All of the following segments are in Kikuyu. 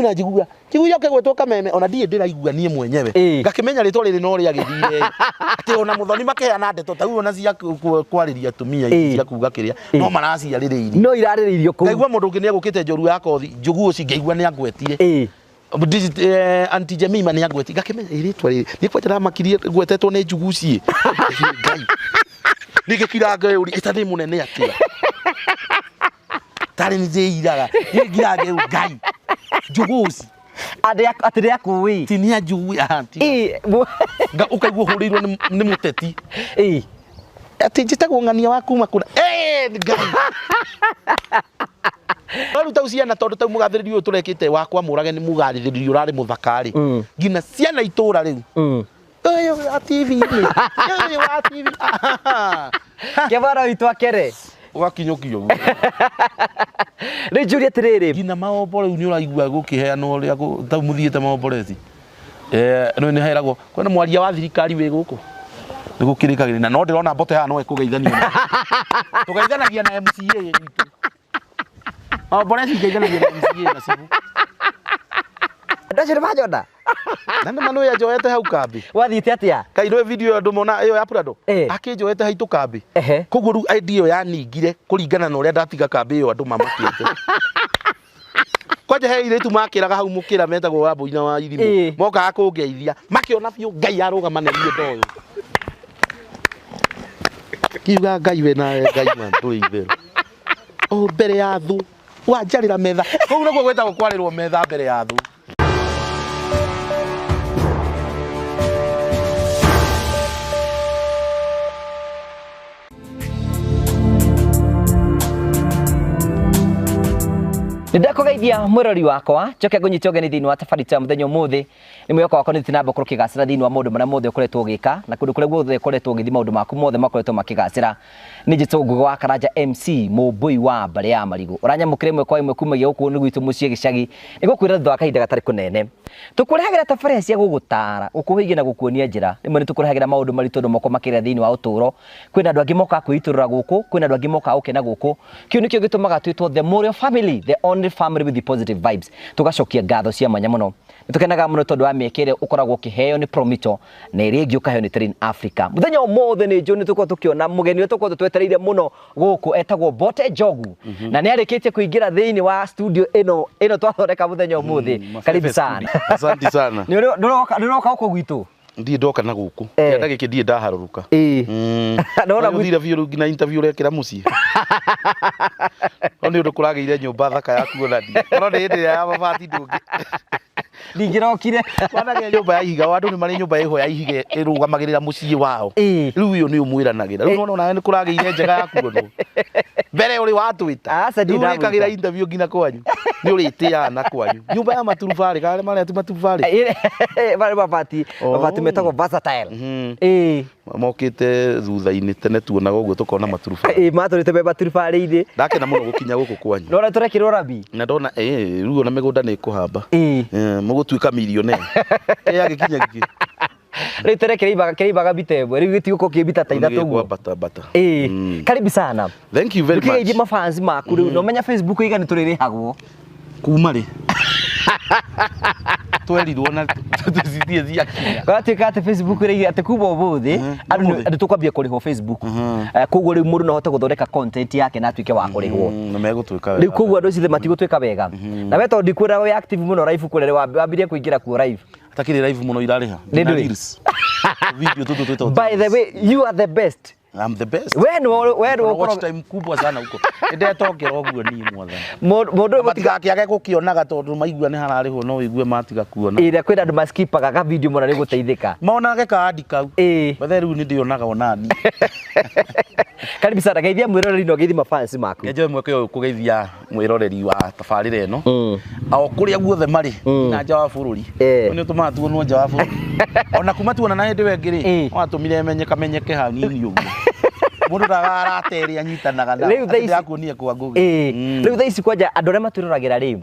Niĩ njigua njigua oke gwĩtwo kameme ona ndirĩ ndĩraigua niĩ mwenyewe. Ngakĩmenya rĩtwa rĩrĩ no rĩagĩthire atĩ ona mũthoni makeana ndeto ta ona cia kwarĩria atumia ici cia kuga kĩrĩa no maraciarĩrĩirie. No irarĩrĩirio kũu. Ngaigua mũndũ ũngĩ nĩ egũkĩte njorua ya kothi njũgũ ũcio ngaigua nĩ angwetire. Aunty Jemima nĩ angwetire ngakĩmenya rĩtwa rĩrĩ nĩ kwanja ndamakirie ngwetetwo nĩ Njuguci. Ngai nĩgĩkira ngeyũria ĩta ndĩ mũnene atĩa tarĩ nĩ ndĩiraga nĩngira ngeu Ngai Njuguci Atĩ nĩ akũĩ. Ti nĩ anjũĩ ũkaigua ũhũrĩirwo nĩ mũteti. Atĩ njĩtagwo ng'ania wa kuma kũna. Ngai. No rĩu tau ciana tondũ tau mũgathĩrĩrio ũyũ tũrekĩte wakwa mũrage nĩ mũgathĩrĩrio ũrarĩ mũthaka rĩ. Nginya ciana itũra rĩu. Ũyũ wa TV-inĩ. Ũyũ wa TV. Kĩmwana witũ akere. Ũgakinyũkio ũguo. Rĩu njũrie atĩrĩrĩ. Nginya maombo rĩu nĩ ũraigua gũkĩheanwo ũrĩa tau mũthiĩte maomboreci. Rĩu nĩ heragwo kwĩna mwaria wa thirikari wĩ gũkũ. Nĩ gũkĩrĩkagĩrĩria na no ndĩrona mbote haha no ĩkũgeithania. Tũgeithanagia na MCA gwitũ. Maomboreci ngeithanagia na MCA na cibũ. Andũ acio nĩ manjona. Na nĩ manũĩ anjoete hau kambĩ. Wathiĩte atĩa? Kai nĩ video ĩyo andũ mona ĩyo ya Prado. Akĩnjoete haitũ kambĩ. Koguo rĩu idea ĩyo yaningire kũringana na ũrĩa ndatiga kambĩ ĩyo andũ mamakĩte. Kwanja he airĩtu makĩraga hau mũkĩra metagwo wa Mbũina wa Irimũ. Mokaga kũngeithia. Makĩona biũ Ngai arũgama na niĩ ndoĩ. Kiuga Ngai we nawe Ngai ma ndũrĩ itherũ. O mbere ya thũ wanjarĩra metha. Kũu nĩkuo gwĩtagwo kwarĩrwo metha mbere ya thũ. Nĩndakũgeithia mwĩrori wakwa njoke ngũnyite ũgeni thĩinĩ wa tabarĩra ya mũthenya ũmũthĩ. Nĩ mwĩhoko wakwa nĩ ũthiĩ na mbere gũkorwo ũkĩgacĩra thĩinĩ wa maũndũ marĩa mothe ũkoretwo ũgĩka na kũndũ kũrĩa guothe ũkoretwo ũgĩthiĩ maũndũ maku mothe makoretwo makĩgacĩra. Nĩ njĩtwo Ngugi wa Karanja MC mũmbũi wa mbarĩ ya marigũ. Ũranyamũkĩra ĩmwe kwa ĩmwe kumagia gũkũ nĩ gwitũ mũciĩ gĩcagi. Nĩgũkwĩra thutha wa kahinda gatarĩ kũnene. Tũkũrehagĩra tabarĩra cia gũgũtara, gũkũhĩgia na gũkuonia njĩra. Rĩmwe nĩ tũkũrehagĩra maũndũ maritũ andũ moko makĩrĩa thĩinĩ wa ũtũũro. Kwĩna andũ angĩ mokaga kwĩitũrũra gũkũ, kwĩna andũ angĩ mokaga gũkena gũkũ. Kĩu nĩkĩo gĩtũmaga twĩtwo The Morio Family, the only family with the positive vibes. Tũgacokia ngatho cia mwanya mũno. Nĩtũkenaga mũno tondũ wa mĩeke ĩrĩa ũkoragwo ũkĩheo nĩ Promito na ĩrĩa ĩngĩ ũkaheo nĩ Train Africa. Mũthenya ũmũthĩ nĩ njũĩ nĩtũkorwo tũkĩona mũgeni ũrĩa tũkorwo twetereire mũno gũkũ etagwo Mbote Njogu. Na nĩ arĩkĩtie kũingĩra thĩinĩ wa studio ĩno ĩno twathondeka mũthenya ũmũthĩ. Karibu sana. Asante sana. Nĩ ũroka gũkũ gwitũ? Ndirĩ ndoka na gũkũ. Kĩanda gĩkĩ ndirĩ ndaharũrũka. Ndona Ũthire biũ rĩu nginya interview ũrekĩra mũciĩ. No nĩ ũndũ kũragĩire nyũmba thaka ya kuonania. Korwo nĩ hĩndĩ ĩrĩa ya mabati ndũngĩ. Ndingĩrokire. Kwanagĩa nyũmba ya ihiga, andũ nĩ marĩ nyũmba ĩho ya ihiga ĩrũgamagĩrĩra mũciĩ wao. Rĩu ĩyo nĩ ũmwĩranagĩra. Rĩu nona onawe nĩ kũragĩire njega ya kuonwo. Mbere ũrĩ watwĩta. Aca, ndirĩ Rĩu ũrĩkagĩra ndamwĩta. interview nginya kwanyu. Nĩ ũrĩtĩaga na kwanyu. Nyũmba ya maturubarĩ, kana marĩa ti maturubarĩ? Marĩ mabati, mabati metagwo versatile. Mokĩte thutha-inĩ tene tuonaga ũguo tũkona maturubarĩ. Matũrĩte me maturubarĩ-inĩ. Ndakena mũno gũkinya gũkũ kwanyu. Ndona tũrekĩrwo rami. Na ndona, rĩu ona mĩgũnda nĩ ĩkũhamba. Mũgũtuĩka millionaire. Agĩkinya gĩkĩ. Rĩu tene kĩrĩibaga mita ĩmwe, rĩu gĩtigũkorwo kĩ mita ta ithatũ ũguo. Bata bata. Karibu sana. Thank you very much. Ndũkĩgeithie mafans maku rĩu, na ũmenya Facebook iga nĩ tũrĩrĩhagwo. Kuma rĩ? Twerirwo na tũcithie ciakinya. Gwatuĩka atĩ Facebook rĩ, atĩ kuma ũmũthĩ, andũ tũkwambia kũrĩhwo Facebook. Koguo rĩu mũndũ no ahote gũthondeka content yake na atuĩke wa kũrĩhwo. Na megũtuĩka wega. Rĩu koguo andũ acio matigũtuĩka wega. Na we tondũ ndikuona wĩ active mũno live kũrĩa rĩ, wambirie kũingĩra kuo live. Atakĩrĩ live mũno irarĩha. Nĩ ndũrĩ. Reels. Video tũtũ twĩtagwo By the way, you are the best. I'm the best. We nĩ we nĩ Kuna watch time kubwa sana huko. Ndetongera ũguo niĩ mwathani. Mũndũ ũyũ Matigakĩage gũkĩonaga tondũ maigua nĩ hararĩhwo no wĩigue matiga kuona. Ĩrĩa kwĩna andũ maskipaga ka video mũno nĩ gũteithĩka. Monage ka adi kau. Bethe rĩu nĩ ndĩonaga onani. Karibu sana, geithia mwĩroreri na ũgeithie mafans maku. Ngenjoe mweke ũyũ kũgeithia mwĩroreri wa tabarĩra ĩno. O kũrĩa guothe marĩ na nja wa bũrũri. Nĩ ũtũmaga tuonwo nja wa bũrũri. Ona kuma tuona na hĩndĩ ĩyo ĩngĩ rĩ, watũmire menyeka menyeke hanini ũguo. Mũndũ ndaga arata ĩrĩa anyitanaga nao. Rĩu thaa Atĩ ici- ndĩrakuonia kwa Ngũgĩ. Ĩĩ. Rĩu thaa ici kwanja andũ arĩa matwĩroragĩra rĩ,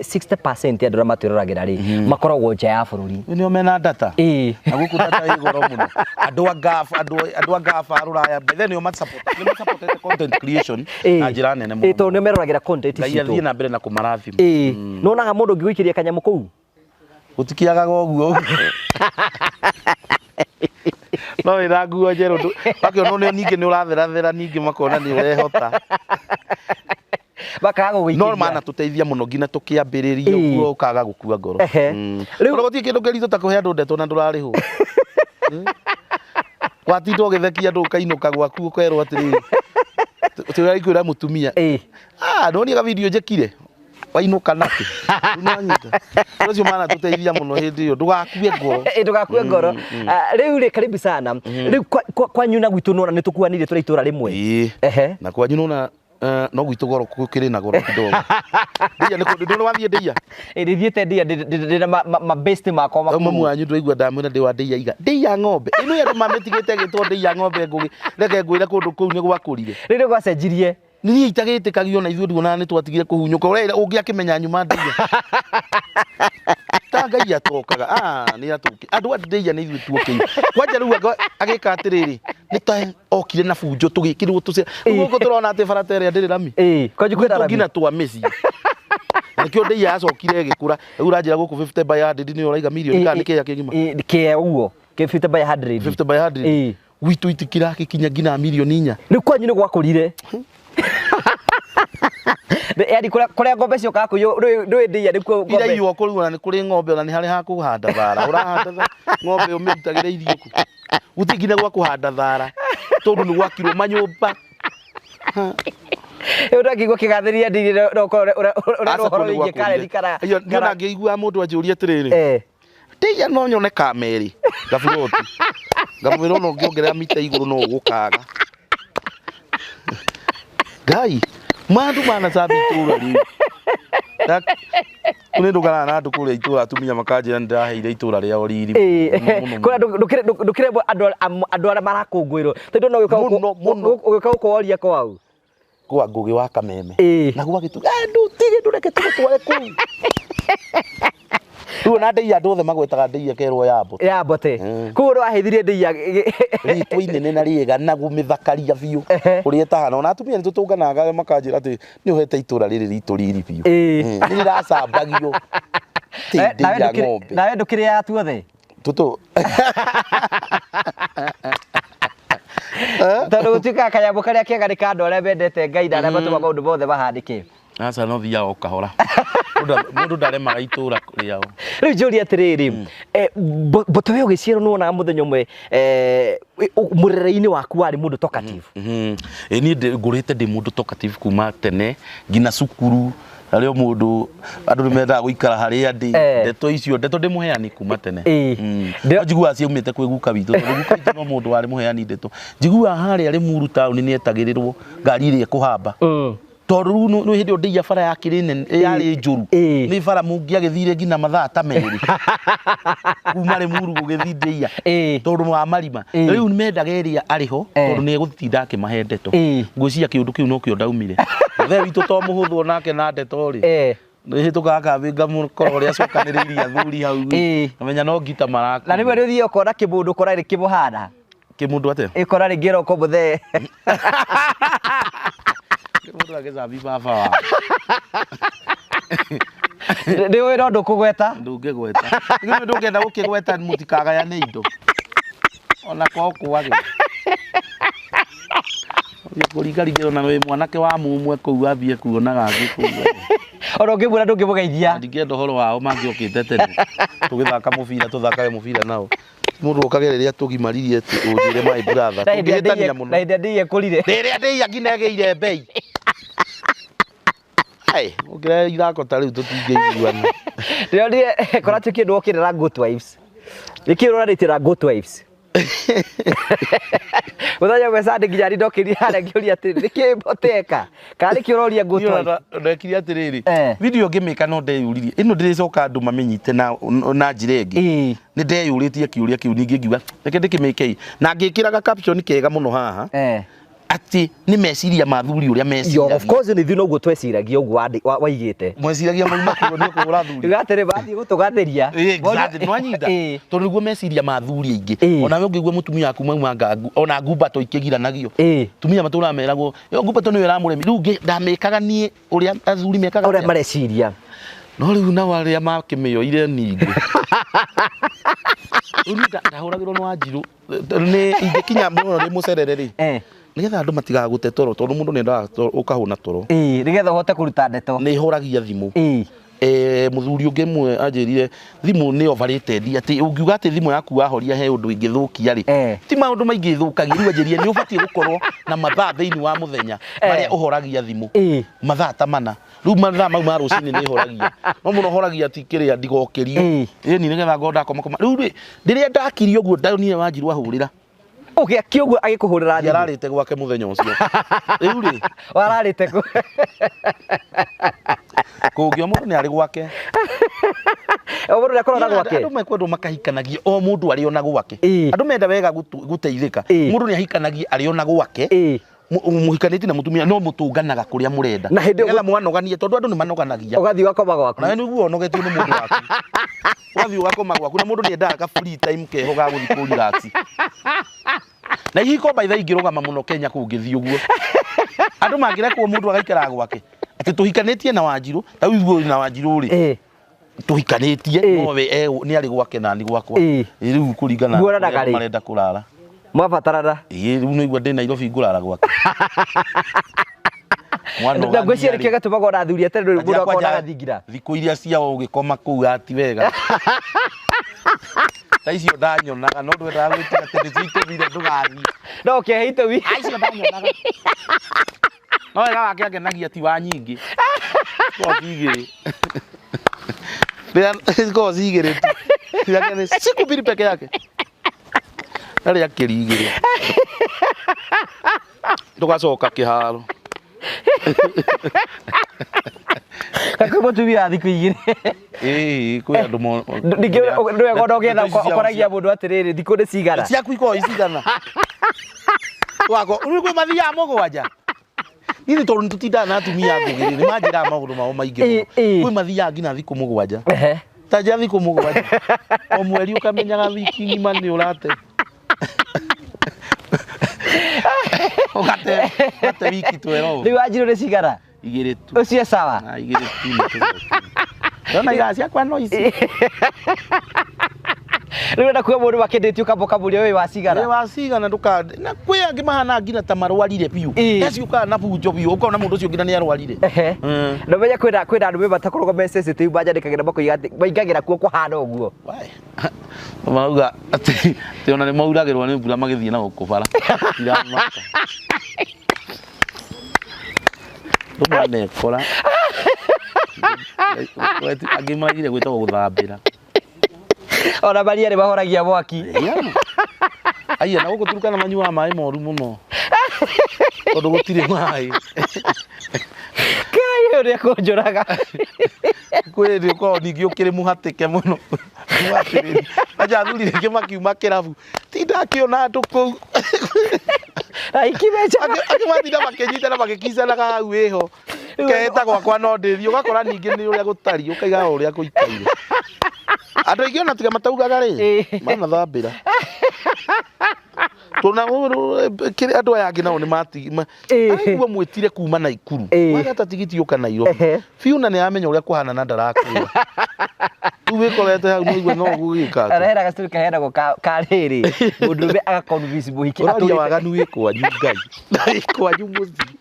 60% ya andũ arĩa matwĩroragĩra rĩ makoragwo nja ya bũrũri. Nĩo mena data. Ĩĩ. Na gũkũ data ĩ goro mũno. Andũ a Gulf, andũ a Gulf a Rũraya, by then nĩo nĩ masupportete content creation Ĩĩ. na njĩra nene Ĩĩ, tondũ mũno. nĩo meroragĩra content Ngai athiĩ citũ. na mbere na kũmarathima. Ĩĩ. Nĩwonaga mũndũ ũngĩgũikĩria kanyamũ kũu? Gũtikĩagaga ũguo. No wĩna nguo njerũ wakĩona nĩ ningĩ nĩ ũratherathera ningĩ makona nĩ ũrehota. Makaga gũgũikĩria. No manatũteithia mũno nginya tũkĩambĩrĩria Ĩĩ. ũguo ũkaga gũkua ngoro. Ehe. Rĩu- Ona gũtirĩ kĩndũ kĩritũ ta kũhe andũ ndeto na ndũrarĩhwo. Watinda ũgĩthekia andũ ũkainũka gwaku ũkerwo atĩrĩrĩ, tũraikwĩra mũtumia, Ĩĩ. ah, nĩwonire ka video njĩkire wainũka nakĩ. Rĩu nĩwanyita. Andũ acio manatũteithia mũno hĩndĩ ĩyo, ndũgakue ngoro. Ĩĩ, ndũgakue ngoro. Ah, rĩu rĩ karibu sana. Rĩu kwanyu na gwitũ nĩwona nĩtũkuanĩire tũrĩ itũra rĩmwe. Ĩĩ. Ehe. Na kwanyu nĩwona no gwitũ goro gũkĩrĩ na goro kidogo. Ndĩia nĩ kũndũ ndũrĩ wathiĩ ndĩia? Ĩĩ, ndĩthiĩte ndĩa ndĩna mabesti makwa Rĩu mamu makuu. wanyu ndwaigua ndamwĩra ndĩ wa ndĩia iga ndĩia ng'ombe ĩno andũ mamĩtigĩte ĩgĩtwo ndĩia ng'ombe Ngũgĩ reke ngwĩre kũndũ kũu nĩ gwakũrire. Rĩu nĩ gwacenjirie. Niĩ itagĩtĩkagio na ithuĩ nduonaga nĩ twatigire kũhunyũka ũrera ũngĩakĩmenya nyuma ndĩia. Ta Ngai atokaga ah nĩ atũki andũ a ndĩia nĩ ithuĩ tuokĩire kwanja rĩu agĩka atĩrĩrĩ nĩ ta okire na bunjo tũgĩkĩrwo tũce rĩu gũkũ tũrona atĩ bara ta ĩrĩa ndĩrĩ rami. Ĩĩ, kwanyu kwĩna Gwitũ rami. nginya twa mĩciĩ. Na nĩkĩo ndĩia yacokire ĩgĩkũra rĩu ũranjĩra gũkũ 50 by 100 nĩyo ũraiga mirioni kana nĩ kĩea kĩgima. Ĩĩ, kĩea ũguo. Kĩ 50 by 100. 50 by 100. Ĩĩ. Gwitũ itikĩrakinya nginya mirioni inya. Rĩu kwanyu nĩ gwakũrire. Yaani kũrĩa ng'ombe ciũkaga kũiywo ndũĩ ndĩia nĩkuo ng'ombe. Iraiywo kũu ona nĩ kũrĩ ng'ombe ona nĩ harĩ ha kũhanda thara. Ũrahanda ng'ombe ũmĩrutagĩre irio kũ. Gũtirĩ nginya gwa kũhanda thara tondũ nĩ gwakirwo manyũmba. Rĩu ndangĩigua kĩgathĩrĩria ndĩria no ũkorwo ũrerwo Aca ũhoro kũu nĩ wĩgiĩ gwakũrire. kareni kana Aiyo, niĩ ona ngĩiguaga mũndũ anjũria atĩrĩrĩ. Eh. Ndĩia no nyone kamerĩ gaburoti. Ngamwĩra ona ũngĩongerera mita igũrũ no ũgũkaga. Ngai, mandũ manacambia itũra rĩu. Nĩ ndũkanaga na andũ kũrĩa itũra atumia makanjĩra nĩ ndĩraheire itũra rĩao riri. Ĩĩ. Kũrĩa ndũkĩrĩ andũ arĩa marakũngũĩrwo tondũ no ũgĩũka Mũno, mũno. ũgĩũka gũkũ woria kwau. Kwa Ngũgĩ wa Kameme. Ĩĩ. Na gwa gĩtu, ndũtige ndũreke tũgũtware kũu. Rĩu ona ndĩia andũ othe magwetaga ndĩia kerwo ya mbote. Ya mbote. Koguo nĩwahithirie ndĩia. Rĩtwa inene na rĩega na gũmĩthakaria biũ Ehe. ũrĩa ĩtahana. Ona atumia nĩ tũtũnganaga makanjĩra atĩ nĩ ũhete itũra rĩrĩ ritũ riri biũ. Ĩĩ. Nĩ rĩracambagio. Ti ndĩia ng'ombe. Nawe ndũkĩrĩaga tuothe. Tũtũ. Tondũ gũtuĩkaga kanyamũ karĩa kega nĩ ka andũ arĩa mendete Ngai na arĩa matũmaga maũndũ mothe mahanĩke. Aca no thiaga o kahora. Mũndũ ndaremaga itũra rĩao. Rĩu njũrie atĩrĩrĩ, mboto we ũgĩciarwo nĩwonaga mũthenya ũmwe mũrerere-inĩ waku warĩ mũndũ talkative. Ĩĩ niĩ ngũrĩte ndĩ mũndũ talkative kuma tene nginya cukuru harĩ o mũndũ andũ nĩ mendaga gũikara harĩa ndĩ. Ndeto icio ndeto ndĩ mũheani kuma tene. No njiguaga ciaumĩte kwĩ guka witũ tondũ guka witũ no mũndũ warĩ mũheani ndeto. Njiguaga harĩa Limuru taũni nĩ etagĩrĩrwo ngari ĩrĩa ĩkũhamba. Tondũ rĩu nĩ hĩndĩ ĩyo ndĩia bara yakĩrĩ nene yarĩ njũru. Nĩ bara mũngĩagĩthire nginya mathaa ta merĩ. Kuma Limuru gũgĩthiĩ ndĩia. Tondũ wa marima. Rĩu mendaga ĩrĩa arĩ ho tondũ nĩ egũtinda akĩmahe ndeto. Ngwĩciria kĩũndũ kĩu nokĩo ndaumire. Mũthee witũ to mũhũthũ onake na ndeto rĩ. Nĩ hĩtũkaga kambĩ ngamũkora ũrĩa acokanĩrĩirie athuri hau. Ngamenya no ngita marakua. Na rĩmwe nĩ ũthiaga ũkona kĩmũndũ ũkora nĩ kĩmũhana. Kĩmũndũ atĩa? Ĩkora rĩngĩ ĩroka mũthee. Mũndũ agĩcambi baba wao. Nĩ ũĩ no ndũkũgweta. Ndũngĩgweta. Nĩ ndũngĩenda gũkĩgweta mũtikagayane indo. Ona ko kwage. Kũringaringĩrwo na wĩ mwanake wa mũmwe kũu ambie kuonaga angĩ kũu. Ona ũngĩmuona ndũngĩmũgeithia. Ndingĩenda ũhoro wao mangĩokĩte tene. Tũgĩthaka mũbira tũthakage mũbira nao. Mũndũ okage rĩrĩa tũgimaririe ũnjĩre my brother. Tũngĩhĩtania mũno. Na hĩndĩ ĩrĩa ndĩia ĩkũrire. Rĩrĩa ndĩia nginya ĩgĩire mbei. Ai, ũngĩrehe ithako ta rĩu tũtingĩiguana. Ndĩronire koratio kĩndũ wokĩrĩra Good Wives. Nĩkĩ ũroranĩtie na Good Wives? Mũthenya ũmwe Sunday nginya niĩ ndokĩrire harĩa ngĩũria atĩrĩ, nĩkĩ mboteka? Kana nĩkĩ ũroria Good Wives? Ndekire atĩrĩrĩ, video ngĩmĩka no ndeyũririe, ĩno ndĩrĩcoka andũ mamĩnyite na njĩra ĩngĩ. Nĩ ndeyũrĩtie kĩũria kĩu ningĩ ngiuga, reke ndĩkĩmĩke ĩ. Na ngĩkĩraga caption kega mũno haha. Atĩ nĩ meciria ma thuri ũrĩa meciragia. Of course nĩ ithuĩ noguo tweciragia ũguo waigĩte. Mweciragia mauma kũrwo nĩ kũhũra thuri. Rĩu atĩrĩ bathiĩ gũtũgathĩria. Exactly, nĩwanyita? Tondũ nĩguo meciria ma thuri aingĩ. Ona we ũngĩigua mũtumia waku mauma ngangu, ona ngumbato ikĩgiranagio. Tumia matũraga meragwo, ĩyo ngumbato nĩyo ĩramũremi. Rĩu ndamĩkaga niĩ ũrĩa athuri mekaga. Ũrĩa mareciria. No rĩu nao arĩa makĩmĩoire ningĩ. Rĩu ndahũragĩrwo nĩ Wanjirũ. Nĩ ingĩkinya mũno ndĩ mũcerere rĩ. Nĩgetha andũ matigagũte toro tondũ mũndũ nĩendaga ũkahũna toro. Nĩgetha ũhote kũruta ndeto. Nĩ horagia thimũ. Mũthuri ũngĩ mwe anjĩrire thimũ nĩ overrated atĩ ũngiuga atĩ thimũ yaku wahoria he ũndũ ĩngĩthũkia rĩ. Ti maũndũ maingĩ ĩthũkagia. Rĩu anjĩrire nĩ ũbatiĩ gũkorwo na mathaa thĩinĩ wa mũthenya marĩa ũhoragia thimũ. Mathaa ta mana. Rĩu mathaa mau ma rũcinĩ nĩ horagia. No mũno horagia ti kĩrĩa ndigokĩrio. Ĩni nĩgetha ngorwo ndakoma koma. Rĩu rĩ rĩrĩa ndakirie ũguo ndonire Wanjirũ ahũrĩra. Ũgĩakia ũguo agĩkũhũrĩra thimũ. Ndiararĩte gwake mũthenya ũcio. Rĩu rĩ wararĩte kũ? Kũngĩ o mũndũ nĩ arĩ gwake. O mũndũ nĩ akorwo na gwake. Andũ mekwendwo makahikanagia o mũndũ arĩ ona gwake. Andũ menda wega gũteithĩka. Mũndũ nĩ ahikanagia arĩ ona gwake. Mũhikanĩtie na mũtumia no mũtũnganaga kũrĩa mũrenda. Na hĩndĩ nĩgetha mwanoganie tondũ andũ nĩ manoganagia. Ũgathiĩ ũgakoma gwaku. Nawe nĩguo ũnogetio nĩ mũndũ waku. Ũgathiĩ ũgakoma gwaku na mũndũ nĩ endaga ka free time keho ga gũthiĩ kũ relax. Na ihiko by the way ingĩrũgama mũno Kenya kũngĩthiĩ ũguo. Andũ mangĩrekwo mũndũ agaikara gwake. Atĩ tũhikanĩtie na Wanjirũ, ta rĩu ithuĩ na Wanjirũ rĩ. Tũhikanĩtie no we nĩ arĩ gwake na niĩ gwakwa. Rĩu kũringana na ũrĩa marenda kũrara. Mwabatarana. Rĩu nĩ igua ndĩ Nairobi ngũrara gwake. Na ngwĩciria nĩkĩo gĩtũmaga ona athuri a tene ndũrĩ mũndũ akorwo na thingira. Thikũ iria ciao ũgĩkoma kũu ati wega. Ta icio ndanyonaga no ndwendaga gwĩtiga atĩ nĩcio itũmire ndũgathiĩ. No ũkĩhe itũmi. Icio ndanyonaga. No wega wake angenagia ti wa nyingĩ. Cikoragwo ci igĩrĩ. Cikoragwo ci igĩrĩ tu. Ciake nĩ siku mbili peke yake. Arĩa akĩri igĩrĩ. Tũgacoka kĩharo. Kwĩ mũtumia wa thikũ igĩrĩ. Kwĩ andũ ningĩ ndwega ona ũgĩetha ũkoragia mũndũ atĩrĩrĩ thikũ nĩ cigana. Ciaku ikoragwo i cigana. Wako rĩu kwĩ mathiaga mũgwanja. Niĩ tondũ nĩtũtindaga na atumia ngũgĩ nĩ manjĩraga maũndũ mao maingĩ mũno. Kwĩ mathiaga nginya thikũ mũgwanja. Ta njĩra thikũ mũgwanja. O mweri ũkamenyaga wiki ng'ima nĩ ũrate. Ũgate wiki 12. Rĩu Wanjirũ nĩ cigana? Igĩrĩ tu. Ũcio sawa. Na igĩrĩ tu nĩ tũcoki. Ndona igaa ciakwa no ici. Rĩu ũrenda kuga mũndũ wakĩndĩtie ũkamba ũkamũria wĩ wa cigana. Wĩ wa cigana ndũka na kwĩ angĩ mahana nginya ta marwarire biũ. Eci ũkaga na bunjo biũ ũkona mũndũ ũcio nginya nĩ arwarire. Na ũmenye kwĩna andũ matakoragwo me sensitive manjandĩkagĩra makoiga atĩ maingagĩra kuo kũhana ũguo. Marauga atĩ ona nĩ mauragĩrwo nĩ mbura magĩthiĩ na gũkũ bara. Iramaka. Ndũmanekora. Angĩ maragire gwĩtagwo gũthambĩra. Ona maria nĩ mahoragia mwaki. Aiya na gũkũ Turkana manyuaga maĩ moru mũno. Tondũ gũtirĩ maĩ. Kai ũrĩa kũnjũraga. Kwĩ hĩndĩ ũkoragwo ningĩ ũkĩrĩ mũhatĩke mũno. Acha athuri rĩngĩ makiuma kĩrabu. Ti ndakĩona andũ kũu. Na ikimecha. Angĩ matinda makĩnyitana magĩkicanaga hau ĩho. Kehĩta gwakwa no ndĩthiĩ ũgakora ningĩ nĩ ũrĩa gũtariĩ ũkaiga o ũrĩa gũikaire. Andũ aingĩ ona tiga mataugaga rĩ, manathambĩra. Tuna kĩrĩa andũ aya angĩ nao nĩ mati aigua mwĩtire kuma Naikuru. Wagata tigiti ũka Nairobi. Biũ na nĩ aramenya ũrĩa kũhana na ndarakwĩra. Rĩu wĩkorete hau nĩ ũigua no ũgũgĩka atĩa. Arahera gacuri kaheanagwo ka rĩrĩ mũndũrũme agaconvince mũhiki Ũraria atũrĩte. waganu wĩ kwanyu Ngai. Na wĩ kwanyu mũciĩ.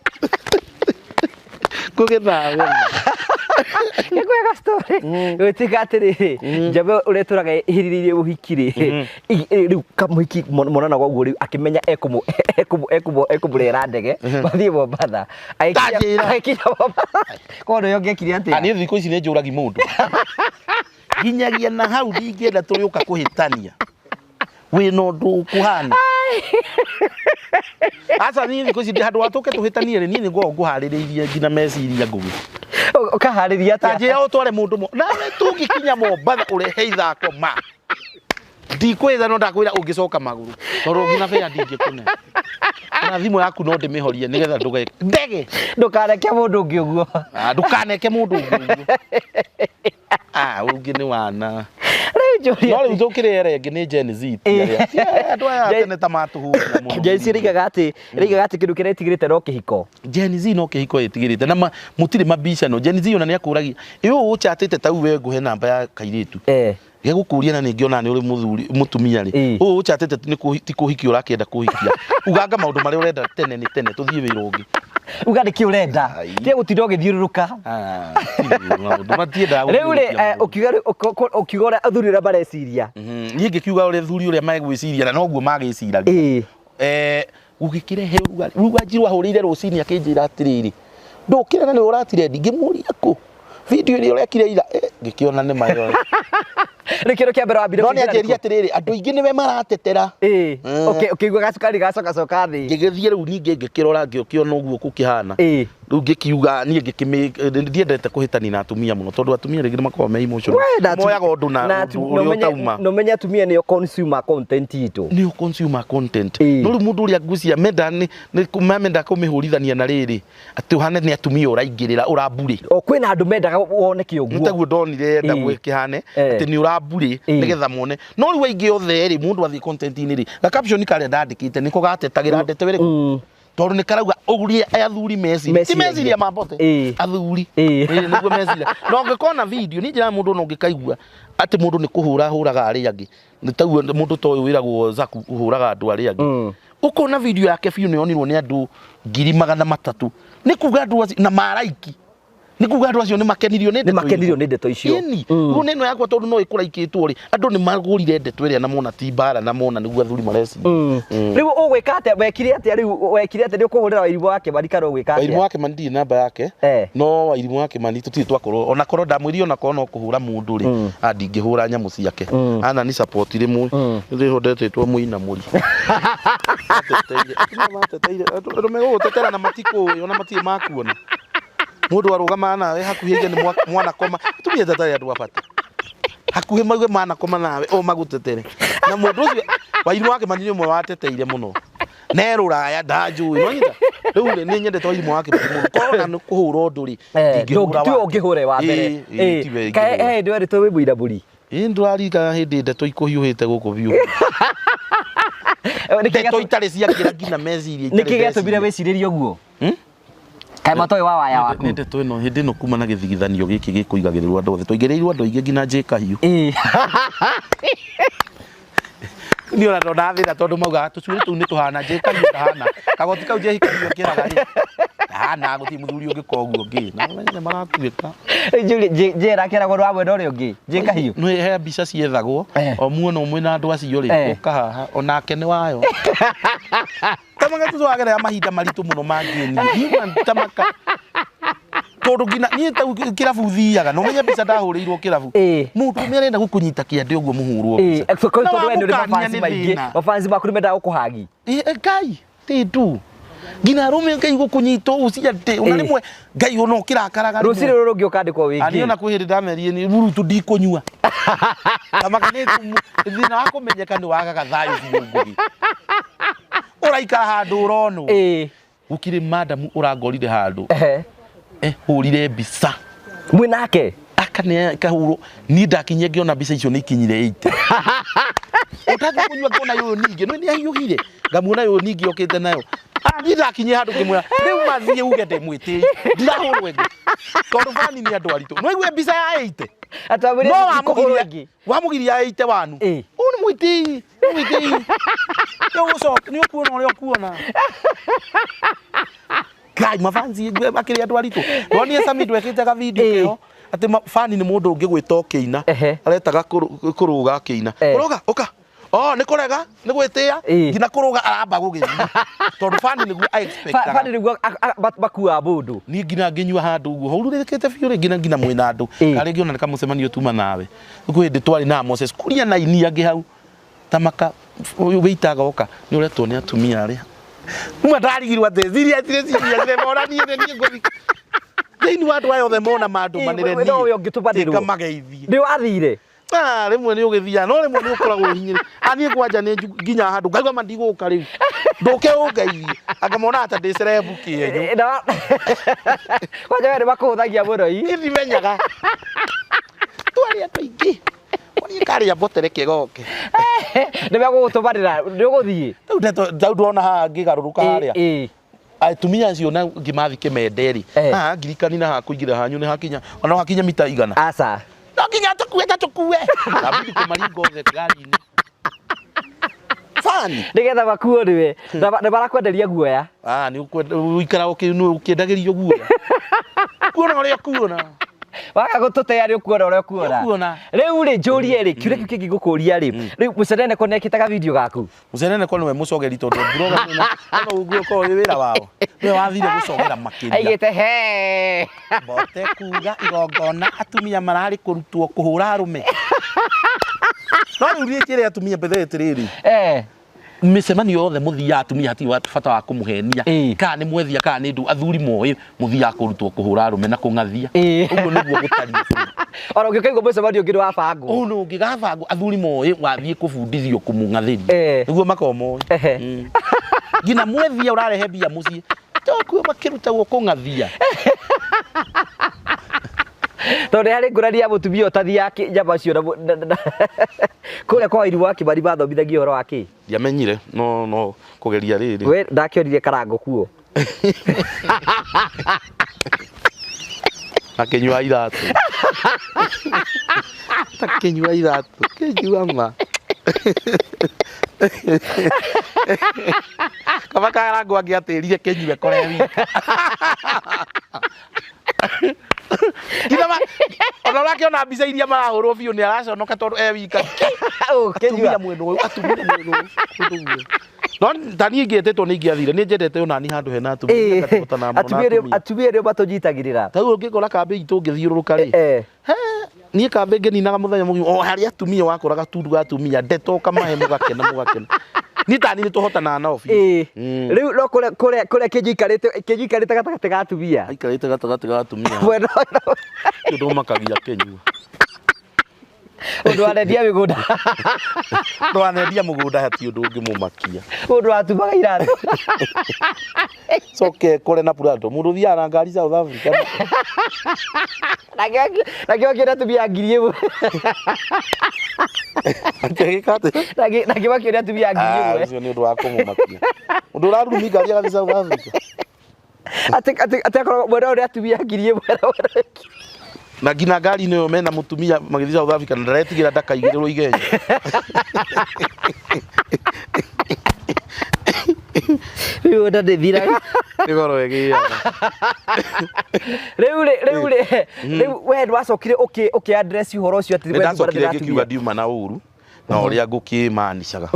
Kũgĩtha wema. Nĩkwega story. Gwĩtuĩka atĩrĩrĩ, njamba ũrĩa ĩtũraga ĩhithĩrĩirie mũhiki rĩ, rĩu kamũhiki monanaga ũguo rĩu akĩmenya ekũmũrehera ndege, mathiĩ Mombatha. Ndanjĩra. Agĩkinya Mombatha. Korwo nĩwe ũngĩekire atĩa? Niĩ thikũ ici nĩ njũragi mũndũ. Nginyagia na hau ndingĩenda tũrĩũka kũhĩtania. Wĩna ũndũ ũkũhana. Aca niĩ thikũ ici handũ wa tũke tũhĩtanie rĩ, niĩ nĩ ngoragwo ngũharĩrĩirie nginya meciria ngũgĩ. Ũkaharĩria Ta atĩa? njĩra ũtware mũndũ nawe tũngĩkinya Mombatha ũrehe ithako ma. Ndikwĩra no ndakwĩra ũngĩcoka magũrũ. Tondũ nginya bea ndingĩkũne. Ona thimũ yaku no ndĩmĩhorie nĩgetha ndũge ndege. Ndũkaneke mũndũ ũngĩ ũguo. Ah, ndũkaneke mũndũ ũngĩ ũguo. Ah, ũngĩ nĩ wana. Rĩu njũria. No rĩu tũkĩrĩ era ĩngĩ nĩ Gen Z ti arĩa. Ti andũ aya tene ta matũhũrire mũno. Gen Z rĩigaga atĩ kĩndũ kĩrĩa ĩtigĩrĩte no kĩhiko. Gen Z no kĩhiko ĩtigĩrĩte na mũtirĩ mabicano. Gen Z ona nĩ akũragia ĩ ũũ ũchatĩte tau we ngũhe namba ya kairĩtu. Gegũkũria na ningĩ nĩ ũrĩ mũthuri mũtumia rĩ. Ũũ ũchatĩte nĩ ti kũhikia ũrakĩenda kũhikia. Uganga maũndũ marĩa ũrenda tene nĩ tene tũthiĩ wĩra ũngĩ. Uga nĩkĩ ũrenda. Tiga gũtinda ũgĩthiũrũrũka. Maũndũ matiendaga Rĩu rĩ ũkiuga ũrĩa athuri ũrĩa mareciria. Niĩ ngĩkiuga ũrĩa athuri ũrĩa megwĩciria na noguo magĩciragia. Gũgĩkĩrehe ũrugarĩ. Rĩu Wanjiru ahũrĩire rũcinĩ akĩnjĩra atĩrĩrĩ, ndũkĩra na nĩ ũratirendi. Ngĩmũria kũ? Video ĩrĩa ũrekire ira. Ngĩkĩona nĩ mayo. Rĩu kĩndũ kĩa mbere wambire No nĩ anjĩria atĩrĩrĩ, andũ aingĩ nĩwe maratetera. Ũkĩigua gacukari gacokacoka thĩ. Ngĩgĩthiĩ rĩu ningĩ ngĩkĩrora ngĩkĩona ũguo gũkĩhana. Rĩu ngĩkiuga niĩ ndiendete kũhĩtania na atumia mũno tondũ atumia rĩngĩ nĩmakoragwo me emotional. Moyaga ũndũ na ũrĩa ũtauma. Na ũmenye atumia nĩo consumer content itũ. Nĩo consumer content. No rĩu mũndũ ũrĩa ngwĩciria menda menda kũmĩhũrithania na rĩrĩ atĩ ũhane nĩ atumia ũraingĩrĩra ũramburĩ. O kwĩna andũ mendaga woneke ũguo. Nĩ taguo ndonire enda gwĩkĩhane atĩ nĩ ũramburĩ nĩgetha mone. No rĩu aingĩ othe rĩ mũndũ athiĩ content-inĩ rĩ ga caption karĩa ndandĩkĩte nĩko gatetagĩra ndeto ĩrĩkũ. Tondũ nĩ karauga ũrĩa athuri meciria. Ti meciria ma mbote. Athuri. Nĩguo meciria. Na ũngĩkona video niĩ njĩraga mũndũ ona ũngĩkaigua atĩ mũndũ nĩ kũhũra hũraga arĩa angĩ. Nĩ taguo mũndũ ta ũyũ wĩragwo Zaku ũhũraga andũ arĩa angĩ. Ũkona video yake biũ nĩ yonirwo nĩ andũ 300,000. Nĩ kuga andũ acio na maraiki. Nĩ kuga andũ acio nĩ makenirio nĩ ndeto. Nĩ makenirio nĩ ndeto icio. Ĩni. Rĩu nĩ ĩno yakwa tondũ no ĩkũraikĩtwo rĩ. Andũ nĩ magũrire ndeto ĩrĩa na mona ti mbara na mona nĩguo athuri mareciria. Rĩu ũgwĩka atĩa? Wekire atĩa rĩu? Wekire atĩa? Nĩ ũkũhũrĩra Wairimũ wa Kĩmani kana ũgwĩka atĩa? Wairimũ wa Kĩmani ndirĩ namba yake. No Wairimũ wa Kĩmani tũtirĩ twakorwo ona korwo ndamwĩrire ona korwo no kũhũra mũndũ rĩ. Ndingĩhũra nyamũ ciake. Ana ni support rĩmwe. Rĩho ndetĩtwo mũinamũri. Ateteire. Andũ megũgũtetera na matikũĩ ona matirĩ makuona. Mũndũ arũgama nawe hakuhĩ nje nĩ mwana koma. Atumia tatarĩ andũ a bata. Hakuhĩ mauge mwana koma nawe o magũtetere. Na mũndũ ũcio Wairimũ wa Kĩmani nĩ ũmwe wateteire mũno. Ne rũraya ndanjũĩ. Nĩwanyita? Rĩu rĩ nĩ nyendete Wairimũ wa Kĩmani mũno. Korwo ona nĩ kũhũra ũndũ rĩ. Ndingĩhũra wa. Ũngĩhũre wa mbere. Kaĩ hĩndĩ werĩtwo wĩ mũinamũri? Ĩ ndũraririkana hĩndĩ ndeto ikũhiũhĩte gũkũ biũ. Ndeto itarĩ ciakĩra nginya meciria. Nĩkĩ gĩatũmire wĩcirĩrie ũguo? Kaĩ matoĩ wa waya waku. Nĩ ndeto ĩno hĩndĩ ĩno kuma na gĩthigithanio gĩkĩ gĩkũigagĩrĩrwo andũ othe. Twaigĩrĩirwo andũ aingĩ nginya Njĩkahiũ. Niĩ ona ndona thĩna tondũ maugaga tũcuĩrĩ tũu nĩ tũhana Njĩkahiũ ndahana. Kagoti kau Njĩkahiũ kĩraga rĩ. Ndahana gũtirĩ mũthuri ũngĩka ũguo ũngĩ. Na ũmenye maratuĩka. Njĩra kĩragwo wa mwena ũrĩa ũngĩ. Njĩkahiũ. Nĩ he mbica ciethagwo. O muona ũmwe na andũ acio rĩ ũka haha onake nĩ wayo. Tamaka tũtwagerera mahinda maritũ mũno mangĩ niĩ. Tamaka. Tondũ nginya niĩ tau kĩrabu thiaga no menye mbica ndahũrĩirwo kĩrabu. Mũndũ ũmwe arenda gũkũnyita kĩande ũguo mũhũrwo mbica. Tondũ we nĩ ũrĩ mafansi maingĩ. Mafansi maku nĩ mendaga gũkũhagi. Ngai ti tu. Nginya arũme Ngai gũkũnyita ũũ ciande. Ona rĩmwe Ngai ona ũkĩrakaraga. Rũcinĩ rũrũ rũngĩ ũkandĩkwo wĩngĩ. Niĩ ona kwĩ hĩndĩ ndamerire nĩ burutu ndikũnyua. Tamaka nĩ thĩna wa kũmenyeka nĩ wagaga thayũ biũ Ngugi. Ũraikara handũ ũronwo. Gũkĩrĩ madamu ũrangorire handũ. Hũrire mbica. Mwĩ nake? Akane kahũrwo. Niĩ ndakinyie ngĩona mbica icio nĩ ikinyire 80. Ũtathiĩ kũnyua ngona ũyũ ningĩ. No nĩ ahiũhire. Ngamuona ũyũ ningĩ okĩte nayo. Niĩ ndakinyie handũ ngĩmwĩra rĩu mathiĩ uge ndĩmwĩtĩi. Ndirahũrwo ĩngĩ. Tondũ bani nĩ andũ aritũ. No igue mbica ya 80. Atwamwĩrire No ndikũhũrwo ĩngĩ. wamũgiria 80 wanu. Ũyũ nĩ mwĩtĩi. Nĩ mwĩtĩi. Nĩ ũgũcoka nĩ ũkuona ũrĩa ũkuona. Ngai mafansi makĩrĩ andũ aritũ. Ndonire Sami ndwekĩte ga video kĩo atĩ fani nĩ mũndũ ũngĩ gwĩta ũkĩina. Aretaga kũrũga akĩina. Kũrũga ũka. Oh nĩ kũrega nĩ gwĩtĩa nginya kũrũga aramba gũgĩthiĩ. Tondũ fani nĩguo expectaga. Fani nĩguo makuaga mũndũ. Niĩ nginya ngĩnyua handũ ũguo hururĩkĩte biũ rĩ nginya mwĩna andũ. Karĩ ngĩona nĩ kamũcemanio tuma nawe. Kwĩ hĩndĩ twarĩ na Moses Kuria na ini angĩ hau. Tamaka ũyũ wĩitaga oka nĩ ũretwo nĩ atumia arĩa. Kuma ndarigirwo atĩ ciria ciria mona niĩ nĩ niĩ ngũthiĩ. Thĩinĩ wa andũ aya othe mona mandũmanĩre niĩ. No ũyũ ũngĩtũmanĩrwo. Ngamageithie. Nĩ wathire? Ah, rĩmwe nĩ ũgĩthiaga no rĩmwe nĩ ũkoragwo ũhinyĩrĩ niĩ kwanja nĩ nginya handũ ngaigua ma ndigũka rĩu ndũke ũngeithie anga monaga ta ndĩ cerebu kĩenyo. Kwanja we nĩ makũhũthagia mũno ii. Niĩ ndimenyaga twarĩa tũingĩ niĩ karĩa mbote reke goke. Nĩ megũgũtũmanĩra nĩ ũgũthiĩ. Rĩu ndeto rĩu ndona haha ngĩgarũrũka harĩa atumia acio na ngĩmathi kĩmende rĩ haha ngirikani na haha kũingĩra hanyu nĩ hakinya ona no hakinya mita 100. Aca. No nginya tũkue ta tũkue. Nabidi kũmaringa othe ngari-inĩ. Fani. Nĩgetha makuo nĩwe. Nĩ marakwenderia guoya. Ah, nĩ ũikara ũkĩendagĩrio guoya. Kuona ũrĩa kuona. Waga gũtũtea nĩ ũkuona ũrĩa ũkuona. Rĩu rĩ njũrie rĩ kĩũria kĩu kĩngĩ ngũkũria rĩ rĩu Mũcenene ko nĩekĩte ga video gaku. Mũcenene ko nĩwe mũcogeri tondũ mburoga no ũguo ũkorwo wĩ wĩra wao. Nĩwe wathire gũcogera makĩria. Aigĩte he. Mbote kuga igongona atumia mararĩ kũrutwo kũhũra arũme. No rĩu niĩ njĩre atumia mbere atĩrĩrĩ. Mĩcemanio yothe mũthiaga atumia hatirĩ bata wa kũmũhenia kana nĩ mwethia kana nĩ ndũ athuri moĩ mũthiaga kũrutwo kũhũra arũme na kũng'athia. Ũguo nĩguo gũtariĩ bũrũri. Ona ũngĩkaigua mũcemanio ũngĩ nĩ wabangwo. Ũũ nĩ ũngĩgabangwo athuri moĩ wathiĩ kũbundithio kũmũng'athĩria. Nĩguo makoragwo moĩ. Nginya mwethia ũrarehe mbia mũciĩ tokuo makĩrutagwo kũng'athia. Tondũ harĩ ngũrani ya mũtumia ũtathiaga nyama cio na kũrĩa kwa Wairimu wa Kĩmani mathomithagia ũhoro wa kĩ? Ndiamenyire no kũgeria rĩrĩ. We ndakĩonire karango kuo. Akĩnyua iratũ. Takĩnyua iratũ, kĩnyua ma. Kaba karango angĩatĩrire kĩnyue kore wika. Ona ũrakĩona mbica iria marahũrwo biũ nĩ araconoka tondũ e wika. Atumia mwena ũyũ, atumia mwena ũyũ. No ta niĩ ingĩetĩtwo nĩ ingĩathire, nĩ njendete onani handũ hena atumia. Atumia nĩo matũnyitagĩrĩra. Ta rĩu ũngĩkora kambĩ itũ ũngĩthiũrũrũka rĩ. Niĩ kambĩ ngĩninaga mũthenya mũgima o harĩa atumia wakora gatundu ga atumia ndeto ũkamahe mũgakena mũgakena. Niĩ ta niĩ nĩ tũhotanaga nao biũ. Rĩu no kũrĩa kĩnyu ikarĩte gatagatĩ ga atumia. Aikarĩte gatagatĩ ga atumia. Mwena ũyũ. Ũndũ ũmakagia kĩnyua. Ũndũ wanendia mĩgũnda. Ũndũ wanendia mũgũnda hatirĩ ũndũ ũngĩmũmakia. Ũndũ watumaga iratũ. Coke kore na Prado. Mũndũ ũthiaga na ngari South Africa. Nakĩo akĩona atumia 1000. Akĩgĩka atĩa? Nakĩo akĩona atumia 1000. Ũcio nĩ ũndũ wa kũmũmakia. Mũndũ ũrarurumia ngari agathiĩ South Africa. Atĩ akorwo mwena ũyũ nĩ atumia 1000. Na nginya ngari-inĩ ĩyo mena mũtumia magĩthiĩ South Africa na ndaretigĩra ndakaigĩrĩrwo igenyo. Mĩgũnda ndĩthiraga. Nĩ goro ĩgĩaga. Rĩu we nĩwacokire ũkĩ address ũhoro ũcio atĩ Nĩ ndacokire ngĩkiuga ndiuma na ũru na ũrĩa ngũkĩmanicaga.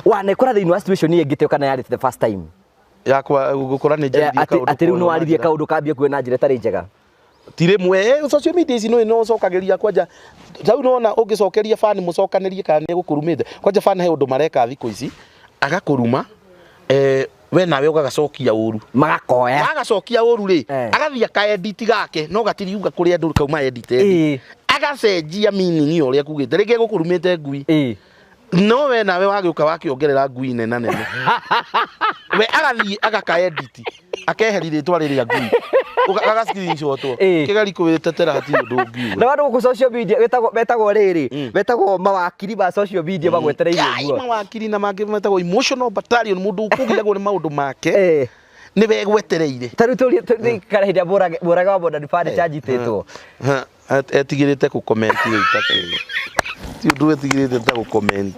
Wanekora thĩinĩ wa situation ĩngĩ ta kana yarĩ the first time? Yakwa gũkora nĩ njaririe kaũndũ. Atĩ rĩu nĩwaririe kaũndũ kambia kuona na njĩra ĩtarĩ njega. Ti rĩmwe social media ici no ũcokagĩria kwanja rĩu nĩwona ũngĩcokeria fan mũcokanĩrie kana nĩ egũkũrumĩte kwanja fan he ũndũ mareka thikũ ici agakũruma we nawe ũgagacokia ũru magakoya agacokia ũru rĩ agathiĩ akaedit gake no gatiriuga kũrĩa andũ kauma edited agacenjia meaning ũrĩa kugĩte rĩngĩ egũkũrumĩte ngui no we nawe wagĩũka wakĩongerera ngui nena nene we agathiĩ agakaedit akeheri rĩtwa rĩrĩa ngui ugaga screenshot kigari kwĩtetera hatirĩ ũndũ ũngiuga. Na andũ gũkũ social media metagwo rĩrĩ metagwo mawakiri ma social media magwetereire ũguo. Mawakiri na mangĩ metagwo emotional battalion mũndũ ũkũgiragwo nĩ maũndũ make nĩwe egwetereire. Ta rĩu tũrie kana hĩndĩ ĩrĩa Mũrage wa Modern Furniture anyitĩtwo. Etigĩrĩte gũ-comment rĩu ta kĩĩ. Ti ũndũ etigĩrĩte ta gũ-comment.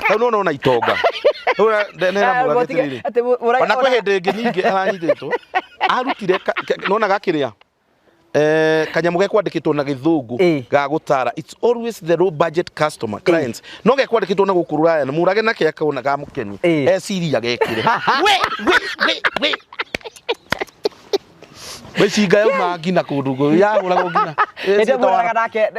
Rĩu nĩwona ona itonga. Ona kwĩ hĩndĩ ĩngĩ ningĩ aranyitĩtwo arutire nona gakĩrĩa kanyamũ gekwandĩkĩtwo na gĩthũngũ ga gũtara it's always the low budget customer clients no gekwandĩkĩtwo na gũkũ rũraya na Mũrage nake akona gamũkenia eciria gekĩre we we we we Mĩcinga yauma nginya kũndũ yahũragwo nginya. Hĩndĩ Mũrage nake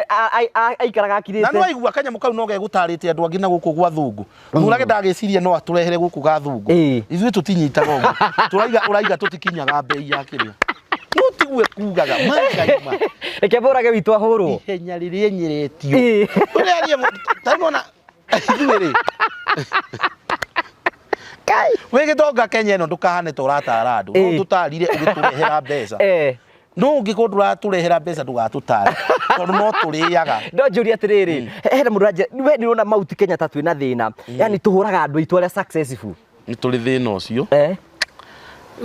aikaraga akirĩte. Na nĩwaigua kanyamũ kau no gegũtarĩte andũ angĩ na gũkũ gwa thũngũ. Mũrage ndagĩciria no atũrehere gũkũ ga thũngũ. Ithuĩ tũtinyitaga ũguo. Tũraiga ũraiga tũtikinyaga mbei ya kĩrĩa. No tigue kugaga mangaima. Reke mbũrage witũ ahũrwo. Ihenya rĩrĩa nyeretio. Ĩĩ. Ũrĩa arie tarona ithuĩ rĩ. Kai. Wĩ gĩtonga Kenya ĩno ndũkahane ta ũratara andũ. Ĩĩ. No tũtarire ũgĩtũrehera mbeca. Eh. No ũngĩkorwo ndũratũrehera mbeca ndũgatũtare. Tondũ no tũrĩaga. No njũrie atĩrĩrĩ, hena mũndũ aranjĩra, we nĩ ũrona Mount Kenya ta twĩna thĩna. Yaani tũhũraga andũ aitũ arĩa successful. Nĩ tũrĩ thĩna ũcio. Eh.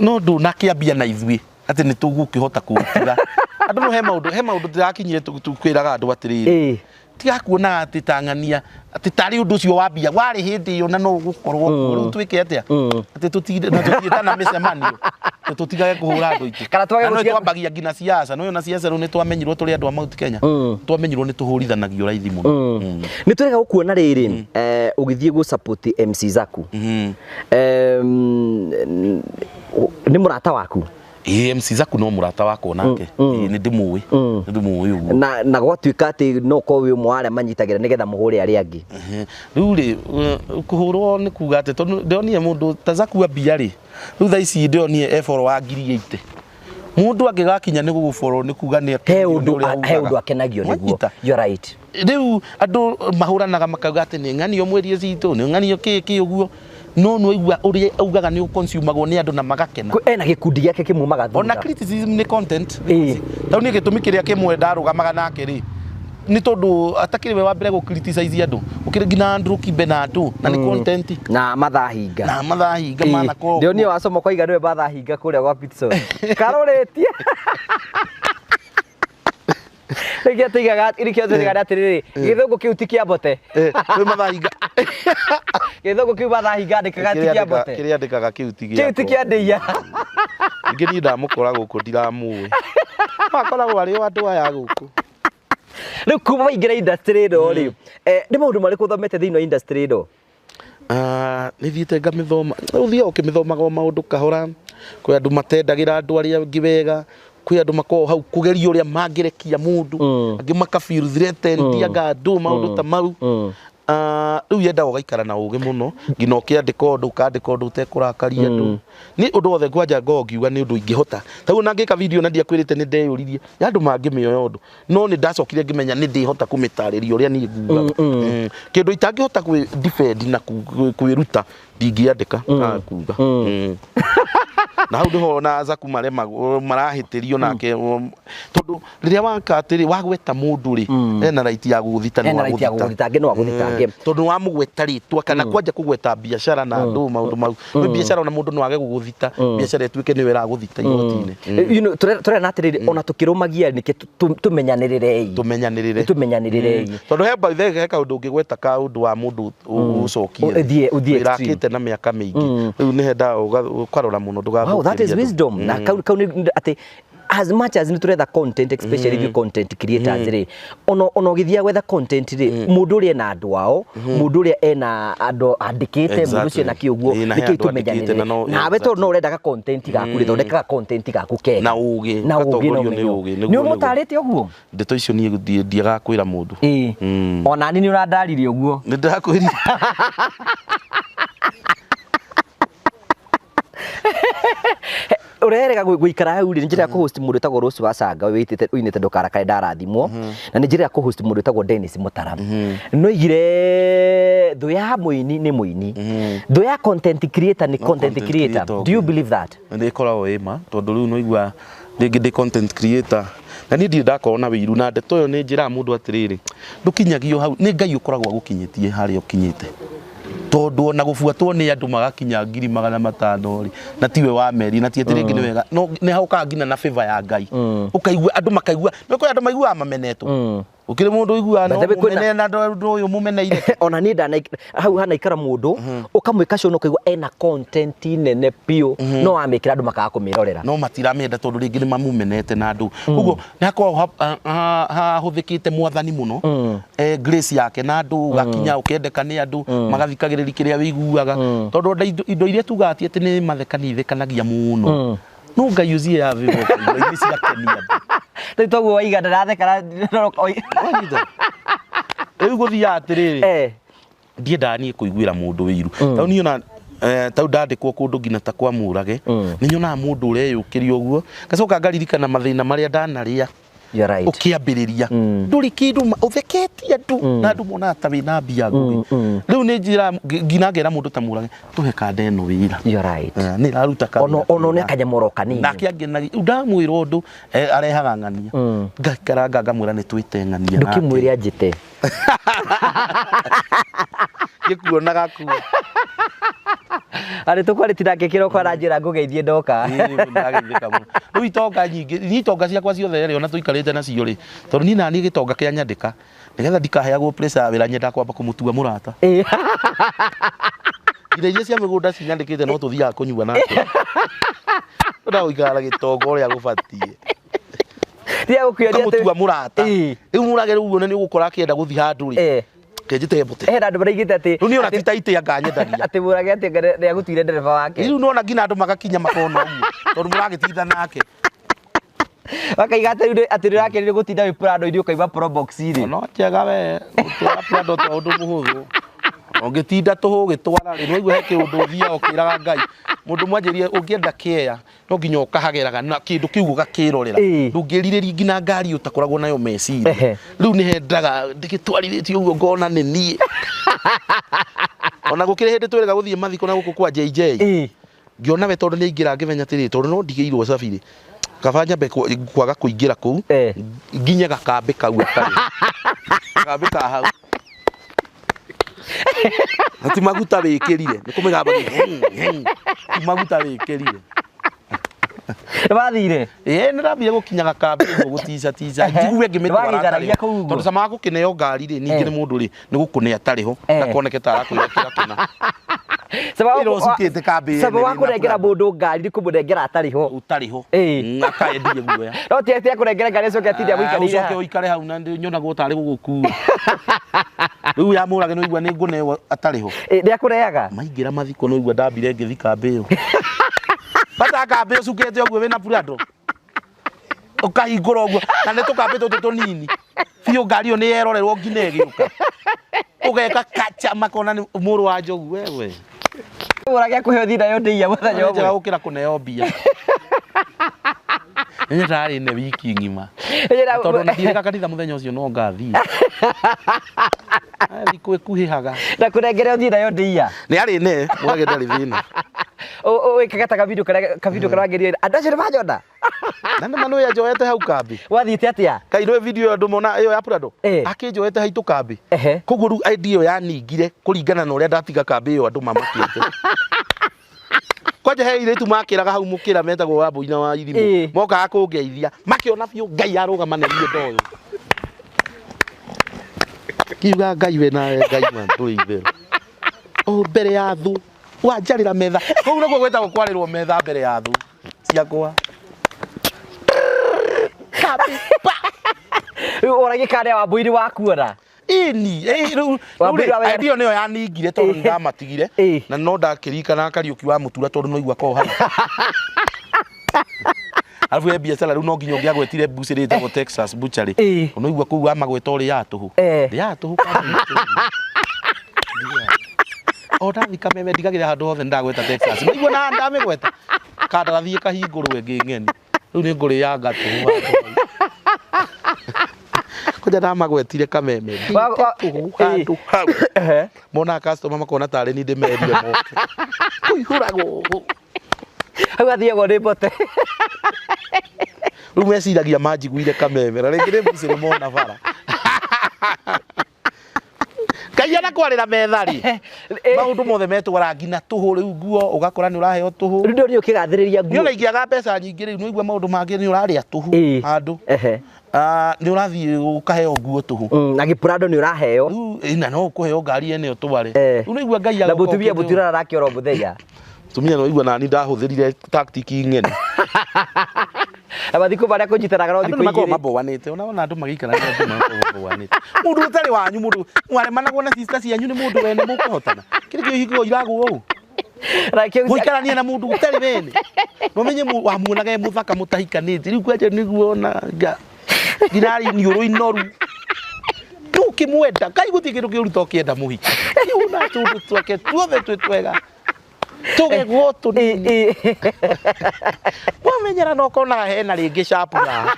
No ndũnakĩambia na ithuĩ atĩ nĩ tũgũkĩhota kũũtiga. Andũ no he maũndũ ndĩrakinyire kwĩraga andũ atĩrĩrĩ. Ĩĩ. Tiga kuonaga atĩ ta ng'ania atĩ tarĩ ũndũ ũcio wambia warĩ hĩndĩ ĩyo na no ũgũkorwo kuo rĩu twĩke atĩa atĩ tũtinde na tũtiĩtana mĩcemanio atĩ tũtigage kũhũra andũ aitũ. Kana twage Na no gũtiga- twambagia nginya siasa no na siasa rĩu nĩ twamenyirwo tũrĩ andũ a Mount Kenya twamenyirwo nĩ tũhũrithanagio raithi mũno. Nĩ tũrega gũkuona rĩrĩ ũgĩthiĩ gũ support MC Zaku. Nĩ mũrata waku. Ĩĩ MC Zaku no mũrata wakwa nake. Ĩĩ nĩ ndĩmũĩ. Nĩ ndĩmũĩ ũguo. Na gwatuĩka atĩ no ũkorwo wĩ ũmwe wa arĩa manyitagĩra nĩgetha mũhũre arĩa angĩ. Rĩu rĩ kũhũrwo nĩ kuga atĩ tondũ ndĩronire mũndũ ta Zaku ambia rĩ rĩu thaa ici ndĩronire e follow wa 80,000. Mũndũ angĩgakinya nĩ gũgũfollow nĩ kuga nĩ He akenagio nĩ ũndũ ũrĩa he ugaga. ũndũ akenagio nĩguo. Wanyita? You're right. Rĩu andũ mahũranaga makauga atĩ nĩ ng'anio mwerie citũ nĩ ng'anio kĩ kĩ ũguo no nĩ waigua ũrĩa augaga nĩ ũconsumagwo nĩ andũ na magakena. Ena gĩkundi gĩake kĩmumaga Ona thutha. criticism nĩ content. Ĩĩ. Tau niĩ gĩtũmi kĩrĩa kĩmwe ndarũgamaga nake rĩ nĩ tondũ atakĩrĩ we wa mbere gũ criticize andũ ũkĩrĩ nginya Andrew Kibe na andũ na nĩ content Na mathahinga. na mathahinga manakorwo Ndĩronire wacomoka oiga nĩwe mathahinga kũrĩa gwa Pitson. Karũrĩtie. Nĩkĩo tuigaga nĩkĩo tuigaga atĩrĩrĩ, gĩthũngũ kĩu ti kĩa mbote. Kwĩ mathahinga. Gĩthũngũ kĩu mathahinga andĩkaga ti kĩa mbote. Kĩrĩa andĩkaga kĩu ti Kĩu ti gĩakwa. kĩa ndĩia. Ningĩ niĩ ndamũkora gũkũ ndiramũĩ. Makoragwo arĩ o andũ aya gũkũ. Rĩu kuma waingĩra industry ĩno rĩ, nĩ maũndũ marĩkũ ũthomete thĩinĩ wa industry ĩno? Nĩ thiĩte ngamĩthoma. Ũthiaga ũkĩmĩthomaga o maũndũ kahora. Kwĩ andũ matendagĩra andũ arĩa angĩ wega. Kwĩ andũ makoragwo hau kũgeria ũrĩa mangĩrekia mũndũ. Angĩ maka feel threatened anga andũ maũndũ ta mau. Rĩu yendaga ũgaikara na ũgĩ mũno nginya ũkĩandĩka ũndũ ũkandĩka ũndũ ũtekũrakaria andũ. Nĩ ũndũ wothe kwanja ngoragwo ngiuga nĩ ũndũ ingĩhota. Ta rĩu ona ngĩka video na ndiakwĩrĩte nĩ ndeyũririe ya andũ mangĩmĩoya ũndũ no nĩ ndacokire ngĩmenya nĩ ndĩhota kũmĩtarĩria ũrĩa niĩ ngugaga. Kĩndũ itangĩhota kwĩ defend na kwĩruta ndingĩandĩka kuga. Na hau nĩho na Zaku maremagwo marahĩtĩrio nake tondũ rĩrĩa waka atĩrĩ wagweta mũndũ rĩ ena right ya gũgũthita nĩ Ena right ya gũgũthita, angĩ no agũthitange. Tondũ wamũgweta rĩtwa kana kwanja kũgweta biacara na andũ maũndũ mau. Nĩ biacara ona mũndũ no age gũgũthita biacara ĩtuĩke nĩwe ĩragũthita igoti-inĩ. You know, tũrerana atĩrĩrĩ, ona tũkĩrũmagia nĩkĩ tũmenyanĩrĩrei. Tũmenyanĩrĩre. Tũmenyanĩrĩrei. Tondũ he by the way, he kaũndũ ũngĩgweta kaũndũ wa mũndũ ũcokie. Ũthiĩ extreme. Wĩrakĩte na mĩaka mĩingĩ. Rĩu nĩ hendaga ũkarora mũno ndũgathũkĩrie Wow, that is andũ. wisdom. Na kau nĩ atĩ as much as nĩ tũretha content especially mm. content creators rĩ ona ũgĩthiaga gwetha content rĩ mũndũ ũrĩa ena andũ ao mũndũ ũrĩa ena andũ andĩkĩte mũndũ ũcio ena kĩ ũguo Ĩĩ, na he nĩkĩo andũ andĩkĩte na tũmenyanĩrĩre no- nawe tondũ no ũrendaga content gaku rĩ thondekaga content gaku kega Na ũgĩ, na ũgĩ na ũgatongorio nĩ ũmenyo ũgĩ, nĩguo nĩ ũmũtarĩte ũguo Ndeto icio niĩ ndiagaga kwĩra mũndũ. ĩĩ ona niĩ nĩ ũrandaririe ũguo Nĩ ndĩrakwĩrire. Urerega guikara hau rĩ njĩra ya kũ-host mũndũ wĩtagwo Rose wa Canga wĩtĩte ũinĩte ndũkarakare ndarathimwo na nĩ njĩra ya kũ-host mũndũ wĩtagwo Dennis Mutara no igire thũ ya mũini nĩ mũini thũ ya content creator nĩ content content creator creator do you ũngĩ. believe that Nĩ ĩkoragwo ĩ ma tondũ rĩu nĩwaigua rĩngĩ ndĩ content creator na niĩ ndirĩ ndakorwo na wĩiru na ndeto ĩyo nĩ njĩraga mũndũ atĩrĩrĩ ndũkinyagio hau nĩ Ngai ũkoragwo agũkinyĩtie harĩa ũkinyĩte tondũ ona gũbuatwo nĩ andũ magakinya 500,000 rĩ na tiwe wa meri na ti atĩ rĩngĩ nĩ wega no nĩ haũkaga nginya na favor ya Ngai ũkaigua andũ makaigua nĩ kwĩ andũ maiguaga mamenetwo ũkĩrĩ mũndũ ũiguaga no By the way, kwĩna- mũmene na ũndũ ũyũ mũmeneire ona niĩ ndana hau hanaikara mũndũ ũkamwĩka show na ũkaigua ena content nene biũ no wamĩkĩra andũ makaga kũmĩrorera no matiramĩenda tondũ rĩngĩ nĩ mamumenete na andũ koguo nĩ hakoragwo hahũthĩkĩte mwathani mũno grace yake na andũ ũgakinya ũkendeka nĩ andũ magathikagĩrĩria kĩrĩa wĩiguaga tondũ ona indo iria tugaga ti atĩ nĩ mathekania ithekanagia mũno no Ngai ũcie ya vĩvo indo iria ciakenia andũ. Rĩu toguo waiga ndaratheka Wanyita? Rĩu gũthiaga atĩrĩrĩ eh ndiendaga niĩ kũiguĩra mũndũ wĩiru tondũ niĩ ona Tau ndandĩkwo kũndũ nginya ta kwa Mũrage, nĩ nyonaga mũndũ ũreyũkĩria ũguo, ngacoka ngaririkana mathĩna marĩa ndanarĩa. You're right. Ũkĩambĩrĩria ndũrĩ kĩndũ, ũtheketie andũ na andũ monaga ta wĩna mbia nguhĩ. Rĩu nĩ njĩra nginya ngera mũndũ ta Mũrage, tũhe kanda ĩno wĩra. You're right. Nĩ ĩraruta kawĩra Ono nĩ kega. akanyamoro kanini. Nake angenagia rĩu ndamwĩra ũndũ, arehaga ng'ania, ngaikaranga ngamwĩra nĩ twĩte ng'ania nake. Ndũkĩmwĩre anjĩte. Ngĩkuonaga kuo. Arĩ tũkwarĩti nake kĩroko aranjĩra ngũgeithie ndoka. Rĩu itonga nyingĩ, niĩ itonga ciakwa ciothe rĩ, ona tũikarĩte nacio rĩ, tondũ niĩ naniĩ gĩtonga kĩa nyandĩka nĩgetha ndikaheagwo pressure ya wĩra, nyendaga kwamba kũmũtua mũrata. Nginya iria cia mĩgũnda cinyandĩkĩte no tũthiaga kũnyua nake, ndenda gũikara na gĩtonga ũrĩa gũbatiĩ. Tiga gũkĩonia atĩ- Ũkamũtua mũrata. Rĩu Mũrage rĩu one nĩ ũgũkora akĩenda gũthiĩ handũ rĩ, kenjĩte mbote. Hena andũ maraigĩte atĩ Rĩu niĩ ona ti ta itĩ anganyendagia. Atĩ Mũrage atĩ nĩ agũtuire ndereba wake. Rĩu nona nginya andũ magakinya makona ũguo tondũ mũragĩtinda nake. Wakaiga atĩ rĩu atĩ nĩũrakenire gũtinda wĩ Prado-inĩ ũkaima Probox rĩ. No njega we gũtwara Prado to ũndũ mũhũthũ, ũngĩtinda tũhũ ũgĩtwara rĩ, nĩwaigua he kĩũndũ ũthiaga ũkĩraga Ngai. Mũndũ mwanjĩrie ũngĩenda kĩea no nginya ũkahageraga na kĩndũ kĩu ũgakĩrorera. Ndũngĩrirĩria nginya ngari ũtakoragwo nayo meciria. Rĩu nĩ hendaga ndĩgĩtwarithĩtie ũguo ngona nĩ niĩ. Ona gũkĩrĩ hĩndĩ twĩrĩga gũthiĩ mathiko na gũkũ kwa JJ, ngĩona we tondũ nĩ aingĩra ngĩmenya atĩrĩ, tondũ no ndigĩirwo cabirĩ, kaba nyambe kwaga kũingĩra kũu, nginye gakambĩ kau atarĩ gakambĩ ka hau na ti maguta wĩkĩrire nĩ kũmĩgambagia, ti maguta wĩkĩrire. Nĩwathire? Ĩĩ, nĩ ndambire gũkinya gakambĩ ũguo gũtica tica, njigue ngĩmĩtwara Nĩwagĩtharagia atarĩ ho. kũu ũguo? Tondũ cama wa gũkĩneo ngari rĩ, ningĩ nĩ mũndũ rĩ, nĩ gũkũne atarĩ ho, ndakoneke ta arakwĩra kĩra kĩna. Cama wa Ĩra ũcukĩte kambĩ cama wa ene kũnengera na mũndũ ngari nĩ kũmũnengera atarĩ ho. Ũtarĩ ho. Akaendie guoya. No ti atĩ akũnengere ngari ũcoke atinde amũikarĩire. Ũcoke ũikare hau na nyonagwo tarĩ gũgũkua. Rĩu ya Mũrage nĩ ũigua nĩ ngũneo atarĩ ho. Nĩ akũreaga? Maingĩra mathiko nĩ ũigua ndambire ngĩthi kambĩ ĩyo. Bata kambĩ ũcukĩte ũguo wĩna Prado. Ũkahingũra ũguo na nĩ tũkambĩ tũtũ tũnini. Biũ ngari ĩyo nĩ yerorerwo nginya ĩgĩũka. Ũgeka kacha makona nĩ mũrũ wa njogu wewe. Mũrage akũhe ũthiĩ nayo ndĩia mũthenya Nĩ njega ũmwe. gũkĩra kũneo mbia. Nĩ ndarĩ ne wiki ng'ima. Tondũ ona thiĩrĩga kanitha mũthenya ũcio no ngathiĩ. Thikũ ĩkuhĩhaga. Na kũnengere ũthiĩ nayo ndĩia. Nĩ arĩ ne, Mũrage ndarĩ thĩna. Wĩkaga ta kavidio karĩa kavidio karĩa wangĩrie andũ acio nĩ manyona. Na nĩ ma nĩ anjoete hau kambĩ. Wathiĩte atĩa? Kai nĩ video ĩyo andũ mona ĩyo ya Prado. Akĩnjoete haitũ kambĩ. Koguo rĩu idea ĩyo yaningire kũringana na ũrĩa ndatiga kambĩ ĩyo andũ mamakĩte. Kwanja he airĩtu makĩraga hau mũkĩra metagwo wa Mbũina wa Irimũ. Mokaga kũngeithia makĩona biũ Ngai arũgama na niĩ ndoyo. Kiuga Ngai we nawe Ngai ma ndũrĩ itherũ. O mbere ya thũ wanjarĩra metha. Kũu nĩkuo gwĩtagwo kwarĩrwo metha mbere ya thũ ciakwa. Rĩu ũragĩkania wa Mbũi wakuona. Ĩni, rĩu Wambũi rĩu wa rĩ, idea ĩyo nĩyo yaningire tondũ nĩ ndamatigire. Na no ndakĩririkana Kariũki wa Mũtura tondũ no igua korwo hau. Arabu he biacara rĩu no nginya ũngĩagwetire mbucĩrĩ ĩtagwo Texas Butchery. No igua kũu wamagweta ũrĩaga tũhũ. Rĩaga tũhũ kambĩ. O ndathi Kameme ndigagĩrĩra handũ hothe nĩndagweta Texas. No igua na ndamĩgweta. Kandarathi ĩkahingũrwo ĩngĩ ng'eni. Rĩu nĩ ngũrĩanga tũhũ handũ hau. Kwanja ndamagwetire Kameme. Ndĩte tũhũ handũ hau. Monaga customer makona tarĩ niĩ ndĩmerire moke. Kũihũragwo ũũ. Hau athiagwo nĩ mbote. Rĩu meciragia manjiguire Kameme na rĩngĩ nĩ mbucĩrĩ mona bara. Ngai anakwarĩra metha rĩ. Maũndũ mothe metwara nginya tũhũ rĩu nguo ũgakora nĩ ũraheo tũhũ. Rĩu ndũrĩ ũkĩgathĩrĩria nguo. Nĩ ũra ingĩaga mbeca nyingĩ rĩu nĩ ũigua maũndũ mangĩ nĩ ũrarĩa tũhũ handũ. Nĩ ũrathiĩ ũkaheo nguo tũhũ. Na gĩpurando nĩ ũraheo. Rĩu, na no ũkũheo ngari ene ũtware. Rĩu nĩ ũigua Ngai Na agoka mũtumia ũkĩte mũtirora arakĩora o mũthenya. Mũtumia nĩ ũigua nani ndahũthĩrire tactic ng'eni. Na mathikũ marĩa kũnyitanaga no Andũ thikũ nĩ makoragwo igĩrĩ. maboanĩte. Ona wona andũ magĩikarania andũ makoragwo maboanĩte. Mũndũ ũtarĩ wanyu, mũndũ mwaremanagwo na sister cianyu nĩ mũndũ wene mũkũhotana. Kĩrĩ kĩo ihiko iragwo ũũ. Gũikarania na mũndũ ũtarĩ wene. No menye wamuonaga e mũthaka mũtahikanĩtie. Rĩu kwanja nĩguo ona nginya iniũrũ inoru. Ndũkĩmwenda. Ngai gũtirĩ kĩndũ kĩũru ta ũkĩenda mũhiki. Rĩu na tũndũ twake tuothe twĩ twega. Tũgegwo tũnini. Wamenyera no kona hena rĩngĩ sharp na.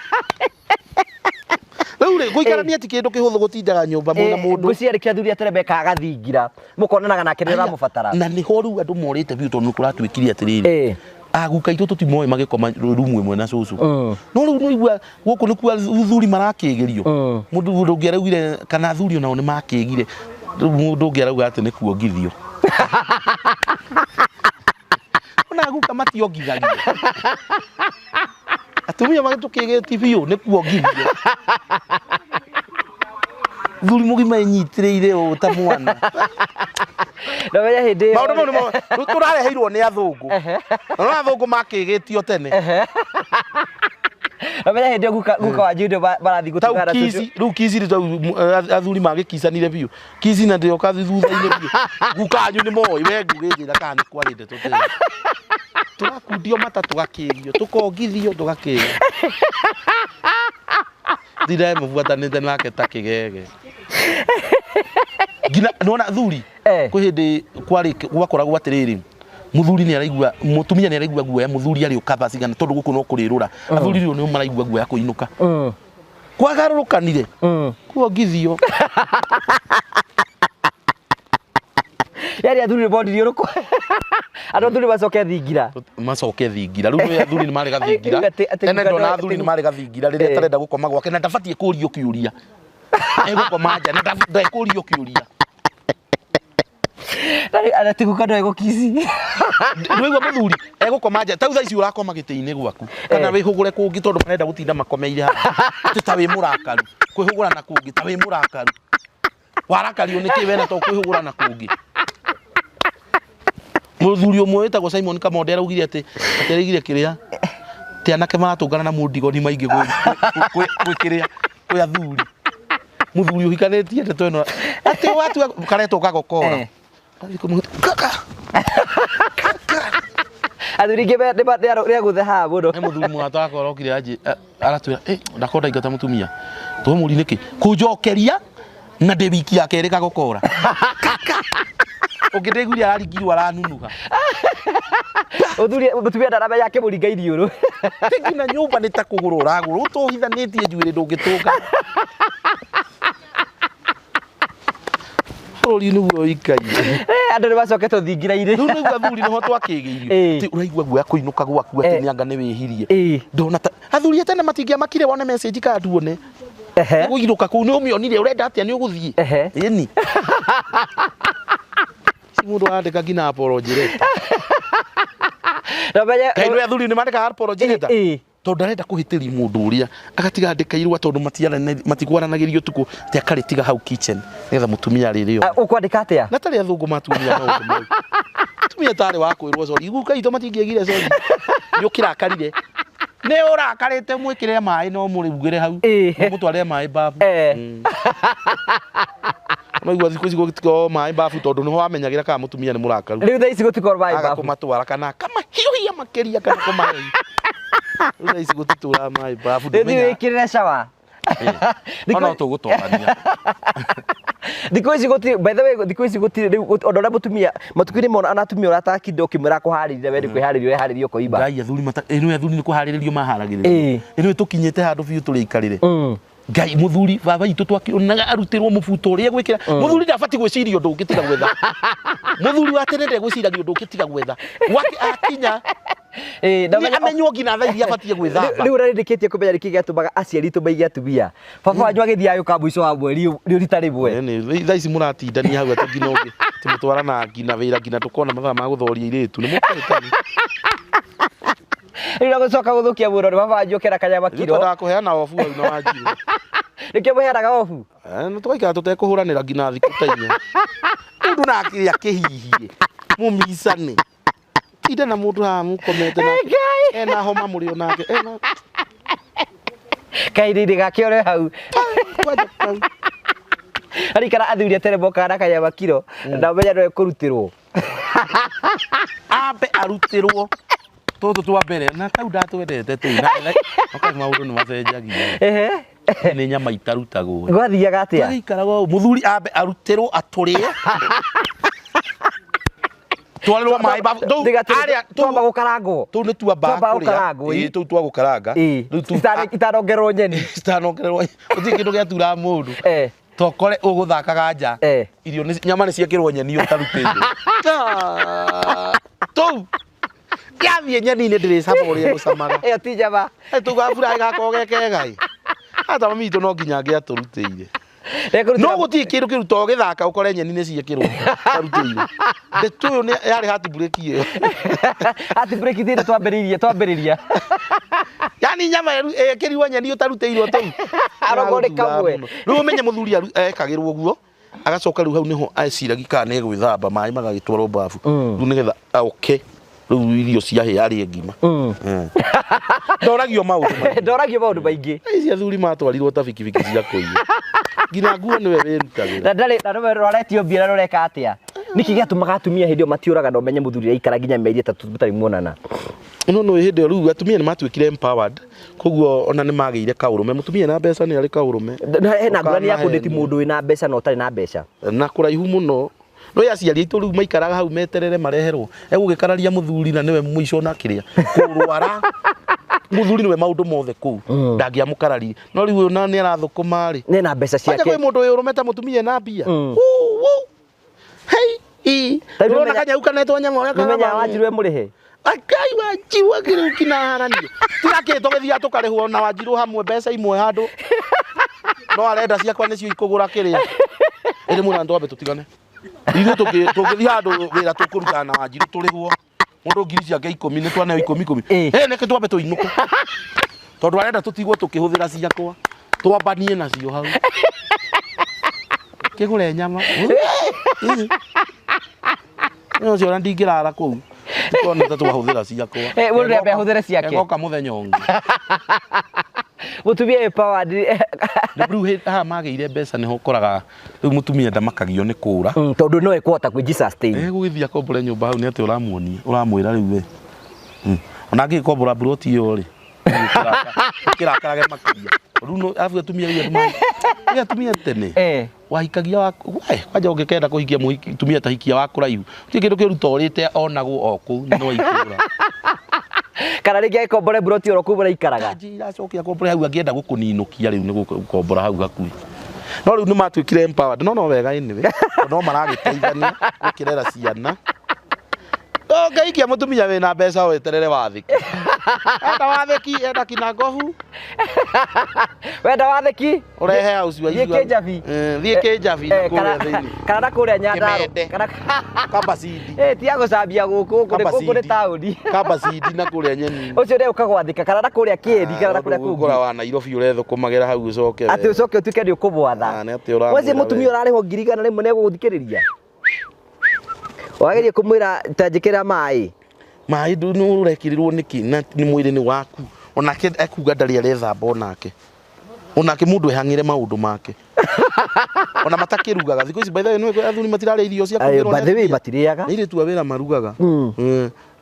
Rĩu rĩ gũikarania ti kĩndũ kĩhũthũ gũtindaga nyũmba mwĩna mũndũ. Ngwĩciria nĩkĩo athuri a tene mekaga gathingira mũkonanaga nake nĩ ũramũbatara. Na nĩho rĩu andũ morĩte biũ tondũ nĩ kũratuĩkire atĩrĩrĩ. Aguka itũ tũtimoĩ magĩkoma rumu ĩmwe na cũcũ. No rĩu nĩũigua gũkũ nĩkuo athuri marakĩgĩrio. Mũndũ mũndũ ũngĩ araugire kana athuri onao nĩ makĩgire. Rĩu mũndũ ũngĩ arauga atĩ nĩ kuongithio. Ona guka mationgithagio. Atumia magĩtũkĩgĩti biũ nĩ kuongithio. Thuri mũgima ĩnyitĩrĩire ũũ ta mwana. Na ũmenye hĩndĩ ĩyo Maũndũ mau nĩmo rĩu tũrareheirwo nĩ athũngũ. Na no athũngũ makĩgĩtio tene. Na ũmenye hĩndĩ ĩyo guka guka wanyu ndio marathiĩ Tau gũtungana na cũcũ. kici, rĩu kici rĩ tau athuri magĩkicanire biũ. Kici na ndĩoka thutha-inĩ biũ. Guka wanyu nĩ moĩ we ngugĩnjĩra kana nĩ kwarĩ ndeto ta ĩyo. Tũgakundio mata tũgakĩgio, tũkongithio tũgakĩgio. Ndindae mũbuatanĩte nake ta kĩgege. Nginya nĩwona athuri kwĩ hĩndĩ kwarĩ gwakoragwo atĩrĩrĩ mũthuri nĩ araigua mũtumia nĩ araigua guoya mũthuri arĩũka thaa cigana tondũ gũkũ no kũrĩrũra athuri rĩu nĩo maraigua guoya kũinũka kwagarũrũkanire kuongithio Yani athuri nĩ monirio rũkũ andũ athuri macoke thingira macoke thingira rĩu nĩ athuri nĩ marĩ gathingira Atĩ tene ndona guka athuri nĩ marĩ gathingira rĩrĩa atarenda gũkoma gwake na ndabatiĩ kũrio kĩũria egũkoma nja na ndekũrio kĩũria Atĩ guka ndoĩ gũkici ndũigua mũthuri egũkoma nja tau thaa ici ũrakoma gĩtĩ-inĩ gwaku kana wĩhũgũre kũngĩ tondũ marenda gũtinda makomeire haha atĩ ta wĩ mũrakaru kwĩhũgũra na kũngĩ ta wĩ mũrakaru warakario nĩ kĩ wena to kwĩhũgũra na kũngĩ mũthuri ũmwe wĩtagwo Simon Kamonde araugire atĩ atĩ araugire kĩrĩa atĩ anake maratũngana na mũndigoni maingĩ gwĩ kĩrĩa kwĩ athuri mũthuri ũhikanĩtie ndeto ĩno atĩ watua karetwo kagokora kaka Athuri ingĩ nĩ agũthe haha mũno. He mũthuri mũrata wakwa orokire anjĩ aratwĩra eh ndakorwo ndaingata mũtumia twamũri nĩkĩ kũnjokeria na ndĩ wiki ya kerĩ kagokora ũngĩ ndĩiguire araringirwo aranunuha Mũthuri mũtumia ndaramenya akĩmũringa iniũrũ. Ti nginya nyũmba nĩ ta kũgũrũ ũragũra ũtũhithanĩtie njuĩrĩ ndũngĩtũnga bũrũri nĩguo ũikaire Andũ nĩ macoketwo thingira-inĩ. Rĩu nĩguo athuri nĩho twakĩgĩirio ti ũraigua guoya kũinũka gwaku atĩ nĩanga nĩ wĩhirie ndona ta athuri a tene matingĩamakire wone message kana tuone gũinũka kũu nĩ ũmĩonire ũrenda atĩa nĩ ũgũthiĩ ĩni si mũndũ arandĩka nginya apology letter Kaĩ nĩ athuri nĩ mandĩkaga apology letter tondũ ndarenda kũhĩtĩria mũndũ ũrĩa agatiga andĩka irũa tondũ matikwaranagĩria ũtukũ atĩ akarĩtiga hau kitchen nĩgetha mũtumia arĩrĩo Ũkwandĩka atĩa? Na tarĩ athũngũ matuonia maũndũ mau mũtumia tarĩ wa kwĩrwo sorry guka itũ matingĩaigire sorry nĩ ũkĩrakarire nĩ ũrakarĩte mwĩkĩre maĩ no mũrugĩre hau mũtwarĩre maĩ babu Ũraigua thikũ ici gũtikoragwo maĩ babu tondũ nĩho wamenyagĩra kana mũtumia nĩ mũrakaru Rĩu thaa ici gũtikoragwo maĩ aga babu. kũmatwara kana akamahiũhia makĩria kana kũmahe rĩu thaa ici gũtitũraga maĩ babu Rĩu thiĩ wĩkĩrĩre shower. Ona tũgũtorania Thikũ ici gũtirĩ by the way thikũ ici gũtirĩ rĩu ũndũ ũrĩa mũtumia matukũ-inĩ mona ona atumia ũratakinda ũkĩmwĩra kũharĩria we nĩ kwĩharĩria ũreharĩria ũkoimba. Ngai athuri mata ĩno athuri nĩ kũharĩrĩrio maharagĩrĩrio ĩno tũkinyĩte handũ biũ tũrĩikarĩre Ngai mũthuri baba itũ twakĩonaga arutĩrwo mũbuto ũrĩa gwĩkĩra mũthuri ndabatiĩ gwĩciria ũndũ ũngĩ tiga gwetha mũthuri wa tene ndegwĩciragia ũndũ ũngĩ tiga gwetha gwake akinya nĩ amenywo nginya thaa iria abatiĩ gwĩthamba Rĩu ũrarĩndĩkĩtie kũmenya nĩkĩ gĩatũmaga aciari aitũ maige atumia baba wanyu agĩthiaga gũka mũico wa mweri rĩ rita rĩmwe. Nĩ thaa ici mũratindania hau atĩ nginya ũngĩ tũmũtwarana nginya wĩra nginya tũkona mathaa ma gũthoria airĩtu nĩ mũkũhĩtania Rĩu na gũcoka gũthũkia mũno nĩ baba wanyu okera kanyama Ithuĩ kiro twendaga kũheana obu hau na wanjiru nĩkĩo mũheanaga obu. Nĩ tũgaikara tũtekũhũranĩra nginya thikũ ta inya mũndũ nakĩrĩa kĩhihie mũmicane tinde na mũndũ haha mũkomete nake ena homa mũrĩ o nake ena Kahinda-inĩ gake ũrĩ hau kwanja kau arikara athuri a tene mokaga na kanyama kiro na ũmenya no ekũrutĩrwo ambe arutĩrwo tũtũ twa mbere na kau ndatwendete tũu na na maũndũ nĩ macenjagia nĩ nyama itarutagwo Gwathiaga atĩa? Twagĩikaraga ũũ mũthuri ambe arutĩrwo atũrĩe Twarĩrwo maĩ bafu. Tũu- Tiga arĩa- tũu- twamba gũkarangwo. Tũu nĩ tuambaga Twambaga kũrĩa. gũkarangwo, Ĩĩ, ĩ. tũu twa gũkaranga. Ĩ. Rĩu tũu- Itanongererwo nyeni. Citanongererwo. Gũtirĩ kĩndũ gĩaturaga mũndũ. Eh. Tokore ũgũthakaga nja. Eh. Irio nĩ nyama nĩ ciekĩrwo nyeni ũtarutĩirwo. Tũu. Yathiĩ nyeni-inĩ ndĩrĩcama ũrĩa ĩgũcamaga. Ĩyo ti njama. Tũu gabura gakoragwo ge kega ĩ. Hata mami witũ no nginya angĩatũrutĩire. Rekũrutĩra- No gũtirĩ kĩndũ kĩru to gĩthaka ũkore nyeni nĩ ciekĩrwo ũtarutĩirwo. Ndeto ĩyo nĩ yarĩ heartbreak ĩyo. Ati break thĩna twambĩrĩirie twambĩrĩria. Yani nyama ĩkĩrirwo nyeni ũtarutĩirwo tũu. Arogo nĩ kamwe. Rĩu ũmenye mũthuri ekagĩrwo ũguo agacoka rĩu hau nĩho eciragia kana nĩ egwĩthamba maĩ magagĩtwarwo bafu rĩu nĩgetha oke rĩu irio ciahĩa arĩe ngima. Ndoragio maũndũ maingĩ. Ndoragio maũndũ maingĩ. Ici athuri matwarirwo ta bikibiki cia kũiywo. Nginya nguo nĩwe wĩrutagĩra. Na ndarĩ na rũme rwaretio mbia na rũreka atĩa? Nĩkĩ gĩatũmaga atumia hĩndĩ ĩyo matiũraga na ũmenye mũthuri aikara nginya mĩeri 3 mũtarĩ muonana? No no hĩndĩ ĩyo rĩu atumia nĩ matuĩkire empowered koguo ona nĩ magĩire kaũrũme mũtumia na mbeca nĩ arĩ kaũrũme. Na hena ngũrani ya kũndĩti Ũkanahenio. mũndũ wĩna mbeca na ũtarĩ na mbeca. Na kũraihu mũno no aciari aitũ rĩu maikaraga hau meterere mareherwo egũgĩkararia mũthuri na nĩwe mũico na kĩrĩa kũrwara mũthuri nĩwe maũndũ mothe kũu ndangĩamũkararia no rĩu ũyũ na nĩ arathũkũma rĩ Nĩ na mbeca kwanja ciake. kwĩ mũndũ wĩ ũrũme ta mũtumia na mbia Uu, uu. Hei, ii. Ta rĩu Ũrona nĩmenya- kanyau kanetwo nyama ũrĩa Nĩmenya karabang'wo. Wanjiru we mũrĩhe. Akai Wanjiru akĩrĩ kinaharanio tiga kĩ tũgĩthiaga tũkarĩhwo na Wanjiru hamwe mbeca imwe handũ no arenda ciakwa nĩcio ikũgũra kĩrĩa ĩrĩ mũra twambe tũtigane ithuĩ tũngĩthiĩ handũ wĩra tũkũrutaga na Wanjiru tũrĩhwo mũndũ ngiri ciake ikũmi nĩ twaneo ikũmi ikũmi Ĩ. ĩ nĩkĩ twambe tũinũke tondũ arenda tũtigwo tũkĩhũthĩra ciakwa twambanie nacio hau kĩgũre nyama ũcio ona ndingĩrara kũu tondũ ta twahũthĩra ciakwa Eh, mũndũ nĩambe ahũthĩre ciake. Egoka mũthenya ũngĩ Mũtumia empowered. rĩu haha magĩire mbeca nĩho ũkoraga rĩu mũtumia ndamakagio nĩ kũra Tondũ no ekũhota kwĩ sustain. Gũgĩthiĩ akombore nyũmba hau nĩ atĩ ũramuonia ũramwĩra rĩu we ona angĩgĩkombora mburoti ĩyo rĩ ũkĩrakarage makĩria rĩu arabu atumia rĩu andũ rĩu atumia tene Eh. wahikagia wa we kwanja ũngĩkenda kũhikia mũtumia ta hikia wa kũraihu gũtirĩ kĩndũ kĩũru ta ũrĩte onagwo o kũu no itũra Kana rĩngĩ agĩkombore mburoti oro kũu mũraikaraga. Njira acoke akombore hau angĩenda gũkũninũkia rĩu nĩ gũkombora hau hakuhĩ no rĩu nĩ matuĩkire empowered no no wega anyway no maragĩteithania gũkĩrera ciana ũngĩhikia mũtumia wĩna mbeca weterere wathĩki enda wathĩki enda kina ngohu Wenda wathĩki? ũrehe house Thiĩ Kĩnjabi. Thiĩ Kĩnjabi na Eh, kũrĩa thĩinĩ kana na kũrĩa Nyandarua. Kĩmende. Kana Kambacindi Eh, tiga gũcambia gũkũ gũkũ nĩ taũni. Kambacindi na kũrĩa nyeni Ũcio ũrĩa ũkagwathĩka kana na kũrĩa Kĩeni kana na kũrĩa kũra kũngĩ. wa Nairobi ũrethũkũmagĩra hau ũcoke Atĩ ũcoke ũtuĩke nĩ ũkũmwatha. Ah, nĩ atĩ ũramwĩra Waci mũtumia we. ũrarĩhwo 100,000 nĩ egũgũthikĩrĩria. Wagĩrĩire kũmwĩra ta njĩkĩra maĩ. Maĩ ndũ nĩ ũrekĩrĩrwo nĩkĩ na nĩ mwĩrĩ nĩ waku onake ekuga ndarĩ arethamba onake onake mũndũ ehang'ĩre maũndũ make ona matakĩrugaga thikũ ici by the way nĩ athuri matirarĩa irio cia Ayo, kũrugĩrwo by nĩ the way atumia. matirĩaga. Nĩ airĩtu a wĩra marugaga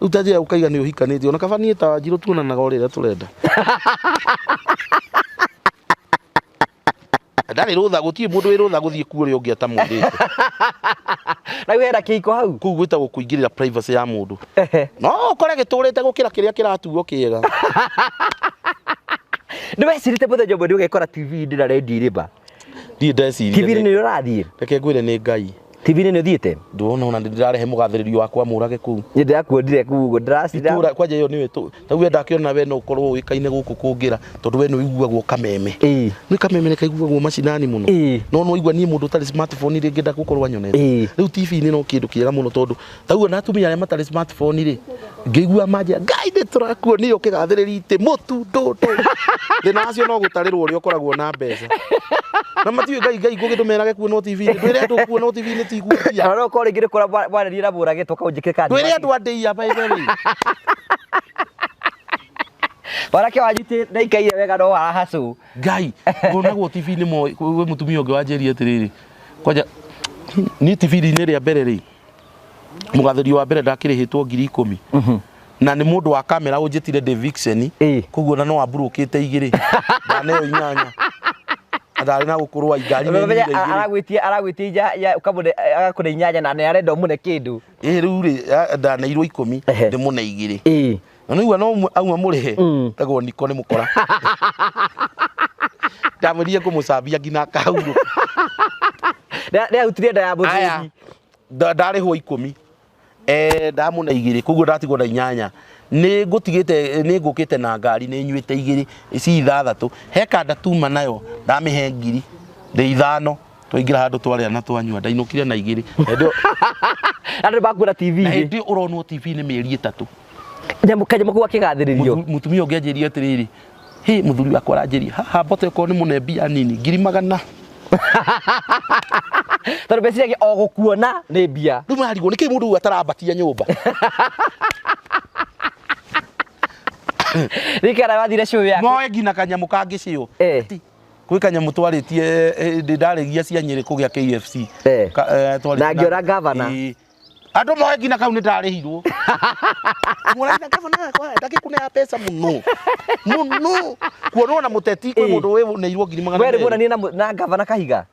rĩu ta njĩra ũkaiga nĩ ũhikanĩtie ona kaba niĩ ta Wanjiru tuonanaga o rĩrĩa tũrenda ndarĩ rũtha gũtirĩ mũndũ wĩ rũtha gũthiĩ kuo ũrĩa ũngĩ atamwĩrĩte Na rĩu hena kĩhiko hau. kũu gwĩtagwo kũingĩrĩra privacy ya mũndũ no ũkore gĩtũrĩte gũkĩra kĩrĩa kĩratuo kĩega Nĩ wecirĩte mũthenya ũmwe nĩ ũgekora TV-inĩ na redio-inĩ ba. Niĩ ndeciria TV-inĩ nĩ ũrathiĩ. Reke ngwĩre nĩ Ngai TV-inĩ nĩ ũthiĩte. Ndona ona ndĩrarehe mũgathĩrĩrio wakwa mũrage kũu Nĩ ndĩrakuonire kũu ũguo ndĩracira. itũra kwanja ĩyo nĩwe ta we ndakĩona we no ũkorwo ũĩkaine gũkũ kũngĩra tondũ we nĩ ũiguagwo kameme Ĩĩ. nĩ kameme nĩ kaiguagwo macinani mũno Ĩĩ. no no igua niĩ mũndũ ũtarĩ smartphone rĩngĩ ndagũkorwo anyonete Ĩĩ. rĩu TV-inĩ no kĩndũ kĩega mũno tondũ ta na atumia arĩa matarĩ smartphone rĩ ngĩigua manjia Ngai nĩ tũrakuonire ũkĩgathĩrĩria itĩ mũtu ndũ ndũ thĩna wacio no gũtarĩrwo ũrĩa ũkoragwo na mbeca na matiũĩ Ngai Ngai ngũgĩtũmerage kuonwo TV-inĩ ndwĩre andũ kuonwo TV-inĩ tiguo mbia Na no ũkorwo rĩngĩ nĩ kũrĩa mwarĩrie na mũragĩtwo kaũnjĩkĩre kandi. ndwĩre andũ andĩia by the way Mwanake wanyu ndaikaire wega no arahacũ. Ngai ngonagwo TV-inĩ mo kwĩ mũtumia ũngĩ wanjĩrie atĩrĩrĩ kwanja niĩ TV-inĩ rĩa mbere rĩ mũgathĩrio wa mbere ndakĩrĩhĩtwo 10,000 na nĩ mũndũ wa kamera ũnjĩtire ndĩ vixen Ĩĩ. koguo na no amburũkĩte igĩrĩ ndaneo inyanya Ndarĩ na gũkũrũa ngari nĩ Ũmenye nyire igĩrĩ. aragwĩtie aragwĩtie inya ya ũkamũne agakũne inyanya na nĩ arenda ũmũne kĩndũ. Ĩ rĩu rĩ ndaneirwo 10 Ehe. ndĩmũne 2. Ĩĩ. Na nĩigua no ũmwe auma mũrĩhe Mm. tagwo niko nĩ mũkora. Ndamwĩrire kũmũcambia nginya akahurũka. Nĩ arutire nda ya Aya mũthuri. ndarĩhwo 10 ndamũne 2 koguo ndatigwo na 8 nĩ ngũtigĩte nĩ ngũkĩte na ngari nĩ nyuĩte 2 ici 6 he kanda tuma nayo ndamĩhe ngiri ndĩ 5 twaingĩra handũ twarĩa na twanyua ndainũkire na 2 hĩndĩ ĩyo- Andũ makuona na TV-inĩ. hĩndĩ ĩyo ũronwo TV-inĩ mĩeri 3. Nyamũ kanyamũ kau gakĩgathĩrĩrio. Mũtumia ũngĩ anjĩrire atĩrĩrĩ, hĩ mũthuri wakwa aranjĩria haha mbote okorwo nĩ mũne mbia nini ngiri 100. Tondũ meciragia o gũkuona nĩ mbia. Rĩu marigwo nĩkĩ mũndũ ũyũ atarambatia nyũmba. Rĩkara wathire show yaku. Moe nginya kanyamũ kangĩ cio. Eh. Kwĩ kanyamũ twarĩtie hĩndĩ ndarĩgia cia Nyĩrĩ kũgĩa KFC. Eh. Twarĩtie Na ngĩona gavana. Ĩĩ. Andũ moe nginya kau nĩ ndarĩhirwo. Mũraina gavana yakwa ndakĩkũnea mbeca mũno. Mũno. Kuonwo na mũteti kwĩ Ĩĩ. mũndũ wĩneirwo ngiri We rĩ 200. muonanie na gavana Kahiga.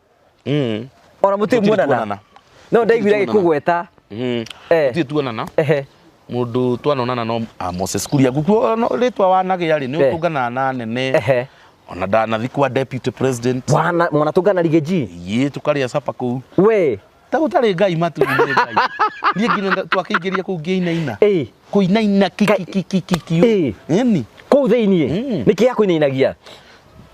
Mm. Ona mũtirĩ Tũtirĩ muonana. tuonana. No ndaiguire Tũtirĩ agĩkũgweta. Mm. Eh. Tũtirĩ tuonana. Ehe. Mũndũ twanonana no a Moses Kuria gukuo no rĩtwa wanagĩa rĩ nĩ Eh. ũtũnganaga na anene. Ehe. Ona ndanathi kwa deputy president. Mwana mwana tũngana Riggy. Ĩ tũkarĩa capa kũu. We. Ta gũtarĩ Ngai matu-inĩ Ngai. Niĩ nginya twakĩingĩria kũu ngĩinaina. Ĩĩ. Kũinaina ki ki ki ki ki ki. Ĩĩ. Ĩni. Kũu thĩiniĩ. Mm. Nĩkĩ yakũinainagia?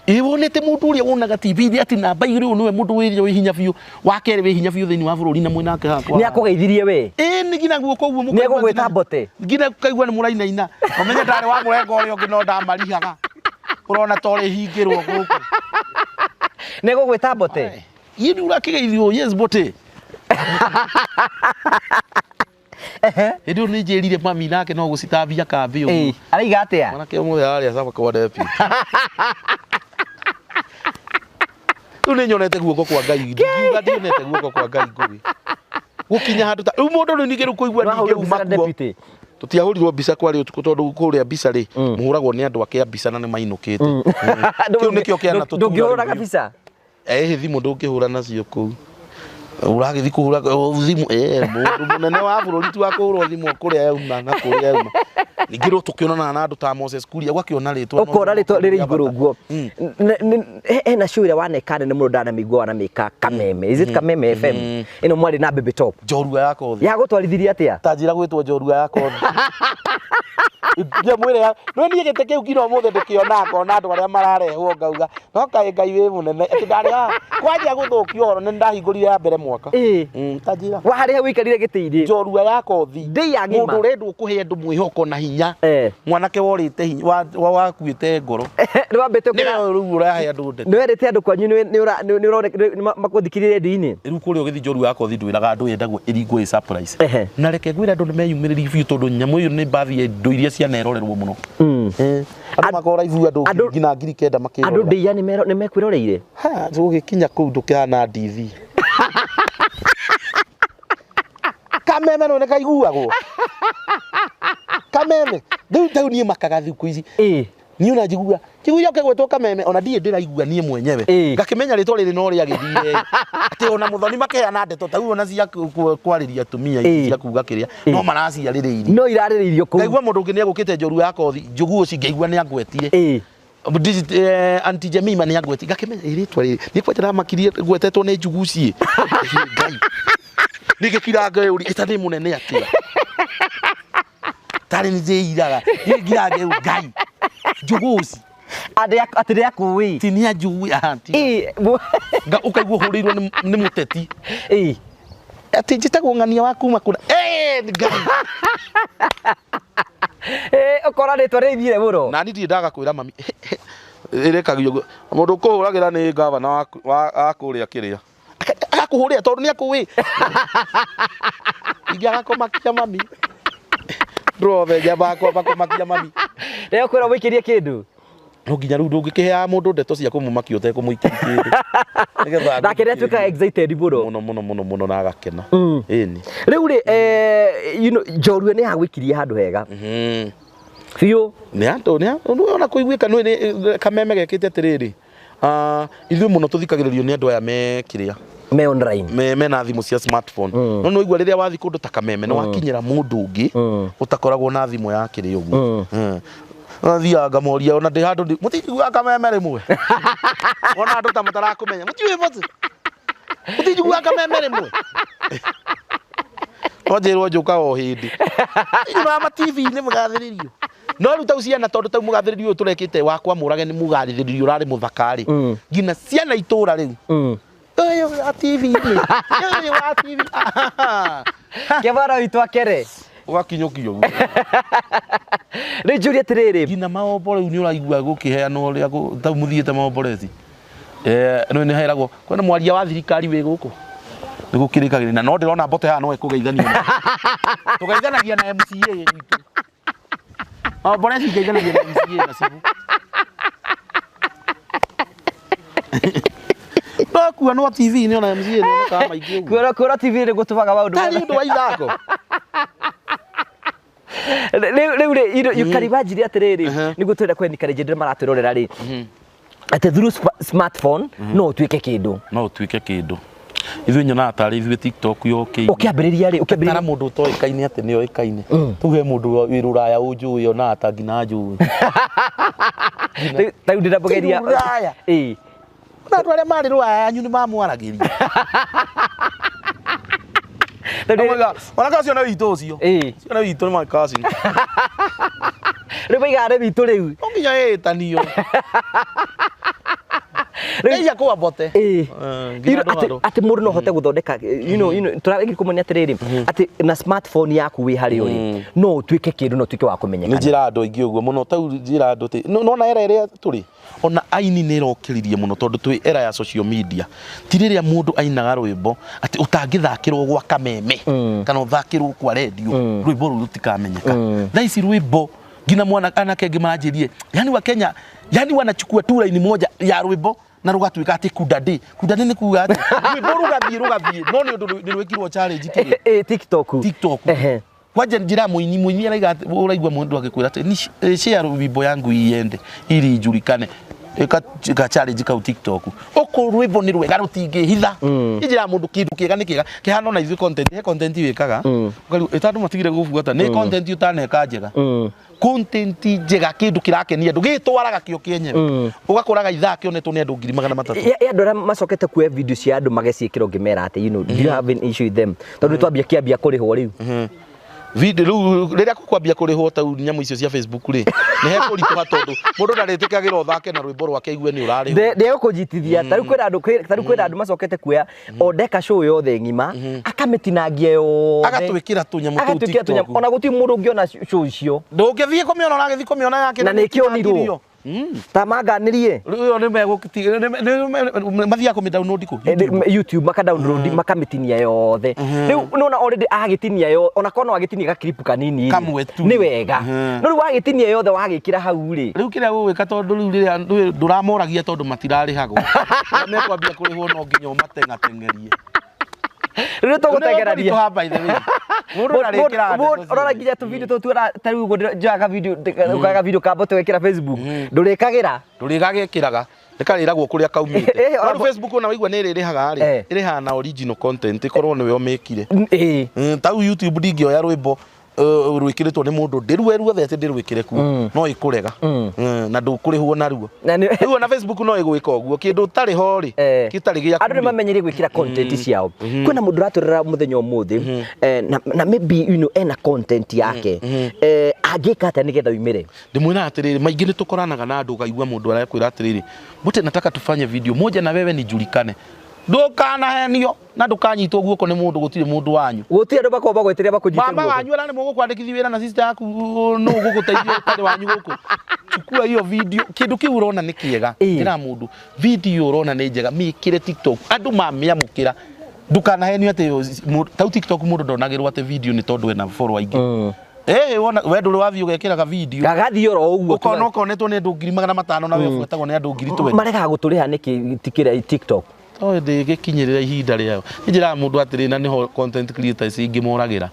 Ĩ wonete mũndũ ũrĩa wonaga TV-inĩ atĩ namba 2 ũyũ nĩwe mũndũ wĩrĩa wĩ hinya biũ wa kerĩ wĩ hinya biũ thĩinĩ wa bũrũri na mwĩnake hakwa. Nĩ akũgeithirie we. Ĩ nĩ nginya guoko ũguo Nĩ mũkaigua egũgwĩta nginya- mbote. nginya kaigua nĩ mũrainaina. Ũmenye ndarĩ wa mũrengo ũrĩa ũngĩ no ndamarihaga. Ũrona ta ũrĩhingĩrwo gũkũ. Nĩ egũgwĩta mbote. Ĩ nĩ ũrakĩgeithio yes mbote. Ehe. Hĩndĩ ĩyo nĩ njĩrire mami nake no gũcitambia kambĩ Ĩĩ. ũguo. Araiga atĩa? Mwanake ũmũthĩ ararĩa caba kwa deputy. Rĩu nĩ nyonete guoko kwa Ngai. Ndingiuga ndionete guoko kwa Ngai ngũgĩ. Gũkinya handũ ta rĩu mũndũ rĩu ningĩ rĩu kũigua Nĩ ningĩ wahũrirwo mbica uma na kuo. deputy. Tũtiahũrirwo mbica kwarĩ ũtukũ tondũ kũrĩa mbica rĩ mũhũragwo nĩ andũ ake a mbica na nĩ mainũkĩte. Kĩu nĩkĩo kĩana tũtura Ndũngĩhũraga rĩu. mbica. Ĩhĩ thimũ ndũngĩhũra nacio kũu. Ũragĩthiĩ kũhũra thimũ mũndũ mũnene wa bũrũri ti wa kũhũrwo thimũ kũrĩa yauma na kũrĩa yauma. Ningĩ rĩu tũkĩonanaga na andũ ta Moses Kuria ũgakĩona rĩtwa. Ũkona rĩtwa rĩrĩ igũrũ ũguo. Mm. Hena show ĩrĩa waneka nene mũno ndanamĩigua wanamĩka Kameme. Is it Kameme FM? Ĩno mwarĩ na Baby Top. Njorua ya kothi. Yagũtwarithirie atĩa? Ta njĩra gwĩtwo njorua ya kothi. Nyamũ ĩrĩa no niĩ gĩtĩ kĩu nginya ũmũthĩ ndĩkĩonaga ngona andũ arĩa mararehwo ngauga no kaĩ Ngai wĩ mũnene atĩ ndarĩ haha kwanjia gũthũkio ũhoro nĩ ndahingũrire ya mbere mwaka. Ĩĩ. Ta njĩra. Wa harĩa ũikarire gĩtĩ-inĩ. Njorua ya kothi. Ndĩ ya ng'ima. Mũndũ ũrendwo kũhe andũ mwĩhoko na hinya. Eh. Mwanake worĩte hinya wakuĩte ngoro. Nĩ wambĩte Nĩwe rĩu ũrahe andũ ndeto. nĩ werĩte andũ kwanyu nĩ makũthikĩrĩrie redio-inĩ. Rĩu kũrĩa ũgĩthiĩ njorua ya kothi ndwĩraga andũ yendagwo ĩringwo ĩ surprise. Ehe. Na reke ngwĩre andũ nĩ meyumĩrĩrie biũ tondũ nyamũ ĩyo nĩ mbathi ya indo iria cianerorerwo mũno. Andũ makora ibu andũ nginya 9,000 Andũ makĩrorera. ndĩia nĩ mekwĩroreire. Ha, tũgĩkinya kũu ndũkĩhana ndithi. Kameme no nĩ kaiguagwo. Kameme. Rĩu tau niĩ makaga thikũ ici. Ĩĩ. Niĩ ona njiguaga njiguaga ũkĩgwetwo kameme ona ndirĩ ndĩraigua niĩ mwenyewe. Ĩĩ. Ngakĩmenya rĩtwa rĩrĩ no rĩagĩthire. Atĩ ona mũthoni makeana ndeto ta ona cia kwarĩria atumia ici Ĩĩ. cia kuga kĩrĩa no maraciarĩrĩirie. No irarĩrĩirio kũu. Ngaigua mũndũ ũngĩ nĩegũkĩte njorua ya kothi njũguo ũcio ngaigua nĩangwetire. Ĩĩ. Auntie Jemima nĩ angweti ngakĩmenya ĩrĩtwa rĩrĩ nĩ kwanja ndamakirie ngwetetwo nĩ njuguci Ngai nĩngĩkira ngeyũria ĩta nĩ mũnene atĩa tarĩ nĩ njĩiraga nĩngĩkira ngeyũria Ngai njuguci Atĩ nĩ akũĩ. ti nĩ anjui auntie Ĩĩ. Ũkaigua ũhũrĩirwo nĩ mũteti Ĩĩ. atĩ njĩtagwo ng'ania wa kuma kũna Ngai Ĩĩ ũkora rĩtwa rĩthire mũno. na niĩ ndirĩ ndaga kwĩra mami ĩrekagio ũguo mũndũ ũkũhũragĩra nĩ gavana wa kũrĩa kĩrĩa agakũhũrĩra tondũ nĩ akũĩ ingĩ agakũmakia mami ndũrothe nyambaga kwamba kũmakia mami Rĩo kwĩra mũikĩrie kĩndũ. No nginya rĩu ndũngĩkĩheaga mũndũ ndeto cia kũmũmakia ũtekũmũikia kĩndũ nĩgetha Nake nĩ atuĩkaga excited mũno. mũno mũno mũno mũno na agakena. Ĩni. Rĩu rĩ you know njorua nĩ yagwĩkirie handũ hega. Biũ. Nĩ andũ nĩ andũ ona kũiguĩka nĩ kameme gekĩte atĩrĩrĩ Ithuĩ mũno tũthikagĩrĩrio nĩ andũ aya me kĩrĩa me online mena thimũ cia smartphone. No nĩ waigua rĩrĩa wathiĩ kũndũ ta Kameme nĩ wakinyĩra mũndũ ũngĩ ũtakoragwo na thimũ ya kĩrĩa ũguo. Thiaga ngamoria ona ndĩ handũ mũtinjiguaga Kameme rĩmwe. Ona andũ ta matarakũmenya mũtiũĩ bote mũtinjiguaga Kameme rĩmwe. No njĩrwo njũkaga o hĩndĩ inyuĩ ma TV-inĩ mũgathĩrĩrio. No rĩu tau ciana tondũ tau mũgathĩrĩrio ũyũ tũrekĩte wakwa mũrage nĩ mũgathĩrĩrio ũrarĩ mũthaka rĩ, nginya ciana itũra rĩu ũyũ wa TV-inĩ ũyũ wa TV kĩbara witũ akere ũgakinyũkio ũguo. Rĩu njũrie atĩrĩrĩ, nginya maombo rĩu nĩ ũraigua gũkĩheanwo ũrĩa tau mũthiĩte maomboreci nĩ heragwo kwĩna mwaria wa thirikari wĩ gũkũ nĩ gũkĩrĩkagĩrĩria na no ndĩrona mbote haha no ĩkũgeithania tũgeithanagia na MCA gwitũ maomboreci ngeithanagia na MCA na cibũ no kuonwo TV-inĩ ona MCA nĩ onekaga maingĩ ũguo. Kuona TV nĩ gũtũmaga maũndũ tarĩ ũndũ wa ithako. Rĩu rĩ, you can imagine atĩrĩrĩ, nĩguo tũrenda kũ encourage andũ maratwĩrorera rĩ, atĩ through smartphone no ũtuĩke kĩndũ. No ũtuĩke kĩndũ. Ithuĩ nyonaga tarĩ ithuĩ TikTok yokĩire. Ũkĩambĩrĩria rĩ, ũkĩambĩrĩria tara mũndũ ũtoĩkaine atĩ nĩ oĩkaine. Tuge mũndũ wĩ rũraya ũnjũĩ onaga ta nginya njũĩ. Rĩu ndĩramũgeria. Rũraya. Ĩĩ. Na andũ arĩa marĩ rũraya yanyu nĩ mamwaragĩria. Ona kacio nĩ witũ ũcio. Ĩĩ. Ũcio nĩ witũ nĩ my cousin. Rĩu maigaga nĩ witũ rĩu. No nginya ĩtanio. Ndeithia kwa mbote. Ĩĩ. Atĩ mũndũ no ahote gũthondeka, you know, tũrageria kũmonia atĩrĩrĩ, atĩ na smartphone yaku wĩ harĩa ũrĩ, no ũtuĩke kĩndũ, no ũtuĩke wa kũmenyekana. Nĩ njĩra andũ aingĩ ũguo mũno, tau njĩra andũ atĩ, nona era ĩrĩa tũrĩ, ona aini nĩ ĩrokĩririe mũno tondũ twĩ era ya social media. Ti rĩrĩa mũndũ ainaga rwĩmbo atĩ ũtangĩthakĩrwo gwa Kameme kana ũthakĩrwo kwa redio, rwĩmbo rũu rũtikamenyeka. Thaa ici rwĩmbo nginya mwana anake angĩ maranjĩrie, yani wa Kenya, yani wanachukua tu line moja ya rwĩmbo na rũgatuĩka atĩ kundade. Kundade nĩ kuga atĩ rwĩmbo rũgathiĩ no nĩ ũndũ nĩ rwĩkirwo challenge kĩrĩa. TikTok. TikTok. Kwanja njĩra mũini araiga ũraigua mũndũ agĩkwĩra atĩ ni share rwĩmbo yangu iende ili ijulikane. Ĩka challenge kau TikTok. Ũkũ rwĩmbo nĩ rwega rũtingĩhitha. Njĩra mũndũ kĩndũ kĩega nĩ kĩega. Kĩhana ona ithuĩ content, he content wĩkaga. Ũkarigwo ĩta andũ matigire gũbuata nĩ content ũtaneka njega. Content njega kĩndũ kĩrakenia andũ gĩtwaraga kĩo kĩenyewe. Ũgakoraga ithaa kĩonetwo nĩ andũ 300,000. Ya andũ arĩa macokete kuoya video cia andũ mageciĩkĩra ũngĩmera atĩ, you know, do you have an issue with them? Tondũ twambia kĩambia kũrĩhwo rĩu. Video rĩu rĩrĩa gũkwambia kũrĩhwo tau nyamũ icio cia Facebook rĩ, nĩ hekũritũha tondũ mũndũ ndarĩtĩkagĩra ũthake na rwĩmbo rwake aigue nĩ ũrarĩhwo. Ndegũkũnjitithia, ta rĩu kwĩna andũ macokete kuoya o ndeka show yothe ng'ima, akamĩtinangia yothe. Agatwĩkĩra tũnyamũ tũu TikTok. Ona gũtirĩ mũndũ ũngĩona show icio. Ndũngĩthiĩ kũmĩona, ũragĩthiĩ kũmĩona yake na nĩkĩonirwo. Ta manganĩrie. Rĩu nĩ megũtiga mathiaga kũmĩ download kũ? YouTube maka download makamĩtinia yothe. Rĩu nona already agĩtinia yo ona korwo no agĩtinia ga clip kanini kamwe tu nĩ wega. No rĩu wagĩtinia yothe wagĩkĩra hau rĩ. Rĩu kĩrĩa ũgwĩka tondũ rĩu rĩrĩa ndũramoragia tondũ matirarĩhagwo. Mekwambia kũrĩhwo no nginya ũmateng'ateng'erie. Rĩu tũgũtengerania. Mũndũ ndarĩkĩra ndeto. Ũrora nginya tũ video tũtũ ta rĩu ũguo njoyaga video ũkaga video ka mbote wekĩra Facebook. Ndũrĩkagĩra. Ndũrĩgagĩkĩraga. Nĩkarĩragwo kũrĩa kaumĩte. No rĩu Facebook ona waigua nĩ ĩrĩrĩhaga rĩ, ĩrĩhaga na original content ĩkorwo nĩwe ũmĩkire. Tau YouTube ndingĩoya rwĩmbo rwĩkĩrĩtwo nĩ mũndũ ndĩruwe ruothe atĩ ndĩrwĩkĩre kuo no ĩkũrega na ndũkũrĩhwo naruo. Rĩu ona Facebook no ĩgwĩka ũguo kĩndũ ũtarĩ ho rĩ gĩtarĩ gĩaku. Andũ nĩ mamenyerie gwĩkĩra content ciao. Kwĩna mũndũ ũratwĩrora mũthenya ũmũthĩ na maybe you know ena content yake angĩka atĩa nĩgetha oimĩre? Ndĩmwĩraga atĩrĩrĩ, maingĩ nĩ tũkoranaga na andũ ũkaigua mũndũ arakwĩra atĩrĩrĩ, Mbote nataka tufanye video moja na wewe nijulikane. Ndũkanahenio na ndũkanyitwo guoko nĩ mũndũ, gũtirĩ mũndũ wanyu. Gũtirĩ andũ makoragwo magwĩtĩria makũnyite guoko. Mama wanyu arĩa nĩ mũgũkwandĩkithia wĩra na sister yaku nũ ũgũgũteithia ũtarĩ wanyu gũkũ. Chukua hiyo video, kĩndũ kĩu ũrona nĩ kĩega. Ĩra mũndũ, video ũrona nĩ njega, mĩkĩre TikTok. Andũ mamĩamũkĩra. Ndũkanahenio atĩ tau TikTok mũndũ ndonagĩrwo atĩ video nĩ tondũ ena follower aingĩ. Wona we ndũrĩ wathiĩ ũgekĩraga video. Gagathiĩ oro ũguo. Ũkona ũkonetwo nĩ andũ 500,000 na we ũbuatagwo nĩ andũ 20,000. Maregaga gũtũrĩha nĩkĩ tikĩra TikTok? Ndĩgĩkinyĩrĩra ihinda rĩayo. Nĩ njĩraga mũndũ atĩrĩ, na nĩho content creators ingĩmoragĩra.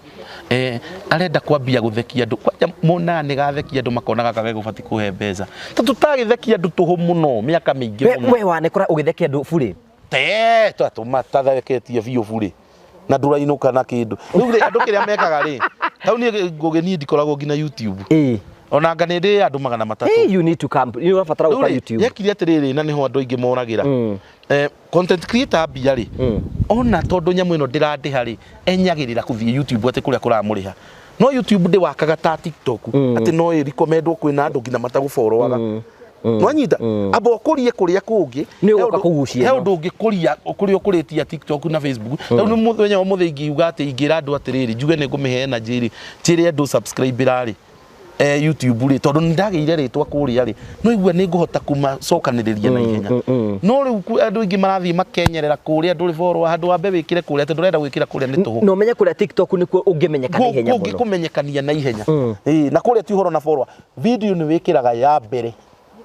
Arenda kwambia guthekia andu kwanja mona nĩ gathekia andu makona gaka gegũbatiĩ kũhe mbeca ta tũtagĩthekia andu tũhũ mũno mĩaka mĩingĩ We mũno we wanekora ũgĩthekia andũ burĩ. te twatũmatatheketie biũ burĩ na ndũrainũka na kĩndũ rĩu rĩ andũ kĩrĩa mekaga rĩ tau niĩ ngũgĩ niĩ ndikoragwo nginya YouTube Ĩĩ. ona anga nĩ ndĩ andũ 300. Hey, you need to come. Nĩ ũrabatara Rĩu gũka rĩ, YouTube. yekire atĩrĩrĩ na nĩho andũ aingĩ moragĩra. Content creator ambia rĩ ona tondũ nyamũ ĩno ndĩrandĩha rĩ enyagĩrĩra kũthiĩ YouTube atĩ kũrĩa kũramũrĩha no YouTube ndĩwakaga ta TikTok atĩ no ĩrekomendwo kwĩna andũ nginya matagũboroaga nwanyita amba ũkũrie kũrĩa kũngĩ. Nĩ ũgũka kũgucia He ĩno. ũndũ ũngĩkũria kũrĩa ũkũrĩtie TikTok na Facebook. Rĩu nĩ mũthenya wa mũthĩ ingiuga atĩ ingĩra andũ atĩrĩrĩ njuge nĩ ngũmĩhe energy rĩ njĩre andũ subscribe rĩ YouTube rĩ tondũ nĩ ndagĩire rĩtwa kũrĩa rĩ no igua nĩ ngũhota kũmacokanĩrĩria na ihenya no rĩu andũ aingĩ marathiĩ makenyerera kũrĩa ndũrĩ follower handũ wambe wĩkĩre kũrĩa atĩ ndũrenda gwĩkĩra kũrĩa nĩ tũhũ. Na ũmenye kũrĩa TikTok nĩkuo ũngĩmenyeka na ihenya Kũngĩ mũno. kũmenyekania na ihenya. Ĩĩ, na kũrĩa ti ũhoro na follower video nĩ wĩkĩraga ya mbere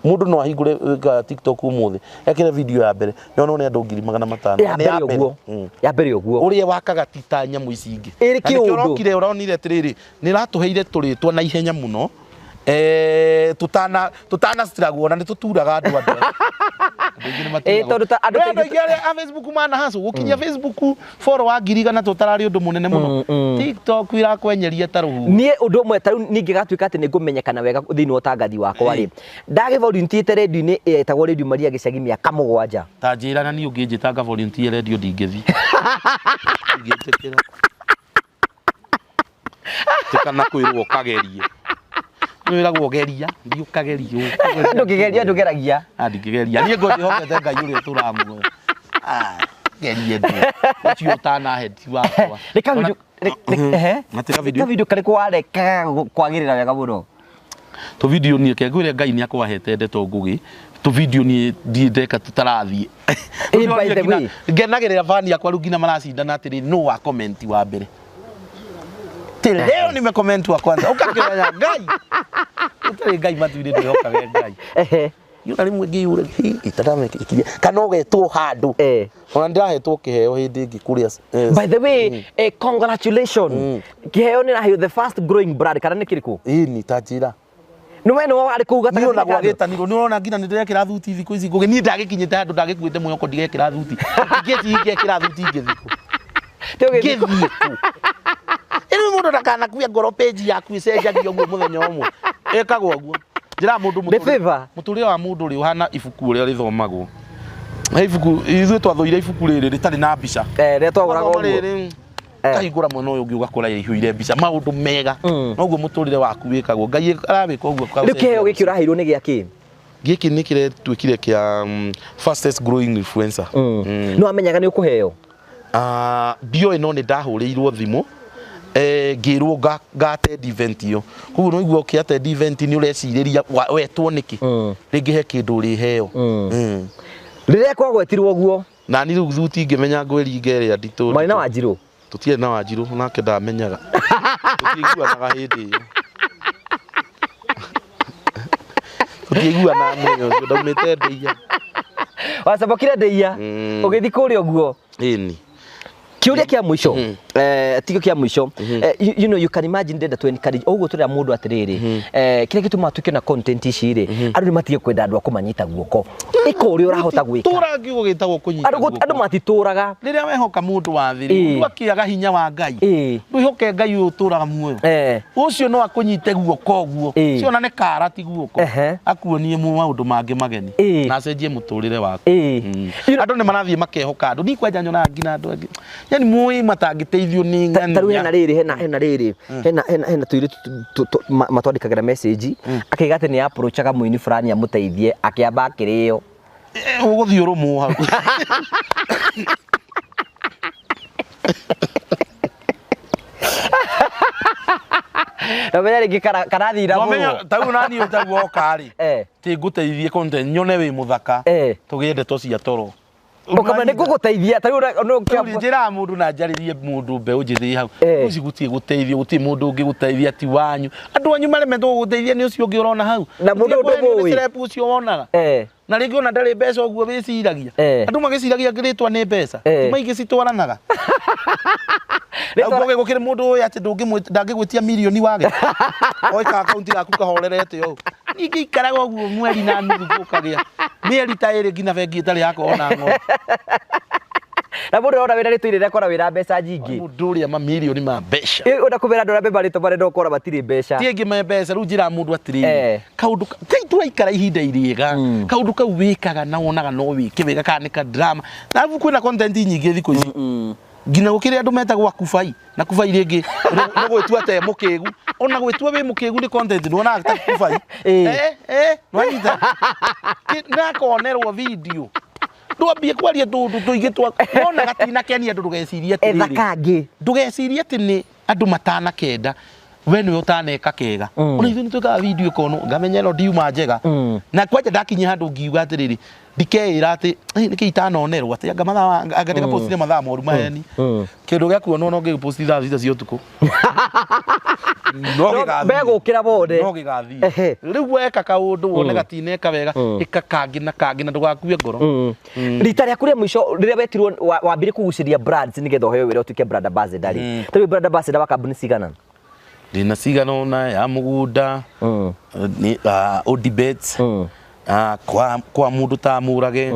mũndũ no ahingũre TikTok ũmũthĩ ekĩre video ya mbere yonwo nĩ andũ 500,000. Ya Nĩ mbere ũguo. Mm. Ya mbere ũguo. Ũrĩa wakaga ti ta nyamũ ici ingĩ. Ĩrĩ Na nĩkĩo kĩũndũ. ũrokire ũronire atĩrĩrĩ nĩ ĩratũheire tũrĩtwa na ihenya mũno tutana struggle na nĩ tũturaga andũ andũ aingĩ nĩ maturagwo. Tondũ ta andũ Nĩ andũ aingĩ arĩa a Facebook mana hacu gũkinyia Facebook follower 100,000 tũtararĩ ũndũ mũnene mũno. TikTok irakwenyeria ta rũhuho. Niĩ ũndũ ũmwe ta rĩu ningĩgatuĩka atĩ nĩ ngũmenyekana wega thĩinĩ wa ũtangathi wakwa rĩ ndagĩvolunteerĩte radio-inĩ ĩtagwo Radio Maria gĩcagi mĩaka 7. Ta njĩra na niĩ ũngĩnjĩta nga volunteer radio ndingĩthiĩ. Ndingĩtĩkĩra. Tĩkana kwĩrwo ũkagerie. Nĩ wĩragwo geria, thiĩ ũkagerie. Ndũngĩgeria ndũgeragia. Ah, ndingĩgeria. Niĩ ngo ndĩhokete Ngai ũrĩa ũtũraga muoyo. Ah, gerie ndũ. Ũcio ũtanahe ti wakwa. Nĩ kavideo Mhm. Atĩ kavideo? kavideo karĩkũ warekaga kwagĩrĩra wega mũno? Tũ video niĩ ke ngwĩre Ngai nĩ akwahete ndeto ngũgĩ. Tũ video niĩ ndirĩ ndeka tũtarathiĩ. By the way. Ngenagĩrĩra fan yakwa rĩu nginya maracindana atĩrĩ nũ wa comment wa mbere. Ti leo nimecomment wa kwanza. Ũkakĩmenya Ngai. Ũtarĩ Ngai matu-inĩ ndwĩhokage Ngai. Ehe. Yuna rĩmwe ngĩyũra itaramekirie kana ũgetwo handũ. Ona ndĩrahetwo kĩheo hĩndĩ ĩngĩ kũrĩa By the way, congratulations. Kĩheo nĩ raheo the fast growing brand kana nĩ kĩrĩkũ? Ĩni ta njĩra. Nĩ we nĩwe warĩ kũu Niĩ gatagatĩ ona ka andũ? gwagĩtanirwo nĩ ũrona nginya nĩ ndĩrekĩra thuti thikũ ici ngũgĩ niĩ ndagĩkinyĩte handũ ndagĩkuĩte mwĩhoko ndigekĩra thuti ingĩthiĩ ingekĩra thuti ingĩthiĩ kũ Ti ũgĩthiĩ kũ? ngĩthiĩ kũ ĩrĩ mũndũ ndakanakue ngoro page yaku ĩcenjagia ũguo mũthenya ũmwe ĩkagwo ũguo njĩraga mũndũ Nĩ favor. mũtũrĩre wa mũndũ rĩ ũhana ibuku ũrĩa rĩthomagwo. He ibuku ithuĩ twathũire ibuku rĩrĩ rĩtarĩ na mbica. Rĩrĩa twagũraga Wathoma ũguo. rĩrĩ kahingũra mwena ũyũ ũngĩ ũgakora ĩihũire mbica maũndũ mega noguo mũtũrĩre waku wĩkagwo Ngai arawĩka ũguo Rĩu kĩheo gĩkĩ ũraheirwo nĩ gĩa kĩ? Gĩkĩ nĩ kĩretuĩkire kĩa fastest growing influencer. Nĩ wamenyaga nĩ ũkũheo? Ndioĩ no nĩ ndahũrĩirwo thimũ ngĩrwo nga attend event ĩyo koguo no igua ũkĩ attend event nĩ ũrecirĩria wetwo nĩkĩ rĩngĩ he kĩndũ ũrĩheo. Rĩrĩa kwagwetirwo ũguo Na niĩ rĩu thuti ngĩmenya ngwĩringa ĩrĩa nditũ mwarĩ na Wanjirũ? Tũtiarĩ na Wanjirũ nake ndamenyaga. Tũtiaiguanaga hĩndĩ ĩyo. Tũtiaiguanaga mũthenya ũcio ndaumĩte ndĩia. Wacambũkire ndĩia ũgĩthiĩ kũrĩa ũguo. Ĩni. Kĩũria kĩa mũico tikio kĩa mũico you know you can imagine ndenda to encourage ũguo tũrera mũndũ atĩrĩrĩ kĩrĩa gĩtũmaga tuĩke na content ici rĩ andũ nĩ matige kwenda andũ a kũmanyita guoko ĩka ũrĩa ũrahota gwĩka. Tũra kiugo gĩtagwo kũnyita guoko. Andũ matitũraga. Rĩrĩa wehoka mũndũ wa thĩ rĩ mũndũ akĩaga hinya wa Ngai ndwĩhoke Ngai ũyũ ũtũraga muoyo ũcio no akũnyite guoko ũguo ũcio ona nĩ kara ti guoko akuonie maũndũ mangĩ mageni na acenjie mũtũrĩre waku. Andũ nĩ marathiĩ makehoka andũ niĩ kwanja nyonaga nginya andũ angĩ yani mũĩ matangĩteithio nĩ Ta rĩu hena ng'ania. rĩrĩ hena hena rĩrĩ hena hena hena tũirĩtu matwandĩkagĩra message akaiga atĩ nĩ approachaga mũini fulani amũteithie akĩamba akĩrĩo. Ũgũthiĩ ũrũmwo hau. Na ũmenye rĩngĩ karathira mũno. Ta rĩu naniĩ ta woka rĩ ti ngũteithie content nyone wĩ mũthaka tũgĩe ndeto cia toro. Ũkamenya nĩ ngũgũteithia ta rĩu njĩraga mũndũ na njarĩrie mũndũ mbeũ njĩthĩ hau ũcio gũtirĩ gũteithio gũtirĩ mũndũ ũngĩgũteithia ti wanyu andũ anyu maremetwo gũgũteithia nĩ ũcio ũngĩ ũrona hau na mũndũ ndũmũĩ celeb ũcio wonaga na rĩngĩ ona ndarĩ mbeca ũguo wĩciragia andũ magĩciragia rĩtwa nĩ mbeca ti maingĩ citwaranaga. Rĩtwa- Rĩu gũkĩrĩ mũndũ ũyũ atĩ ndangĩgwĩtia mirioni wage. Oika akaunti yaku kahorerete ũũ. Ningĩ ikaraga ũguo mweri na nuthu gũkagĩa. Mĩeri ta ĩrĩ nginya bengi ĩtarĩ yakorwo na ng'ombe. Na mũndũ arona wĩna rĩtwa inene akora wĩna mbeca nyingĩ. Mũndũ ũrĩa mamirioni ma mbeca. Ĩ, ũrenda kũmera andũ arĩa me marĩtwa marenda ũkora matirĩ mbeca. Ti aingĩ me mbeca rĩu njĩraga mũndũ atĩrĩrĩ Eh. kaũndũ kai tũraikara ihinda irĩega kaũndũ kau wĩkaga na wonaga no wĩke wega kana nĩ ka drama na arabu kwĩna content nyingĩ thikũ ici nginya gũkĩrĩ andũ metagwo akubai na kubai rĩngĩ nĩ gwĩtua te mũkĩgu ona gwĩtua wĩ mũkĩgu nĩ content nĩwonaga ta kubai. Ĩĩ. Eh, nĩwanyita nakonerwo video ndwambie kwaria tũũndũ tũingĩ twa wona gatinakenia andũ ndũgecirie Etha atĩrĩrĩ kangĩ. ndũgecirie atĩ nĩ andũ matanakenda we nĩwe ũtaneka kega. Ona ithuĩ nĩtwĩkaga video ĩkonwo ngamenya ĩno ndiuma njega. Na kwanja ndakinyia handũ ngiuga atĩrĩrĩ ndikeĩra atĩ "Ĩ, nĩkĩ itanonerwo atĩ anga mathaa anga ndĩgapostire mathaa moru maheni kĩndũ gĩa kuonwo no ngĩgĩposti thaa 6 cia ũtukũ no gĩgathiĩ. Megũkĩra wone. No gĩgathiĩ. Ehe. Rĩu weka kaũndũ wone gatineka wega ĩka kangĩ na kangĩ na ndũgakue ngoro. Rita rĩaku rĩa mũico rĩrĩa wetirwo wambire kũgucĩria brands nĩgetha ũheo wĩra ũtuĩke brand ambassador rĩ, ta rĩu brand ambassador wa kambuni cigana? Ndĩna cigana ũna ya mũgũnda nĩ Odibet, kwa mũndũ ta Mũrage,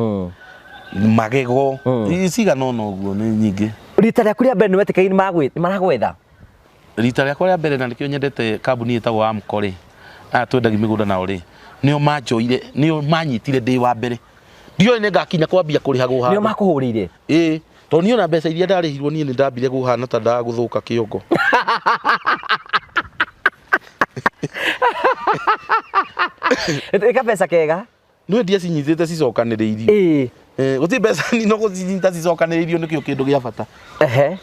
magego cigana ũna ũguo nĩ nyingĩ. Rita rĩaku rĩa mbere nĩ wetĩkĩrire nĩ maragwetha? Rita rĩakwa rĩa mbere na nĩkĩo nyendete kambuni ĩtagwo Amco rĩ, aya twendagia mĩgũnda nao rĩ, nĩo manjoire, nĩo manyitire ndĩ wa mbere. Ndioĩ nĩ ngakinya kwambia kũrĩhagwo Nĩo handũ. makũhũrĩire? Ĩĩ, tondũ niĩ ona mbeca iria ndarĩhirwo niĩ nĩ ndambire kũhana ta ndagũthũka kĩongo. Ĩka mbeca kega. Nĩ ndiacinyitĩte cicokanĩrĩirio. Ĩĩ. Gũtirĩ mbeca no gũcinyita cicokanĩrĩirio nĩkĩo kĩndũ gĩa bata. Ehe.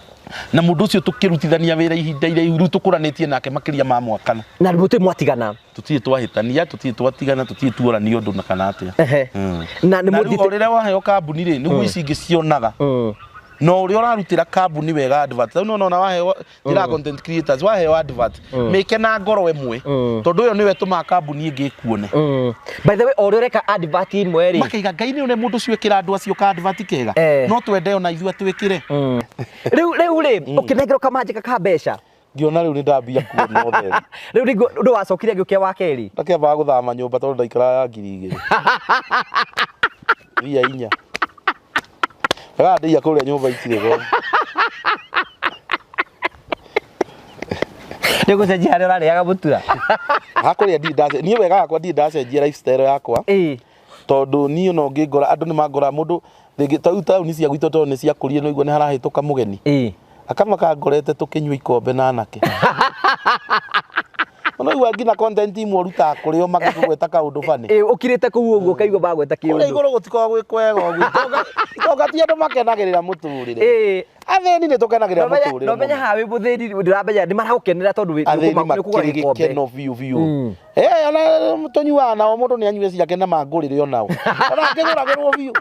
Na mũndũ ũcio tũkĩrutithania wĩra ihinda iraihu rĩu tũkũranĩtie nake makĩria ma mwaka na. Na mũtirĩ mwatigana? Tũtirĩ twahĩtania, tũtirĩ twatigana, tũtirĩ tuorania ũndũ na kana atĩa. Ehe. Na nĩ Na rĩu mũthiĩte o rĩrĩa waheo kambuni rĩ, nĩguo ici ingĩ cionaga. Na ũrĩa ũrarutĩra kambuni wega advert. Rĩu nĩwona waheo njĩra content creators, waheo advert, mĩke na ngoro ĩmwe. Tondũ ũyũ nĩwe ĩtũmaga kambuni ĩngĩ ĩkuone. By the way, o ũrĩa ũreka advert ĩmwe rĩ, Makaiga Ngai nĩ ũrĩa mũndũ ũcio ĩkĩra andũ acio ka advert kega. No twende ona ithuĩ atwĩkĩre. Rĩu rĩu rĩ, ũkĩnengerwo kamanjĩka ka mbeca. Ngĩona rĩu nĩ ndambia kuona ũtheri. Rĩu nĩguo ũndũ wacokire ngĩũkia wa kerĩ. Ndakĩambaga gũthama nyũmba tondũ ndaikaraga ya 2000. Mbia inya. Wega ndĩia kũrĩa nyũmba itirĩ goro. Nĩ ũgũcenjia harĩa ũrarĩaga mũtura. Hakũrĩa ndirĩ ndacenjia, niĩ wega wakwa ndirĩ ndacenjia lifestyle yakwa. Ĩĩ. Tondũ niĩ ona ũngĩngora andũ nĩ mangora mũndũ rĩngĩ ta rĩu taũni cia gwitũ tondũ nĩ ciakũrire nĩ ũigua nĩ harahĩtũka mũgeni. Ĩĩ. Akamaka ngorete tũkĩnyua ikombe na anake. Ona ũigua nginya content imwe ũrutaga kũrĩ o makĩgweta kaũndũ funny. Ĩĩ, ũkirĩte kũu ũguo ũkaigua magweta Kũrĩa kĩũndũ. igũrũ gũtikoragwo gwĩ kwega ũguo. Itonga ti andũ makenagĩrĩra mũtũrĩre. Ĩĩ. Athĩni nĩ tũkenagĩrĩra mũtũrĩre. Nomenya mũno. haha wĩ mũthĩni ndĩramenya nĩ maragũkenera tondũ Athĩni nĩ ũkũgũra makĩrĩ gĩkombe. gĩkeno biũ biũ. Eh, ona tũnyuaga nao mũndũ nĩ anyue ciake na mangũrĩre onao. Ona akĩgũragĩrwo biũ.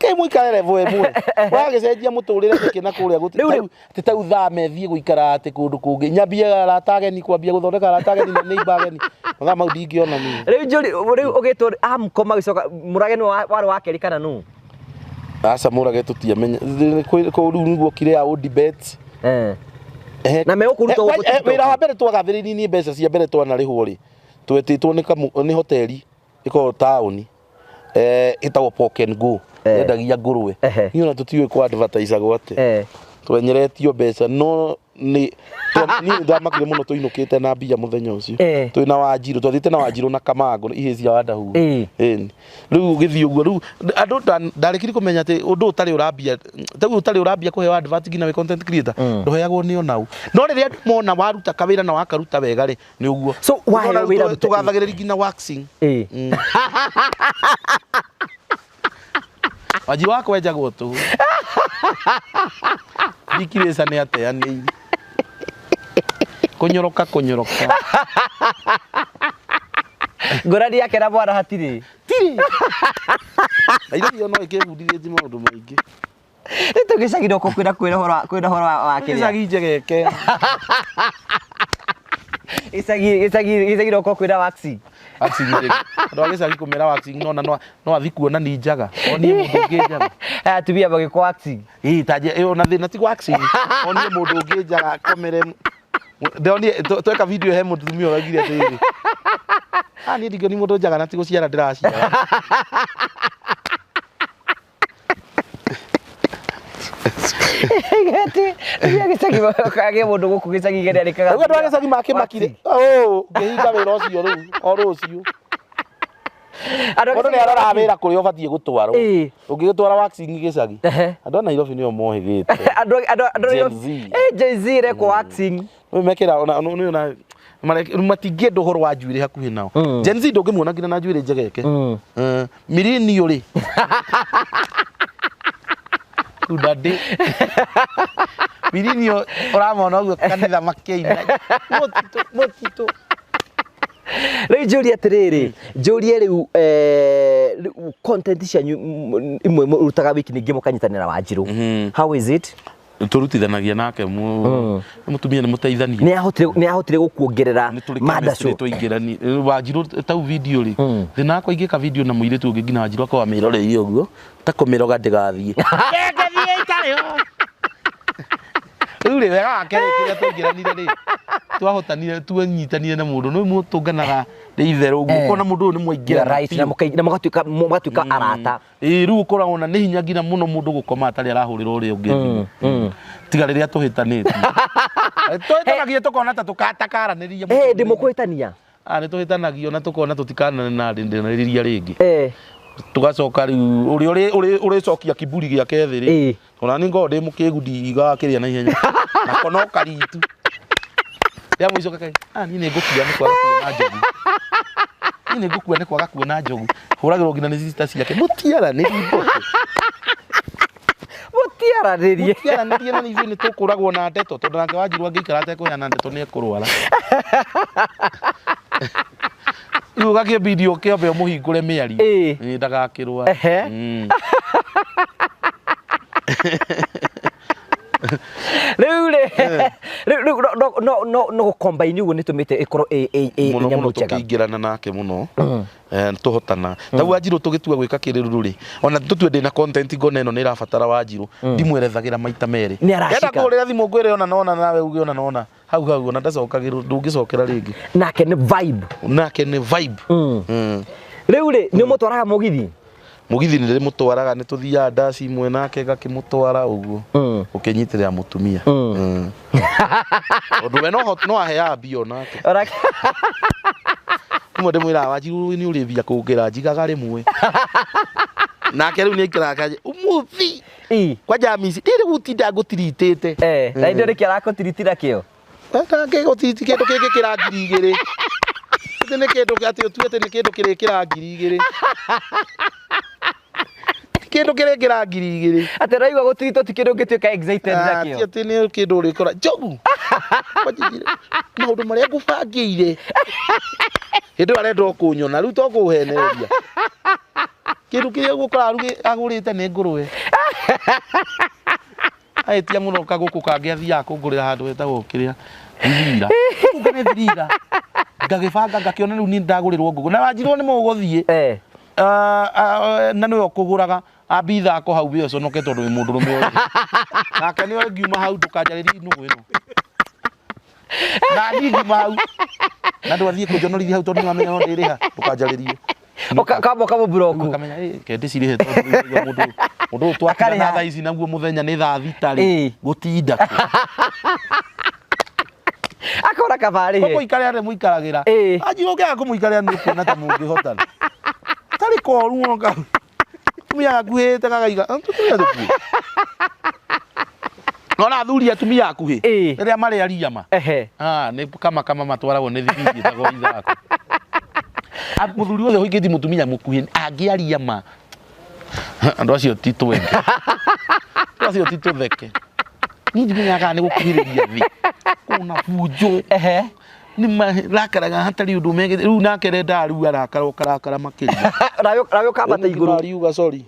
Kĩ mũikare level ĩmwe. Wagĩcenjia mũtũrĩre nĩkĩ na kũrĩa gũtirĩ. Rĩu rĩ- Atĩ tau thame thiĩ gũikara atĩ kũndũ kũngĩ. Nyambie arata ageni kwambia gũthondeka arata ageni na neighbor ageni. Mathaa mau ndingĩona niĩ. Rĩu njũri rĩu ũgĩtwo Amco magĩcoka Mũrage nĩwe warĩ wa kerĩ kana nũ? Aca Mũrage tũtiamenya. Kũu rĩu nĩguo kire ya Odibet. Eh. Na megũkũruta gũkũ TikTok. Wĩra wa mbere twagathĩrĩirie niĩ mbeca cia mbere twanarĩhwo rĩ, twetĩtwo nĩ hoteli ĩkoragwo taũni ĩtagwo Pork and Go yendagia ngũrwe. Ehe. Niĩ ona tũtiũĩ kwa advertise-agwo atĩa. Eh. Twenyeretio mbeca no nĩ niĩ nĩ ndamakire mũno tũinũkĩte na mbia mũthenya ũcio. Twĩna Wanjirũ, twathiĩte na Wanjirũ na Kamangũ ihĩĩ cia Wandahuhu. Ĩni. Rĩu ũgĩthiĩ ũguo rĩu andũ ndarĩkirie kũmenya atĩ ũndũ ũtarĩ ũrambia ta rĩu ũtarĩ ũrambia kũheo advert nginya wĩ content creator ndũheagwo nĩ onau. No rĩrĩa andũ mona waruta kawĩra na wakaruta wega rĩ nĩ ũguo. So, waheo Ũkona rĩu wĩra rute- tũgathagĩrĩria nginya waxing. Ĩĩ. Wanjirũ wa kwenjagwo tũhũ. Ndikirĩca nĩ ateanĩirie. Kũnyoroka kũnyoroka. Ngũrani yake na mwana hatirĩ. Tirĩ. Airĩtu no ĩkĩbundithĩtie maũndũ maingĩ. Rĩu tũgĩcagi no kwĩna kwĩna ũhoro wa kwĩna ũhoro wa kĩrĩa. Gĩcagi njegeke. Gĩcagi gĩcagi gĩcagi no kwĩna waxing. Waxing rĩ, andũ a gĩcagi kũmera waxing no na no no athi kuona ni njaga onie mũndũ ũngĩ njaga. Aya atumia magĩkwo waxing. Ĩĩ ta ĩyo na thĩna ti waxing, onie mũndũ ũngĩ njaga akomere. Ndonire tweka video he mũtumia ũraugire atĩrĩrĩ, ah niĩ ndingĩoni mũndũ njaga na ti gũciara ndĩraciara. Gati, atumia gĩcagi kagĩa mũndũ gũkũ gĩcagi kĩrĩa arĩkaga. Rĩu andũ a gĩcagi makĩmakire ũ ngĩhinga wĩra ũcio rĩu o rũciũ. Andũ a Mũndũ gĩcagi nĩ aroraga wĩra kũrĩa ũbatiĩ gũtwarwo. Ĩĩ. Ũngĩgĩtwara waxing gĩcagi, Ehe. andũ a Nairobi nĩo mohĩgĩte. Andũ Gen Z. Gen Z ĩrekwo waxing. Rĩu mekĩra ona nĩ ona matingĩenda ũhoro wa njuĩrĩ hakuhĩ nao. Gen Z ndũngĩmuona nginya na njuĩrĩ njegeke. Millennial rĩ. Rĩu ndandĩ. Millennial ũramona ũguo kanitha makĩina. Mũtitũ mũtitũ. Rĩu njũrie atĩrĩrĩ, njũrie rĩu rĩu content cianyu imwe mũrutaga wiki ningĩ mũkanyitanĩra Wanjirũ. How is it? Tũrutithanagia nake mũtumia nĩ mũteithania. Nĩ ahotire gũkuongerera mada show. Tũingĩrani Wanjirũ tau video rĩ, thĩna wakwa ingĩka video na mũirĩtu ũngĩ nginya Wanjirũ akorwo amĩroreirie ũguo ta kũmĩroga ndĩgathiĩ. Ndĩngathiĩ itarĩ ho. Rĩu rĩ wega wake rĩ kĩrĩa twaingĩranire rĩ, twahotanire twanyitanire na mũndũ nĩ mũtũnganaga nĩ itherũ ũguo ũkona mũndũ ũyũ nĩ mwaingĩrana Right, na biũ. mũgatuĩka mũgatuĩka arata. Ĩĩ rĩu ũkoragwo na nĩ hinya nginya mũno mũndũ gũkoma atarĩ arahũrĩra ũrĩa ũngĩ thimũ. Tiga rĩrĩa tũhĩtanĩtie. Tũhĩtanagia tũkona ta tũkatakaranĩria. Eh, ndĩ mũkũhĩtania. Ah, nĩ tũhĩtanagio na tũkona tũtikananarĩria rĩngĩ. Eh. Tũgacoka rĩu ũrĩa ũrĩcokia kiburi gĩake thĩ rĩ. Ĩĩ. Ona niĩ ngoragwo ndĩ mũkĩgu ndigaga kĩrĩa na ihenya. Nako no karitu. Rĩa mũico kaka, ah niĩ nĩ ngũkua nĩ kwaga kuona njogu. Niĩ nĩ ngũkua nĩ kwaga kuona njogu. Hũragĩrwo nginya nĩ sister ciake. Mũtiaranĩrie mbũtũ. Mũtiaranĩrie. Mũtiaranĩrie na ithuĩ nĩ tũkũragwo na ndeto tondũ nake Wanjirũ angĩikara atekũheana ndeto nĩ ekũrwara. Rĩu ũgakĩbidi ũkĩambe ũmũhingũre mĩario. Ĩĩ. Ĩĩ ndagakĩrware. Ehe. Rĩu rĩ, rĩu rĩu no no no no gũcombine ũguo nĩ tũmĩte ĩkorwo ĩ ĩ ĩ Mũno nyamũ mũno njega. tũkĩingĩrana nake mũno. Tũhotana. Tau Wanjirũ tũgĩtua gwĩka kĩrĩrũ rĩ, ona tũtue ndĩna content ngona ĩno nĩ ĩrabatara Wanjirũ, ndimwerethagĩra maita merĩ. Nĩ aracika. Enda kũhũrĩra thimũ ngwĩre ona nona nawe uge ona nona. Hau hau ona ndacokagĩrwo ndũngĩcokera rĩngĩ. Nake nĩ vibe. Nake nĩ vibe. Rĩu rĩ, nĩ ũmũtwaraga mũgithi? Mũgithi nĩ ndĩmũtwaraga nĩ tũthiaga ndaci imwe nake ngakĩmũtwara ũguo. Ũkĩnyitĩrĩra mũtumia. Tondũ we no aheaga mbia onake. Onake. Rĩmwe ndĩmwĩraga Wanjirũ nĩ ũrĩ mbia kũngĩra njigaga rĩmwe. Nake rĩu nĩ aikaraga kaje ũmũthĩ Ĩ. kwanja mici ndirĩ gũtinda ngũtiritĩte. Eh, na indo nĩkĩ arakũtiritira kĩo? Ngĩgũtiriti kĩndũ kĩngĩ kĩra 2,000. Atĩ nĩ kĩndũ atĩ ũtue atĩ nĩ kĩndũ kĩrĩkĩra 2,000. Kĩndũ kĩrĩkĩra 2,000. Atĩ ũraigua gũtiritwo ti kĩndũ ũngĩtuĩka excited Ah, ti nakĩo. atĩ nĩ kĩndũ ũrĩkora njogu. Maũndũ marĩa ngũbangĩire. Hĩndĩ ĩyo arenda o kũnyona rĩu to kũhenereria. Kĩndũ kĩrĩa ũgũkora agũrĩte nĩ ngũrwe. Ahĩtia mũno kagũkũ kangĩ athiaga kũngũrĩra handũ hetagwo kĩrĩa thirira. Kũu nĩ thirira. Ngagĩbanga ngakĩona rĩu niĩ ndagũrĩrwo ngũkũ. Na Wanjirũ nĩ mũgũthiĩ. Eh. Na nĩwe ũkũgũraga ambi ithako hau we ũconoke tondũ wĩ mũndũrũme ũyũ. Nake nĩwe ngiuma hau ndũkanjarĩrie nũgũ ĩno. Na niĩ ngiuma hau. Na ndwathiĩ kũnjonorithia hau tondũ nĩwamenya no ndĩrĩha ndũkanjarĩrie. Ũkamba ũkamũburoku. Ũkamenya ĩ ke ndĩcirĩhe tondũ rĩu ndaigua mũndũ mũndũ ũyũ twatigana Akarĩha. thaa ici naguo mũthenya nĩ thaa thita rĩ Ĩĩ. gũtinda kũ. Akona kaba arĩhe. Kũmũikarĩra nĩ mũikaragĩra. Ĩĩ. Wanjirũ ũngĩaga kũmũikarĩra nĩ ũkuona ta mũngĩhotana. Tarĩ koru mũno kau. Atumia akuhĩte gakaiga tũtumia tũkuhĩ. Nona athuri atumia akuhĩ. Ĩĩ. Rĩrĩa marĩ aria ma. Ehe. Ah, nĩ kama kama matwaragwo nĩ thibindi ĩtagwo ithako. Mũthuri wothe ũhikĩtie mũtumia mũkuhĩ angĩaria ma. Andũ acio ti twende. Andũ acio ti tũtheke. Niĩ ndimenyaga kana nĩ gũkuhĩrĩria thĩ. Kuna bunjo. Ehe. Nĩ marakaraga hatarĩ ũndũ megĩte. Rĩu nake rendaga rĩu arakara ũkarakara makĩria. Nawe ũkambata igũrũ. Ariuga sorry.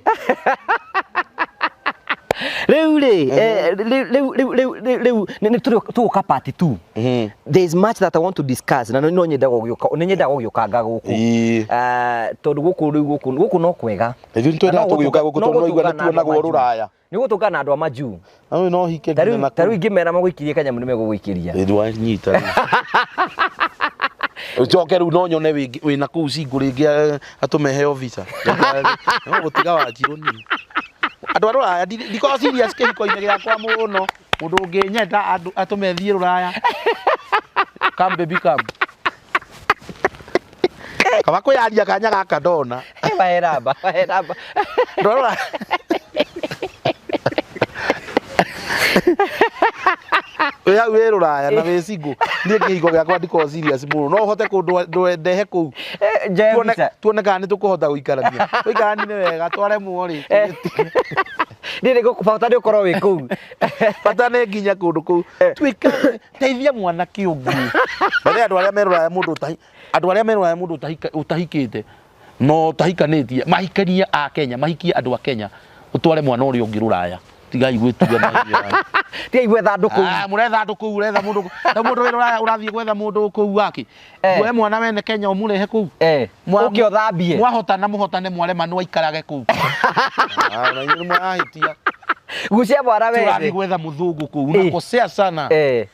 Rĩu rĩ, rĩu rĩu rĩu rĩu rĩu nĩ tũgũka part 2. There is much that I want to discuss na no nyendaga gũgĩũka, nĩ nyendaga gũgĩũkanga gũkũ. Tondũ gũkũ rĩu gũkũ no kwega. Ithuĩ nĩ twendaga Na no tũgĩũka gũkũ no tondũ no igua gũtũngana nĩ na andũ a tuonagwo majuu. rũraya. Nĩ gũtũngana na andũ a majuu. Na ũyũ no hike nginya na Ta rĩu ingĩmera magũikĩrie kanyamũ nĩ megũgũikĩria. Ĩ wanyita rĩu. Ũcoke rĩu no nyone wĩna kũu cingũ rĩngĩ atũme heo visa. No gũtiga Wanjirũ niĩ. Andũ a rũraya ndikoragwo serious kĩhiko-inĩ gĩakwa mũno. Mũndũ ũngĩnyenda atũme thiĩ rũraya. Come baby come. Kaba kwĩyaria kanya gaka ndona. Wahe namba, wahe namba. Andũ a rũraya. Wĩ hau wĩ rũraya na wĩ single. Niĩ kĩhiko gĩakwa ndikoragwo serious mũno. No ũhote kũndehe kũu. Njoe Tuone visa. tuone kana nĩ tũkũhota gũikarania. Tũikaranie nĩ wega twaremwo rĩ. Niĩ nĩ bata nĩ ũkorwo wĩ kũu. Bata nĩ nginya kũndũ kũu. Tuĩka teithia mwanake ũguo. Bathe andũ arĩa me rũraya mũndũ ũtahi andũ arĩa me rũraya mũndũ ũtahikĩte no ũtahikanĩtie mahikanie a Kenya, mahikie andũ a Kenya, ũtware mwana ũrĩa ũngĩ rũraya. Tigai gwĩtua na inyuĩ. Tigai gwetha andũ kũu. Ah, mũretha andũ kũu, ũretha mũndũ ta mũndũ wĩ rũraya ũrathiĩ gwetha mũndũ kũu wake. We mwana wene Kenya ũmũrehe kũu. Ũke ũthambie. Mwahotana mũhotane mwarema no aikarage kũu. Ah, na inyuĩ nĩ mũrahĩtia. Gucia mwana Ũrathiĩ wene. gwetha mũthũngũ kũu, unakosea sana. Ngai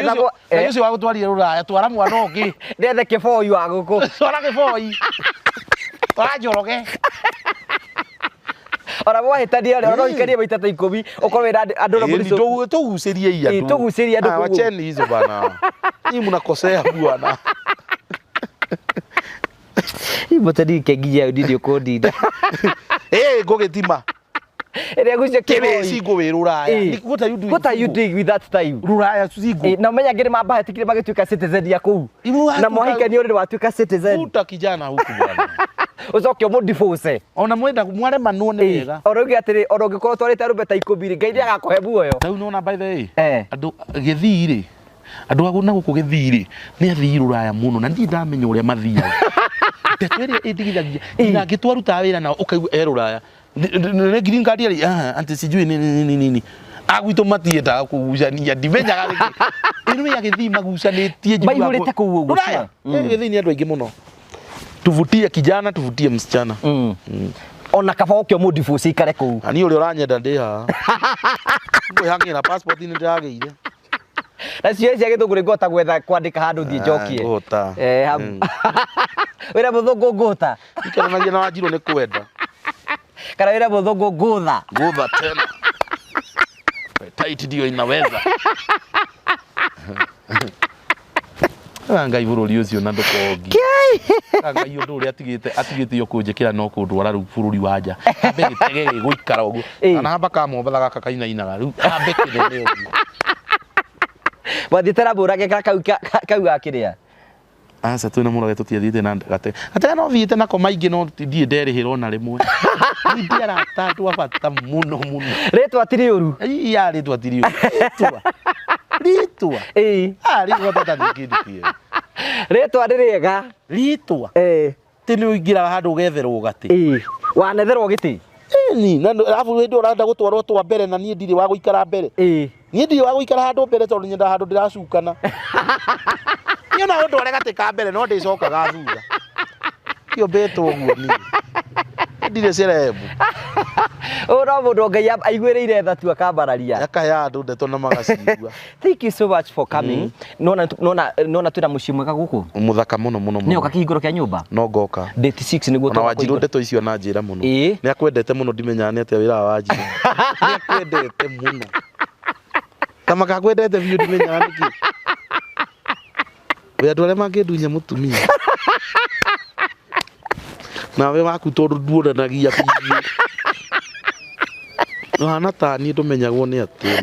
ũcio Ngai ũcio wagũtwarire rũraya, twara mwana ũngĩ. Ndethe kĩboi wa gũkũ. Twara kĩboi. Twara Njoroge. Ona mwahĩtania rĩ, ona ũhikanie maita ta 10, ũkorwo wĩna andũ na mũrico. Tũgucĩrie andũ. Tũgucĩrie andũ Ah, kũu. wacheni hizo bana. Nyinyi mnakosea bwana. Mũteni kenginya ndindi ũkũndinda. Ngũgĩtima. Ĩrĩa gucia Kĩrĩ kĩboi. single wĩ rũraya. What are you doing? What are you doing with that time? Rũraya single. Na ũmenya angĩ nĩ mambahetikire magĩtuĩka citizen ya kũu. Ibu Na mwahikania ũrĩ watuĩka citizen. Vuta kijana huku bwana. Ũcoke ũmũdivorce. Ona mwenda mwaremanwo nĩ wega. Ona uge atĩrĩ, ona ũngĩkorwo ũtwarĩte arũme ta 10 rĩ, Ngai nĩagakũhe muoyo. Rĩu nĩwona by the way, andũ Gĩthii rĩ, andũ a na gũkũ Gĩthii rĩ, nĩ athii rũraya mũno na ndirĩ ndamenya ũrĩa mathiaga. Ndeto ĩrĩa ĩndigithagia, nginya angĩ twarutaga wĩra nao ũkaigua e rũraya. Nĩ green card ĩrĩ, ah, ati sijui nini nini nini. Agwitũ matiendaga kũgucania, ndimenyaga nĩkĩ. Ĩno ya Gĩthii magucanĩtie njiguaga Maihũrĩte kũu ũguo, Rũraya. cia. Gĩthii nĩ andũ aingĩ mũno. Tuvutie kijana, tuvutie msichana. Ona kaba ũke ũmũdivorce ikare kũu. Na niĩ ũrĩa ũranyenda ndĩ haha. Ngwĩhang'ĩra passport nĩ ndĩragĩire. Na cio cia gĩthũngũ nĩ ngũhota gwetha kwandĩka handũ thiĩ njokie. Ngũhota. Wĩra mũthũngũ ngũhota. Ikaranagia na Wanjirũ nĩ kwenda. Kana wĩra mũthũngũ ngũtha. Ngũtha tena. Tight ndio inaweza. Ngai bũrũri ũcio na ndũkongi. Ngai ũndũ ũrĩa atigĩte kũnjĩkĩra no kũndwara rĩu bũrũri wa nja. Hambe gĩtege gĩgũikara ũguo. Na hamba ka Mombatha gaka kainainaga rĩu hambe kĩnene ũguo. Wathiĩte na Mũrage kana kau ga kĩrĩa? Aca twĩna Mũrage tũtiathiĩte na gatege. Gatege no thiĩte nako maingĩ no ndirĩ nderĩhĩra ona rĩmwe. Niĩ ndi arata andũ a bata mũno mũno. Rĩtwa ti rĩũru. Iya rĩtwa ti rĩũru. Rĩtwa. Rĩtwa. Ah, rĩtwa tata nĩ kĩndũ kĩega. Rĩtwa nĩ rĩega. Rĩtwa. Tĩ nĩ ũingĩraga handũ ũgetherwo gatĩ. Wanetherwo gĩtĩ. Ĩni, na arabu hĩndĩ ĩyo ũrenda gũtwarwo twa mbere na niĩ ndirĩ wa gũikara mbere. Niĩ ndirĩ wa gũikara handũ mbere tondũ nyendaga handũ ndĩracukana. Niĩ ona ũndware gatĩ ka mbere no ndĩcokaga thutha. Kĩũmbĩtwo ũguo niĩ. Ndirĩ celeb. Ũyũ no mũndũ Ngai aiguĩrĩire tha tu akambararia. Akahe andũ ndeto na magacigua. Thank you so much for coming. Nona nona nona twĩna mũciĩ mwega gũkũ. Mũthaka mũno mũno mũno. Nĩ ũka kĩhingũro kĩa nyũmba? No ngoka. Date 6 nĩguo Ona tũgoka Wanjirũ kũhingũra. ndeto icio na njĩra mũno. Nĩ akwendete mũno ndimenyaga nĩ atĩa wĩra wa Wanjirũ. Nĩ akwendete mũno. Ta makakwendete biũ ndimenyaga nĩkĩ. Wĩ andũ arĩa mangĩndunya mũtumia. Nawe waku tondũ nduonanagia biũ. Ũhana ta niĩ ndũmenyagwo nĩ atĩa.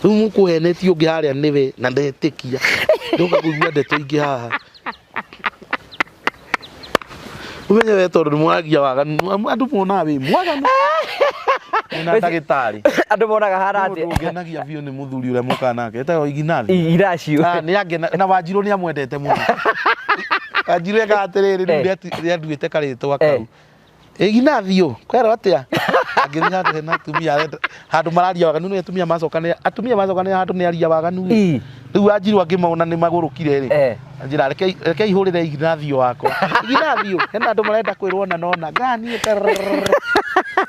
Rĩu mũkũhenetie ũngĩ harĩa nĩwe na ndetĩkia. Ndoka kũigua ndeto ingĩ haha. Ũmenye we tondũ nĩ mwaragia waganu, andũ monaga wĩ mwaganu. Na ndagĩtarĩ. Andũ monaga hana atĩa? Mũndũ ũngenagia biũ nĩ mũthuri ũrĩa mũkaga nake. Etagwo Iginathi. Iginacio. Ah, nĩ angena na Wanjirũ nĩ amwendete mũno. Wanjirũ ekaga atĩrĩrĩ, rĩu nĩanduĩte karĩtwa kau. Ignacio kwerwo atia angĩthiĩ handũ hena atumia handũ mararia waganu nĩ atumia macokanĩra atumia macokanĩra handũ nĩ aria waganu Ĩ. rĩu Wanjiru angĩmona nĩ magũrũkire rĩ Eh. njĩra reke ihũrĩre Ignacio wakwa Ignacio hena andũ marenda kwĩrwo na nona ngani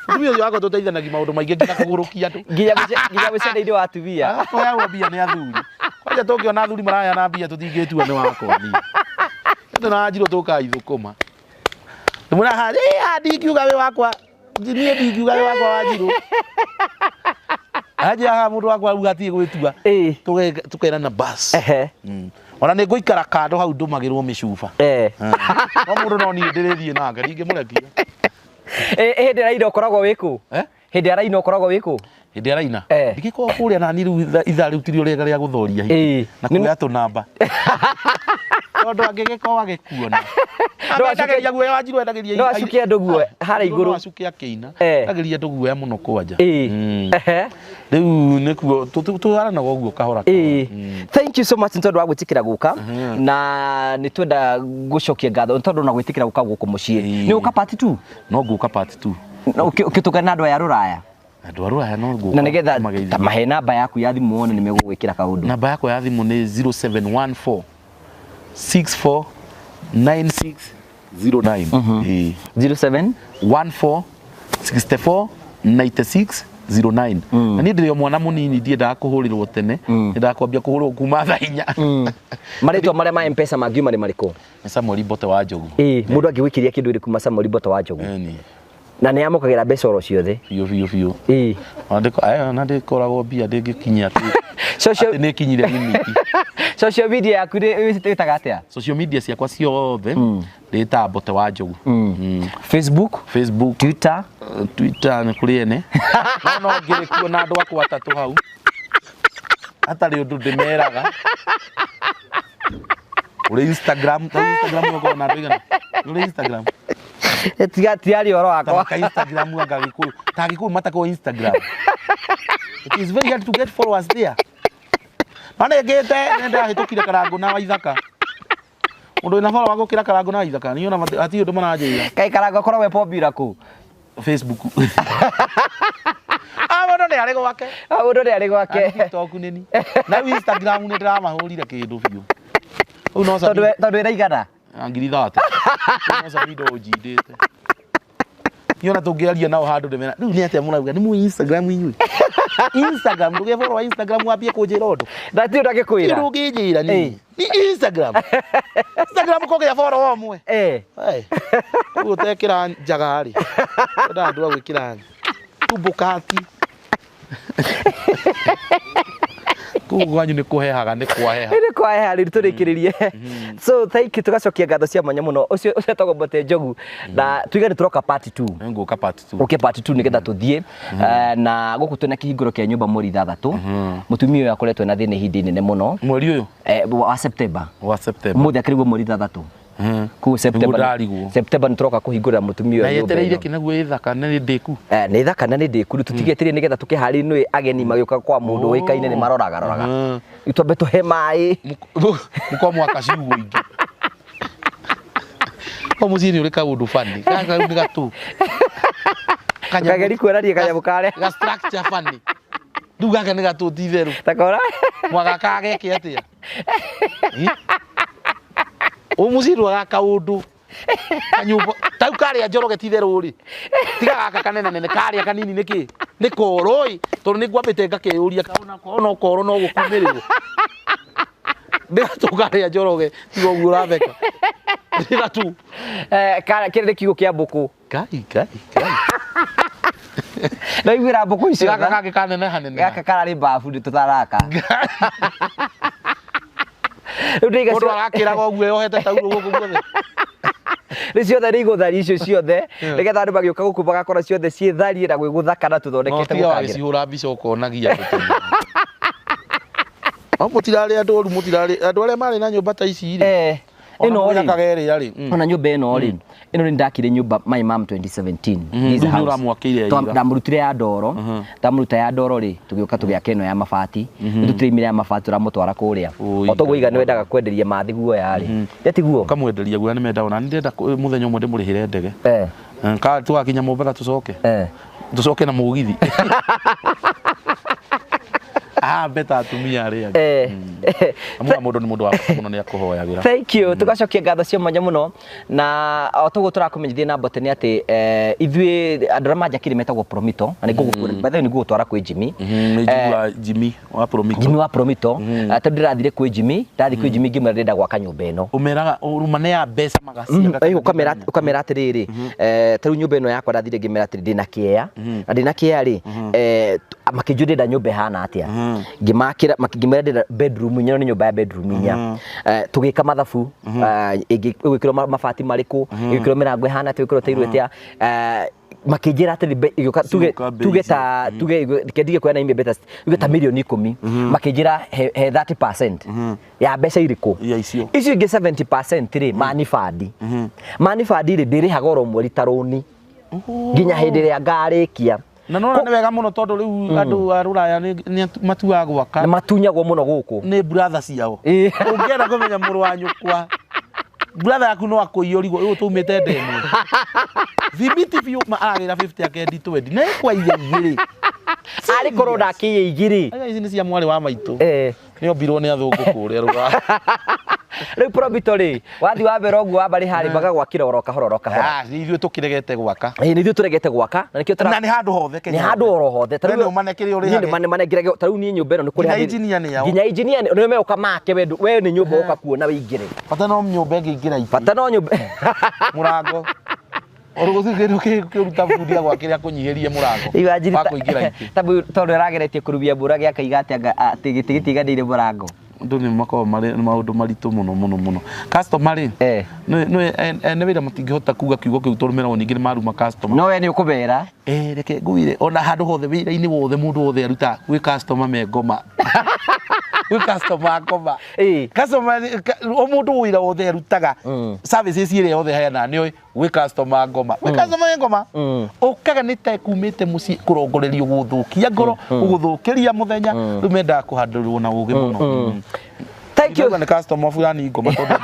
mũtumia ũcio wakwa tũteithanagia maũndũ maingĩ nginya kũgũrũkia andũ Nginya nginya mũcemanio-inĩ wa atumia. Tũheagwo mbia nĩ athuri kwanja tũngĩona athuri maraheana mbia tũtingĩtua nĩ wakwa niĩ tondũ na Wanjiru tũkaga ithũkũma ndĩmwĩra haha "Ĩ, ndingiuga wĩ wakwa niĩ ndingiuga wĩ wakwa Wanjiru anjĩra haha mũndũ wakwa auga atige gwĩtua Ĩ. Tũkerana bas. Ehe. Ona nĩ ngũikara kando hau ndũmagĩrwo mĩcuba. Eh. No mũndũ no niĩ ndĩrĩthiĩ nake ndingĩmũrekia. Ĩ hĩndĩ ĩrĩa ina ũkoragwo wĩ kũ? Eh? Hĩndĩ ĩrĩa ina ũkoragwo wĩ kũ? Hĩndĩ araina Eh. ndingĩkorwo kũrĩa nani rĩu ithaa rĩu tirio rĩega rĩa gũthoria Ĩ. hihi na kuoya tũnamba tondũ angĩgĩkorwo agĩkuona No acuke- endagĩria guoya Wanjiru endagĩria no acuke andũ guoya harĩa igũrũ. no acuke akĩina Eh. endagĩria andũ guoya mũno kwanja Ĩ. Mm. Ehe. Rĩu nĩkuo tũharanaga ũguo kahora kahora. Ĩ. Thank you so much nĩ tondũ wa gwĩtĩkĩra gũka na nĩ twenda gũcokia ngatho nĩ tondũ na gwĩtĩkĩra gũka gũkũ mũciĩ. Ĩ. Nĩ ũka part 2? No ngũka part 2. Na ũkĩtũngana na andũ aya rũraya Andũ a rũraya no ngũka na nĩgetha kũmageithia. ta mahe namba yaku ya thimũ wone nĩ megũgwĩkĩra kaũndũ. Namba yakwa ya thimũ nĩ 0714 64 96 09. Ĩ. 07 14 64 96 09. Na niĩ ndĩrĩ o mwana mũnini ndiendaga kũhũrĩrwo tene nyendaga kwambia kũhũrwo kuma thaa 4. Marĩtwa marĩa ma M-Pesa mangiuma nĩ marĩkũ? Nĩ Samuel Mbote wa Njogu. Ĩ, mũndũ angĩgũikĩria kĩndũ ĩrĩ kuma Samuel Mbote wa Njogu Ĩni na nĩ amũkagĩra mbeca oro ciothe. biũ biũ biũ. Ĩ. Ona ndĩkoragwo mbia ndĩngĩkinyia atĩ Social atĩ nĩkinyire limit. Social media yaku nĩ ĩtaga atĩa? Social media ciakwa ciothe ndĩtaga Mbote wa Njogu. Facebook, Facebook, Twitter, Twitter nĩ kũrĩ ene no ngĩrĩ kuo na andũ akwa atatũ hau hatarĩ ũndũ ndĩmeraga. Ũrĩ Instagram, ta Instagram ũkoragwo na andũ aigana? Ũrĩ Instagram? tiga tiari ũhoro wakwa. Tamaka Instagram anga Gĩkũyũ ta Gĩkũyũ matakoragwo Instagram. It is very hard to get followers there. No nĩ ngĩte nĩ ndahĩtũkire Karangũ na Waithaka. Mũndũ wĩna follower gũkĩra Karangũ na Waithaka niĩ ona hatirĩ ũndũ maranjĩra. Kaĩ Karangũ akoragwo e popular kũ? Facebook. Ah, mũndũ nĩ arĩ gwake. Ah, mũndũ nĩ arĩ gwake. TikTok nĩ ni. Na rĩu Instagram nĩ ndĩramahũrire kĩndũ biũ. Ũu no Tondũ tondũ wĩna igana. 30,000. No Sabido ũnjindĩte. Niĩ ona tũngĩaria nao handũ ndĩmera rĩu nĩ atĩa mũrauga nĩ mũĩ Instagram inyuĩ. Instagram ndũgĩe follow wa Instagram wambie kũnjĩra ũndũ. Na ti ũndũ angĩkwĩra. Kĩndũ ũngĩnjĩra niĩ. Nĩ Instagram. Instagram kũgĩa follow ũmwe. Eh. Hey. Ũguo ũtekĩra njaga rĩ. Endaga andũ a gwĩkĩra tumbũkati. Kũu kwanyu nĩ kũhehaga nĩ kwaheha. Nĩ kwaheha rĩu tũrĩkĩrĩrie. So thank you tũgacokia ngatho cia mwanya mũno. Ũcio ũcio etagwo Mbote Njogu na tuige nĩ tũroka part 2. Nĩngũka part 2. Ũke part 2 nĩgetha tũthiĩ. Na gũkũ twĩna kĩhingũro kĩa nyũmba mweri 6. Mũtumia ũyũ akoretwo na thĩna ihinda inene mũno. Mweri ũyũ Wa September. wa September. Ũmũthĩ akĩrigwo mweri 6. Koguo September Nĩguo ndarigwo. September nĩtũroka kũhingũrĩra mũtumia Na ũyũ nyũmba yetereire ĩno. kĩnaguo ĩ thaka na nĩ ndĩku. Nĩ thaka na nĩ ndĩku rĩu tũtigĩtĩrie nĩgetha tũkĩharĩrie nĩ ageni magĩũka kwa mũndũ ũĩkaine nĩ maroraga roraga. Rĩu twambe tũhe maĩ. Mũkorwo mwaka ciugũ ingĩ. Ko mũciĩ nĩ ũrĩ kaũndũ funny. Gaka rĩu nĩ gatũ. Kageri kuonania kanyamũ karĩa. Ga structure funny. Rĩu gaka nĩ gatũ ti itherũ. Takora. Mwagaka geke atĩa? Ũ mũciĩ ndwaga kaũndũ. Kanyũmba tau karĩa Njoroge ti itherũ rĩ. Tiga gaka kanene nene karĩa kanini nĩkĩ? Nĩ koro ĩ tondũ nĩ ngwambĩte ngakeyũria kaona no koro no gũkumĩrĩrwo. Nĩ gatũ karĩa Njoroge tiga ũguo ũratheka. Nĩ gatũ. Kĩrĩ nĩ kiugũ kĩa mbũkũ. Ngai ngai ngai. Na iguĩra mbũkũ icio. Gaka kangĩ kaneneha neneha. Gaka kararĩ babu nĩ tũtaraka. Rĩu ndĩiga Mũndũ arakĩraga ũguo yohete taurũ gũkũ guothe. Rĩu ciothe nĩ igũtharia icio ciothe nĩgetha andũ magĩũka gũkũ magakora ciothe ciĩ tharie na gwĩ gũthaka na No tũthondekete tiga gũkagĩra. wagĩcihũra mbica ũkonagia andũ tene. No mũtirarĩ andũ oru mũtirarĩ andũ arĩa marĩ na nyũmba ta ici rĩ. Ĩno rĩ Ona ĩrĩa rĩ. ona nyũmba ĩno rĩ ĩno nĩ ndakire nyũmba my mom 2017. This Rĩu nĩ house. ũramwakĩire ira. Ndamũrutire ya ndoro ndamũruta ya ndoro rĩ tũgĩũka tũgĩaka ĩno ya mabati rĩu tũtiraimire ya mabati tũramũtwara kũrĩa Oi, o toguo iga nĩ wendaga kwenderia mathi guoya rĩ ĩtiguo Ũkamwenderia guoya nĩ menda ona nĩ ndĩrenda mũthenya ũmwe ndĩmũrĩhĩre ndege. Ka tũgakinya Mombatha tũcoke. Eh. Tũcoke na mũgithi. Ah, beta atumia arĩa angĩ. Eh. Amu wa mũndũ nĩ mũndũ wa bata mũno nĩ akũhoyagĩra. Thank you. Tugacokia ngatho cia mwanya mũno na o toguo tũrakũmenyithia na mbote nĩ atĩ ithuĩ andũ arĩa manjakire metagwo Promito na nĩ ngũgũkuona by the way nĩ ngũgũtwara kwĩ Jimmy. Nĩ njigua Jimmy wa Promito. Jimmy wa Promito. Tondũ ndĩrathire kwĩ Jimmy, ndathiĩ kwĩ Jimmy ngĩmwĩra ndĩrenda gwaka nyũmba ĩno. Ũmeraga ũrumane ya mbeca magaciaga. Ĩĩ, ũkamera atĩrĩrĩ, ta rĩu nyũmba ĩno yakwa ndathire ngĩmera atĩrĩ ndĩna kĩea na ndĩna kĩea rĩ, makĩnjũria ndĩrenda nyũmba ĩhana atĩa, ngĩmakĩra ngĩmera ndĩrenda bedroom inya, ĩno nĩ nyũmba ya bedroom inya, tũgĩka mathabu, ĩgwĩkĩrwo mabati marĩkũ, ĩgwĩkĩrwo mĩrango ĩhana atĩa, ĩgwĩkĩrwo tairo ĩtĩa, makĩnjĩra atĩrĩ ĩgĩũka Ciũka mbei tuge ta tuge reke ndige kuoya na imwe mbeca tuge ta mirioni 10, makĩnjĩra he 30% ya mbeca irĩkũ Ya icio. Icio ingĩ 70% rĩ, manibandi manibandi rĩ, ndĩrĩhaga oro mweri ta rũni nginya hĩndĩ ĩrĩa ngarĩkia. Na nona nĩ wega mũno tondũ rĩu andũ a rũraya nĩ matuaga gwaka. Nĩ matunyagwo mũno gũkũ. Nĩ brother ciao. Ĩĩ. Ũngĩenda kũmenya mũrũ wa nyũkwa, brother yaku no akũiyũrigwo ũyũ tũumĩte ndemwe. Thimiti biũ aragĩra 50 akendi 20. Na ĩkwaiya igĩrĩ. Arĩ korwo ndakĩiya igĩrĩ. Aya ici nĩ cia mwarĩ wa maitũ. Eh. Nĩ ombirwo nĩ athũngũ kũrĩa rũraya. Rĩu Promito rĩ, wathiĩ wa mbere ũguo wamba rĩ harĩ magagwakĩra oro kahora oro kahora. Ah, nĩ ithuĩ tũkĩregete gwaka. Ĩĩ, nĩ ithuĩ tũregete gwaka na nĩkĩo tũra Na nĩ handũ hothe Kenya. Nĩ handũ oro hothe. We nĩ ũmane kĩrĩa ũrĩhage. Niĩ nĩ manengere ta rĩu niĩ nyũmba ĩno nĩ kũrĩha. Nginya engineer nĩ ao. Nginya engineer nĩ megũka make we nĩ nyũmba ũka kuona wĩingĩre. Bata no nyũmba ĩngĩingĩra itĩ. Bata no nyũmba. Mũrango. Ũrũgũci kĩndũ kĩruta bundi agwakĩre akũnyihĩrie mũrango. Wa kũingĩra itĩ. Tondũ arageretie kũrumia mbura gĩakaiga atĩ atĩ gĩtĩ gĩtiganĩire mũrango. Andũ nĩ makoragwo marĩ maũndũ maritũ mũno mũno mũno. Customer rĩ, nĩ wĩra matingĩhota kuga kiugo kĩu tondũ meragwo ningĩ nĩ maruma customer. No we nĩ ũkũmera. Reke ngwĩre ona handũ hothe wĩra-inĩ wothe mũndũ wothe arutaga gwĩ customer me ngoma. Gwĩ customer ngoma. Customer o mũndũ wĩra wothe arutaga services ĩrĩa yothe heanaga nĩoĩ gwĩ customer ngoma. Gwĩ customer ngoma. Ũkaga nĩ ta kumĩte mũciĩ kũrongorerio gũthũkia ngoro, gũgũthũkĩria mũthenya, rĩu mendaga kũhandũrwo na ũgĩ mũno. Thank you. Nĩ customer fulani ngoma tondũ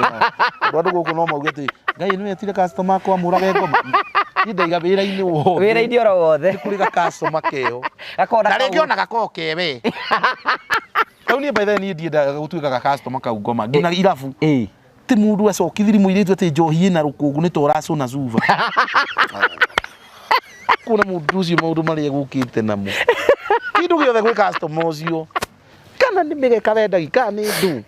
andũ gũkũ no mauge atĩ Ngai nĩ wetire customer akwa mũrage ngoma. Niĩ ndaiga wĩra-inĩ wothe. Wĩra-inĩ oro wothe. Nĩ kũrĩ ga customer keo. Na rĩngĩ ona gakoragwo ke we. Rĩu niĩ by the way niĩ ndiendaga gũtuĩka ga customer kau ngoma nginya irabu. Ti mũndũ acokithirie mũirĩtu atĩ njohi ĩna rũkũngũ nĩ ta ũracũna cuba. Kuona mũndũ ũcio maũndũ marĩa egũkĩte namo. Kĩndũ gĩothe gwĩ customer ũcio. Kana nĩ mĩgeka wendagi kana nĩ ndũ.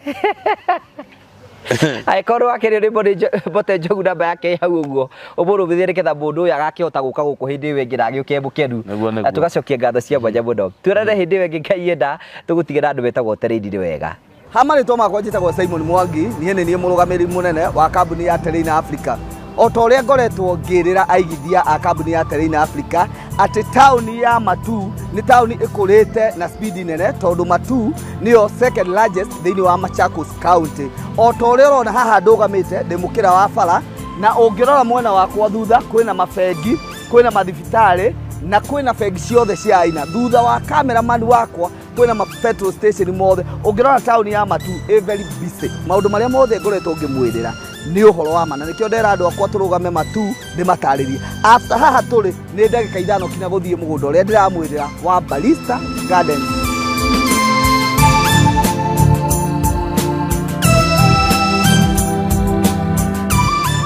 Angĩkorwo wakĩrĩ rwĩmbo nĩ Mbote Njogu namba yake hau ũguo ũmũrũmĩrĩre nĩgetha mũndũ ũyũ agakĩhota gũka gũkũ hĩndĩ ĩyo ĩngĩ na agĩũke mũkenu. Nĩguo. Tũgacokia ngatho cia mwanya mũno. Twĩrane hĩndĩ ĩyo ĩngĩ Ngai enda tũgũtigĩra andũ metagwo Terrain nĩ wega. Ha marĩtwa makwa njĩtagwo Simon Mwangi, niĩ nĩ niĩ mũrũgamĩrĩri mũnene wa kambuni ya Terrain Africa. O ta ũrĩa ngoretwo ngĩrĩra aigithia a kambuni ya Terrain Africa atĩ taũni ya Matuu nĩ taũni ĩkũrĩte na speed nene tondũ Matuu nĩyo second largest thĩinĩ wa Machakos County. O ta ũrĩa ũrona haha ndũgamĩte ndĩ mũkĩra wa bara, na ũngĩrora mwena wakwa thutha kwĩna mabengi, kwĩna mathibitarĩ na kwĩna bengi ciothe cia aina. Thutha wa cameraman wakwa kwĩna ma petrol station mothe. Ũngĩrora taũni ya Matuu ĩ very busy. Maũndũ marĩa mothe ngoretwo ngĩmwĩrĩra nĩ ũhoro wa ma, na nĩkĩo ndera andũ akwa tũrũgame Matuu ndĩmatarĩrie. After haha tũrĩ nĩ ndagĩka 5 kinya gũthiĩ mũgũnda ũrĩa ndĩramwĩrĩra wa Barista Gardens.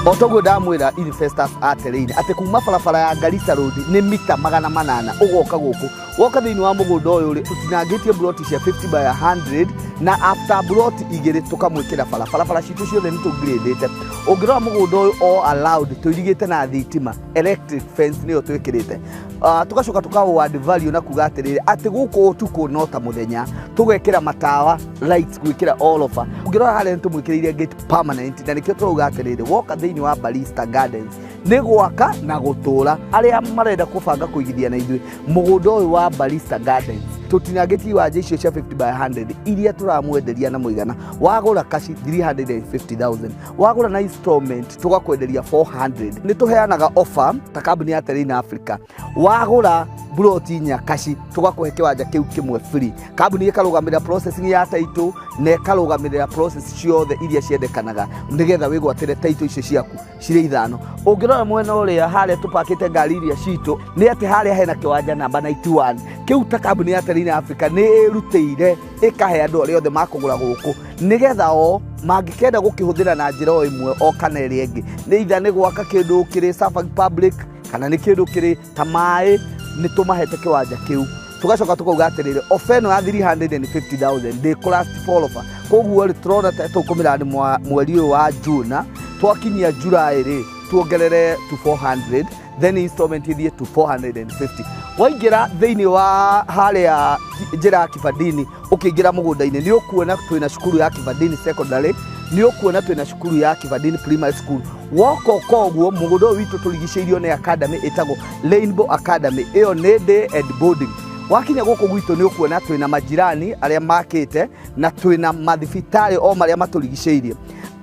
O toguo ndamwĩra investors a Terrain atĩ kuma barabara ya Garissa Road nĩ mita 800 ũgoka gũkũ. Woka thĩinĩ wa mũgũnda ũyũ rĩ, tũtinangĩtie ploti cia 50 by 100 na after ploti igĩrĩ tũkamwĩkĩra bara. Barabara citũ ciothe nĩ tũgrĩdĩte. Ũngĩrora mũgũnda ũyũ all allowed tũirigĩte na thitima, electric fence nĩyo twĩkĩrĩte. Tũgacoka tũka add value na kuga atĩrĩrĩ atĩ gũkũ ũtukũ no ta mũthenya, tũgekĩra matawa lights gwĩkĩra all over. Ũngĩrora harĩa nĩ tũmwĩkĩrĩire gate permanent, na nĩkĩo tũrauga atĩrĩrĩ woka thĩinĩ wa Barista Gardens nĩ gwaka na gũtũra. Arĩa marenda kũbanga kũigithia na ithuĩ mũgũnda ũyũ wa Barista Gardens tũtinangĩtie iwanja icio cia 50 by 100 iria tũramwenderia na mũigana. Wagũra kaci 350,000, wagũra na installment tũgakwenderia 400. Nĩ tũheanaga offer ta kambuni ya Terrain Africa, wagũra Mburoti inya kaci tũgakũhe kĩwanja kĩu kĩmwe free. Kambuni ĩkarũgamĩrĩra processing ya title na ĩkarũgamĩrĩra process ciothe iria ciendekanaga nĩgetha wĩgwatĩre title icio ciaku cirĩ ithano. Ũngĩrora mwena ũrĩa harĩa tũpakĩte ngari iria citũ nĩ atĩ harĩa hena kĩwanja namba 91 kĩu ta kambuni ya Terrain Africa nĩ ĩrutĩire ĩkahe andũ arĩa othe makũgũra gũkũ nĩgetha o mangĩkenda gũkĩhũthĩra na njĩra o ĩmwe o kana ĩrĩa ĩngĩ, nĩ itha nĩ gwaka kĩndũ kĩrĩ serving public kana nĩ kĩndũ kĩrĩ ta maĩ, nĩ tũmahete kĩwanja kĩu. Tũgacoka tũkauga atĩrĩrĩ, ofa ĩno ya 350,000 ndĩkũ last for offer. Koguo rĩ, tũrona ta tũkũmĩra mweri ũyũ wa June, twakinyia July rĩ, tuongerere to 400, then installment ithiĩ to 450. Waingĩra thĩinĩ wa harĩa njĩra ya Kibandini ũkĩingĩra mũgũnda-inĩ, nĩ ũkuona twĩna cukuru ya Kibandini Secondary, nĩ ũkuona twĩna cukuru ya Kibandini Primary School. Woka ũka ũguo mũgũnda ũyũ witũ tũrigicĩirio nĩ academy ĩtagwo Rainbow Academy, ĩyo nĩ day and boarding. Wakinya gũkũ gwitũ nĩ ũkuona twĩna majirani arĩa makĩte na twĩna mathibitarĩ o marĩa matũrigicĩirie.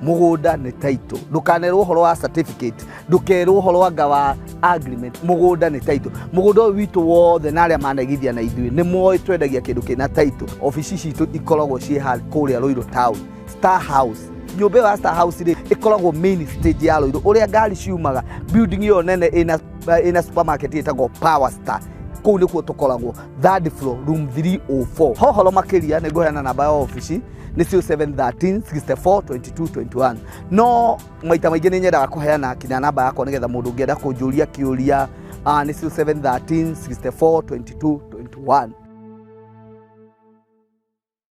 Mũgũnda nĩ title, ndũkanerwo ũhoro wa certificate, ndũkerwo ũhoro anga wa agreement, mũgũnda nĩ title. Mũgũnda ũyũ witũ wothe na arĩa manaigithia na ithuĩ nĩ moĩ twendagia kĩndũ kĩna title. Obici citũ ikoragwo ciĩ kũrĩa Ruiru Town, Star House. Nyũmba ĩyo ya Star House rĩ, ĩkoragwo main stage ya Ruiru ũrĩa ngari ciumaga. Building ĩyo nene ĩna supermarket ĩtagwo Power Star, kũu nĩkuo tũkoragwo, third floor, room 304. Hohoro makĩria nĩ ngũheana namba ya obici nĩ 0713 64 22 21, no maita maingĩ nĩ nyendaga kũheana kinya namba yakwa nĩgetha mũndũ ũngĩenda kũnjũria kĩũria, nĩ 0713 64 22 21.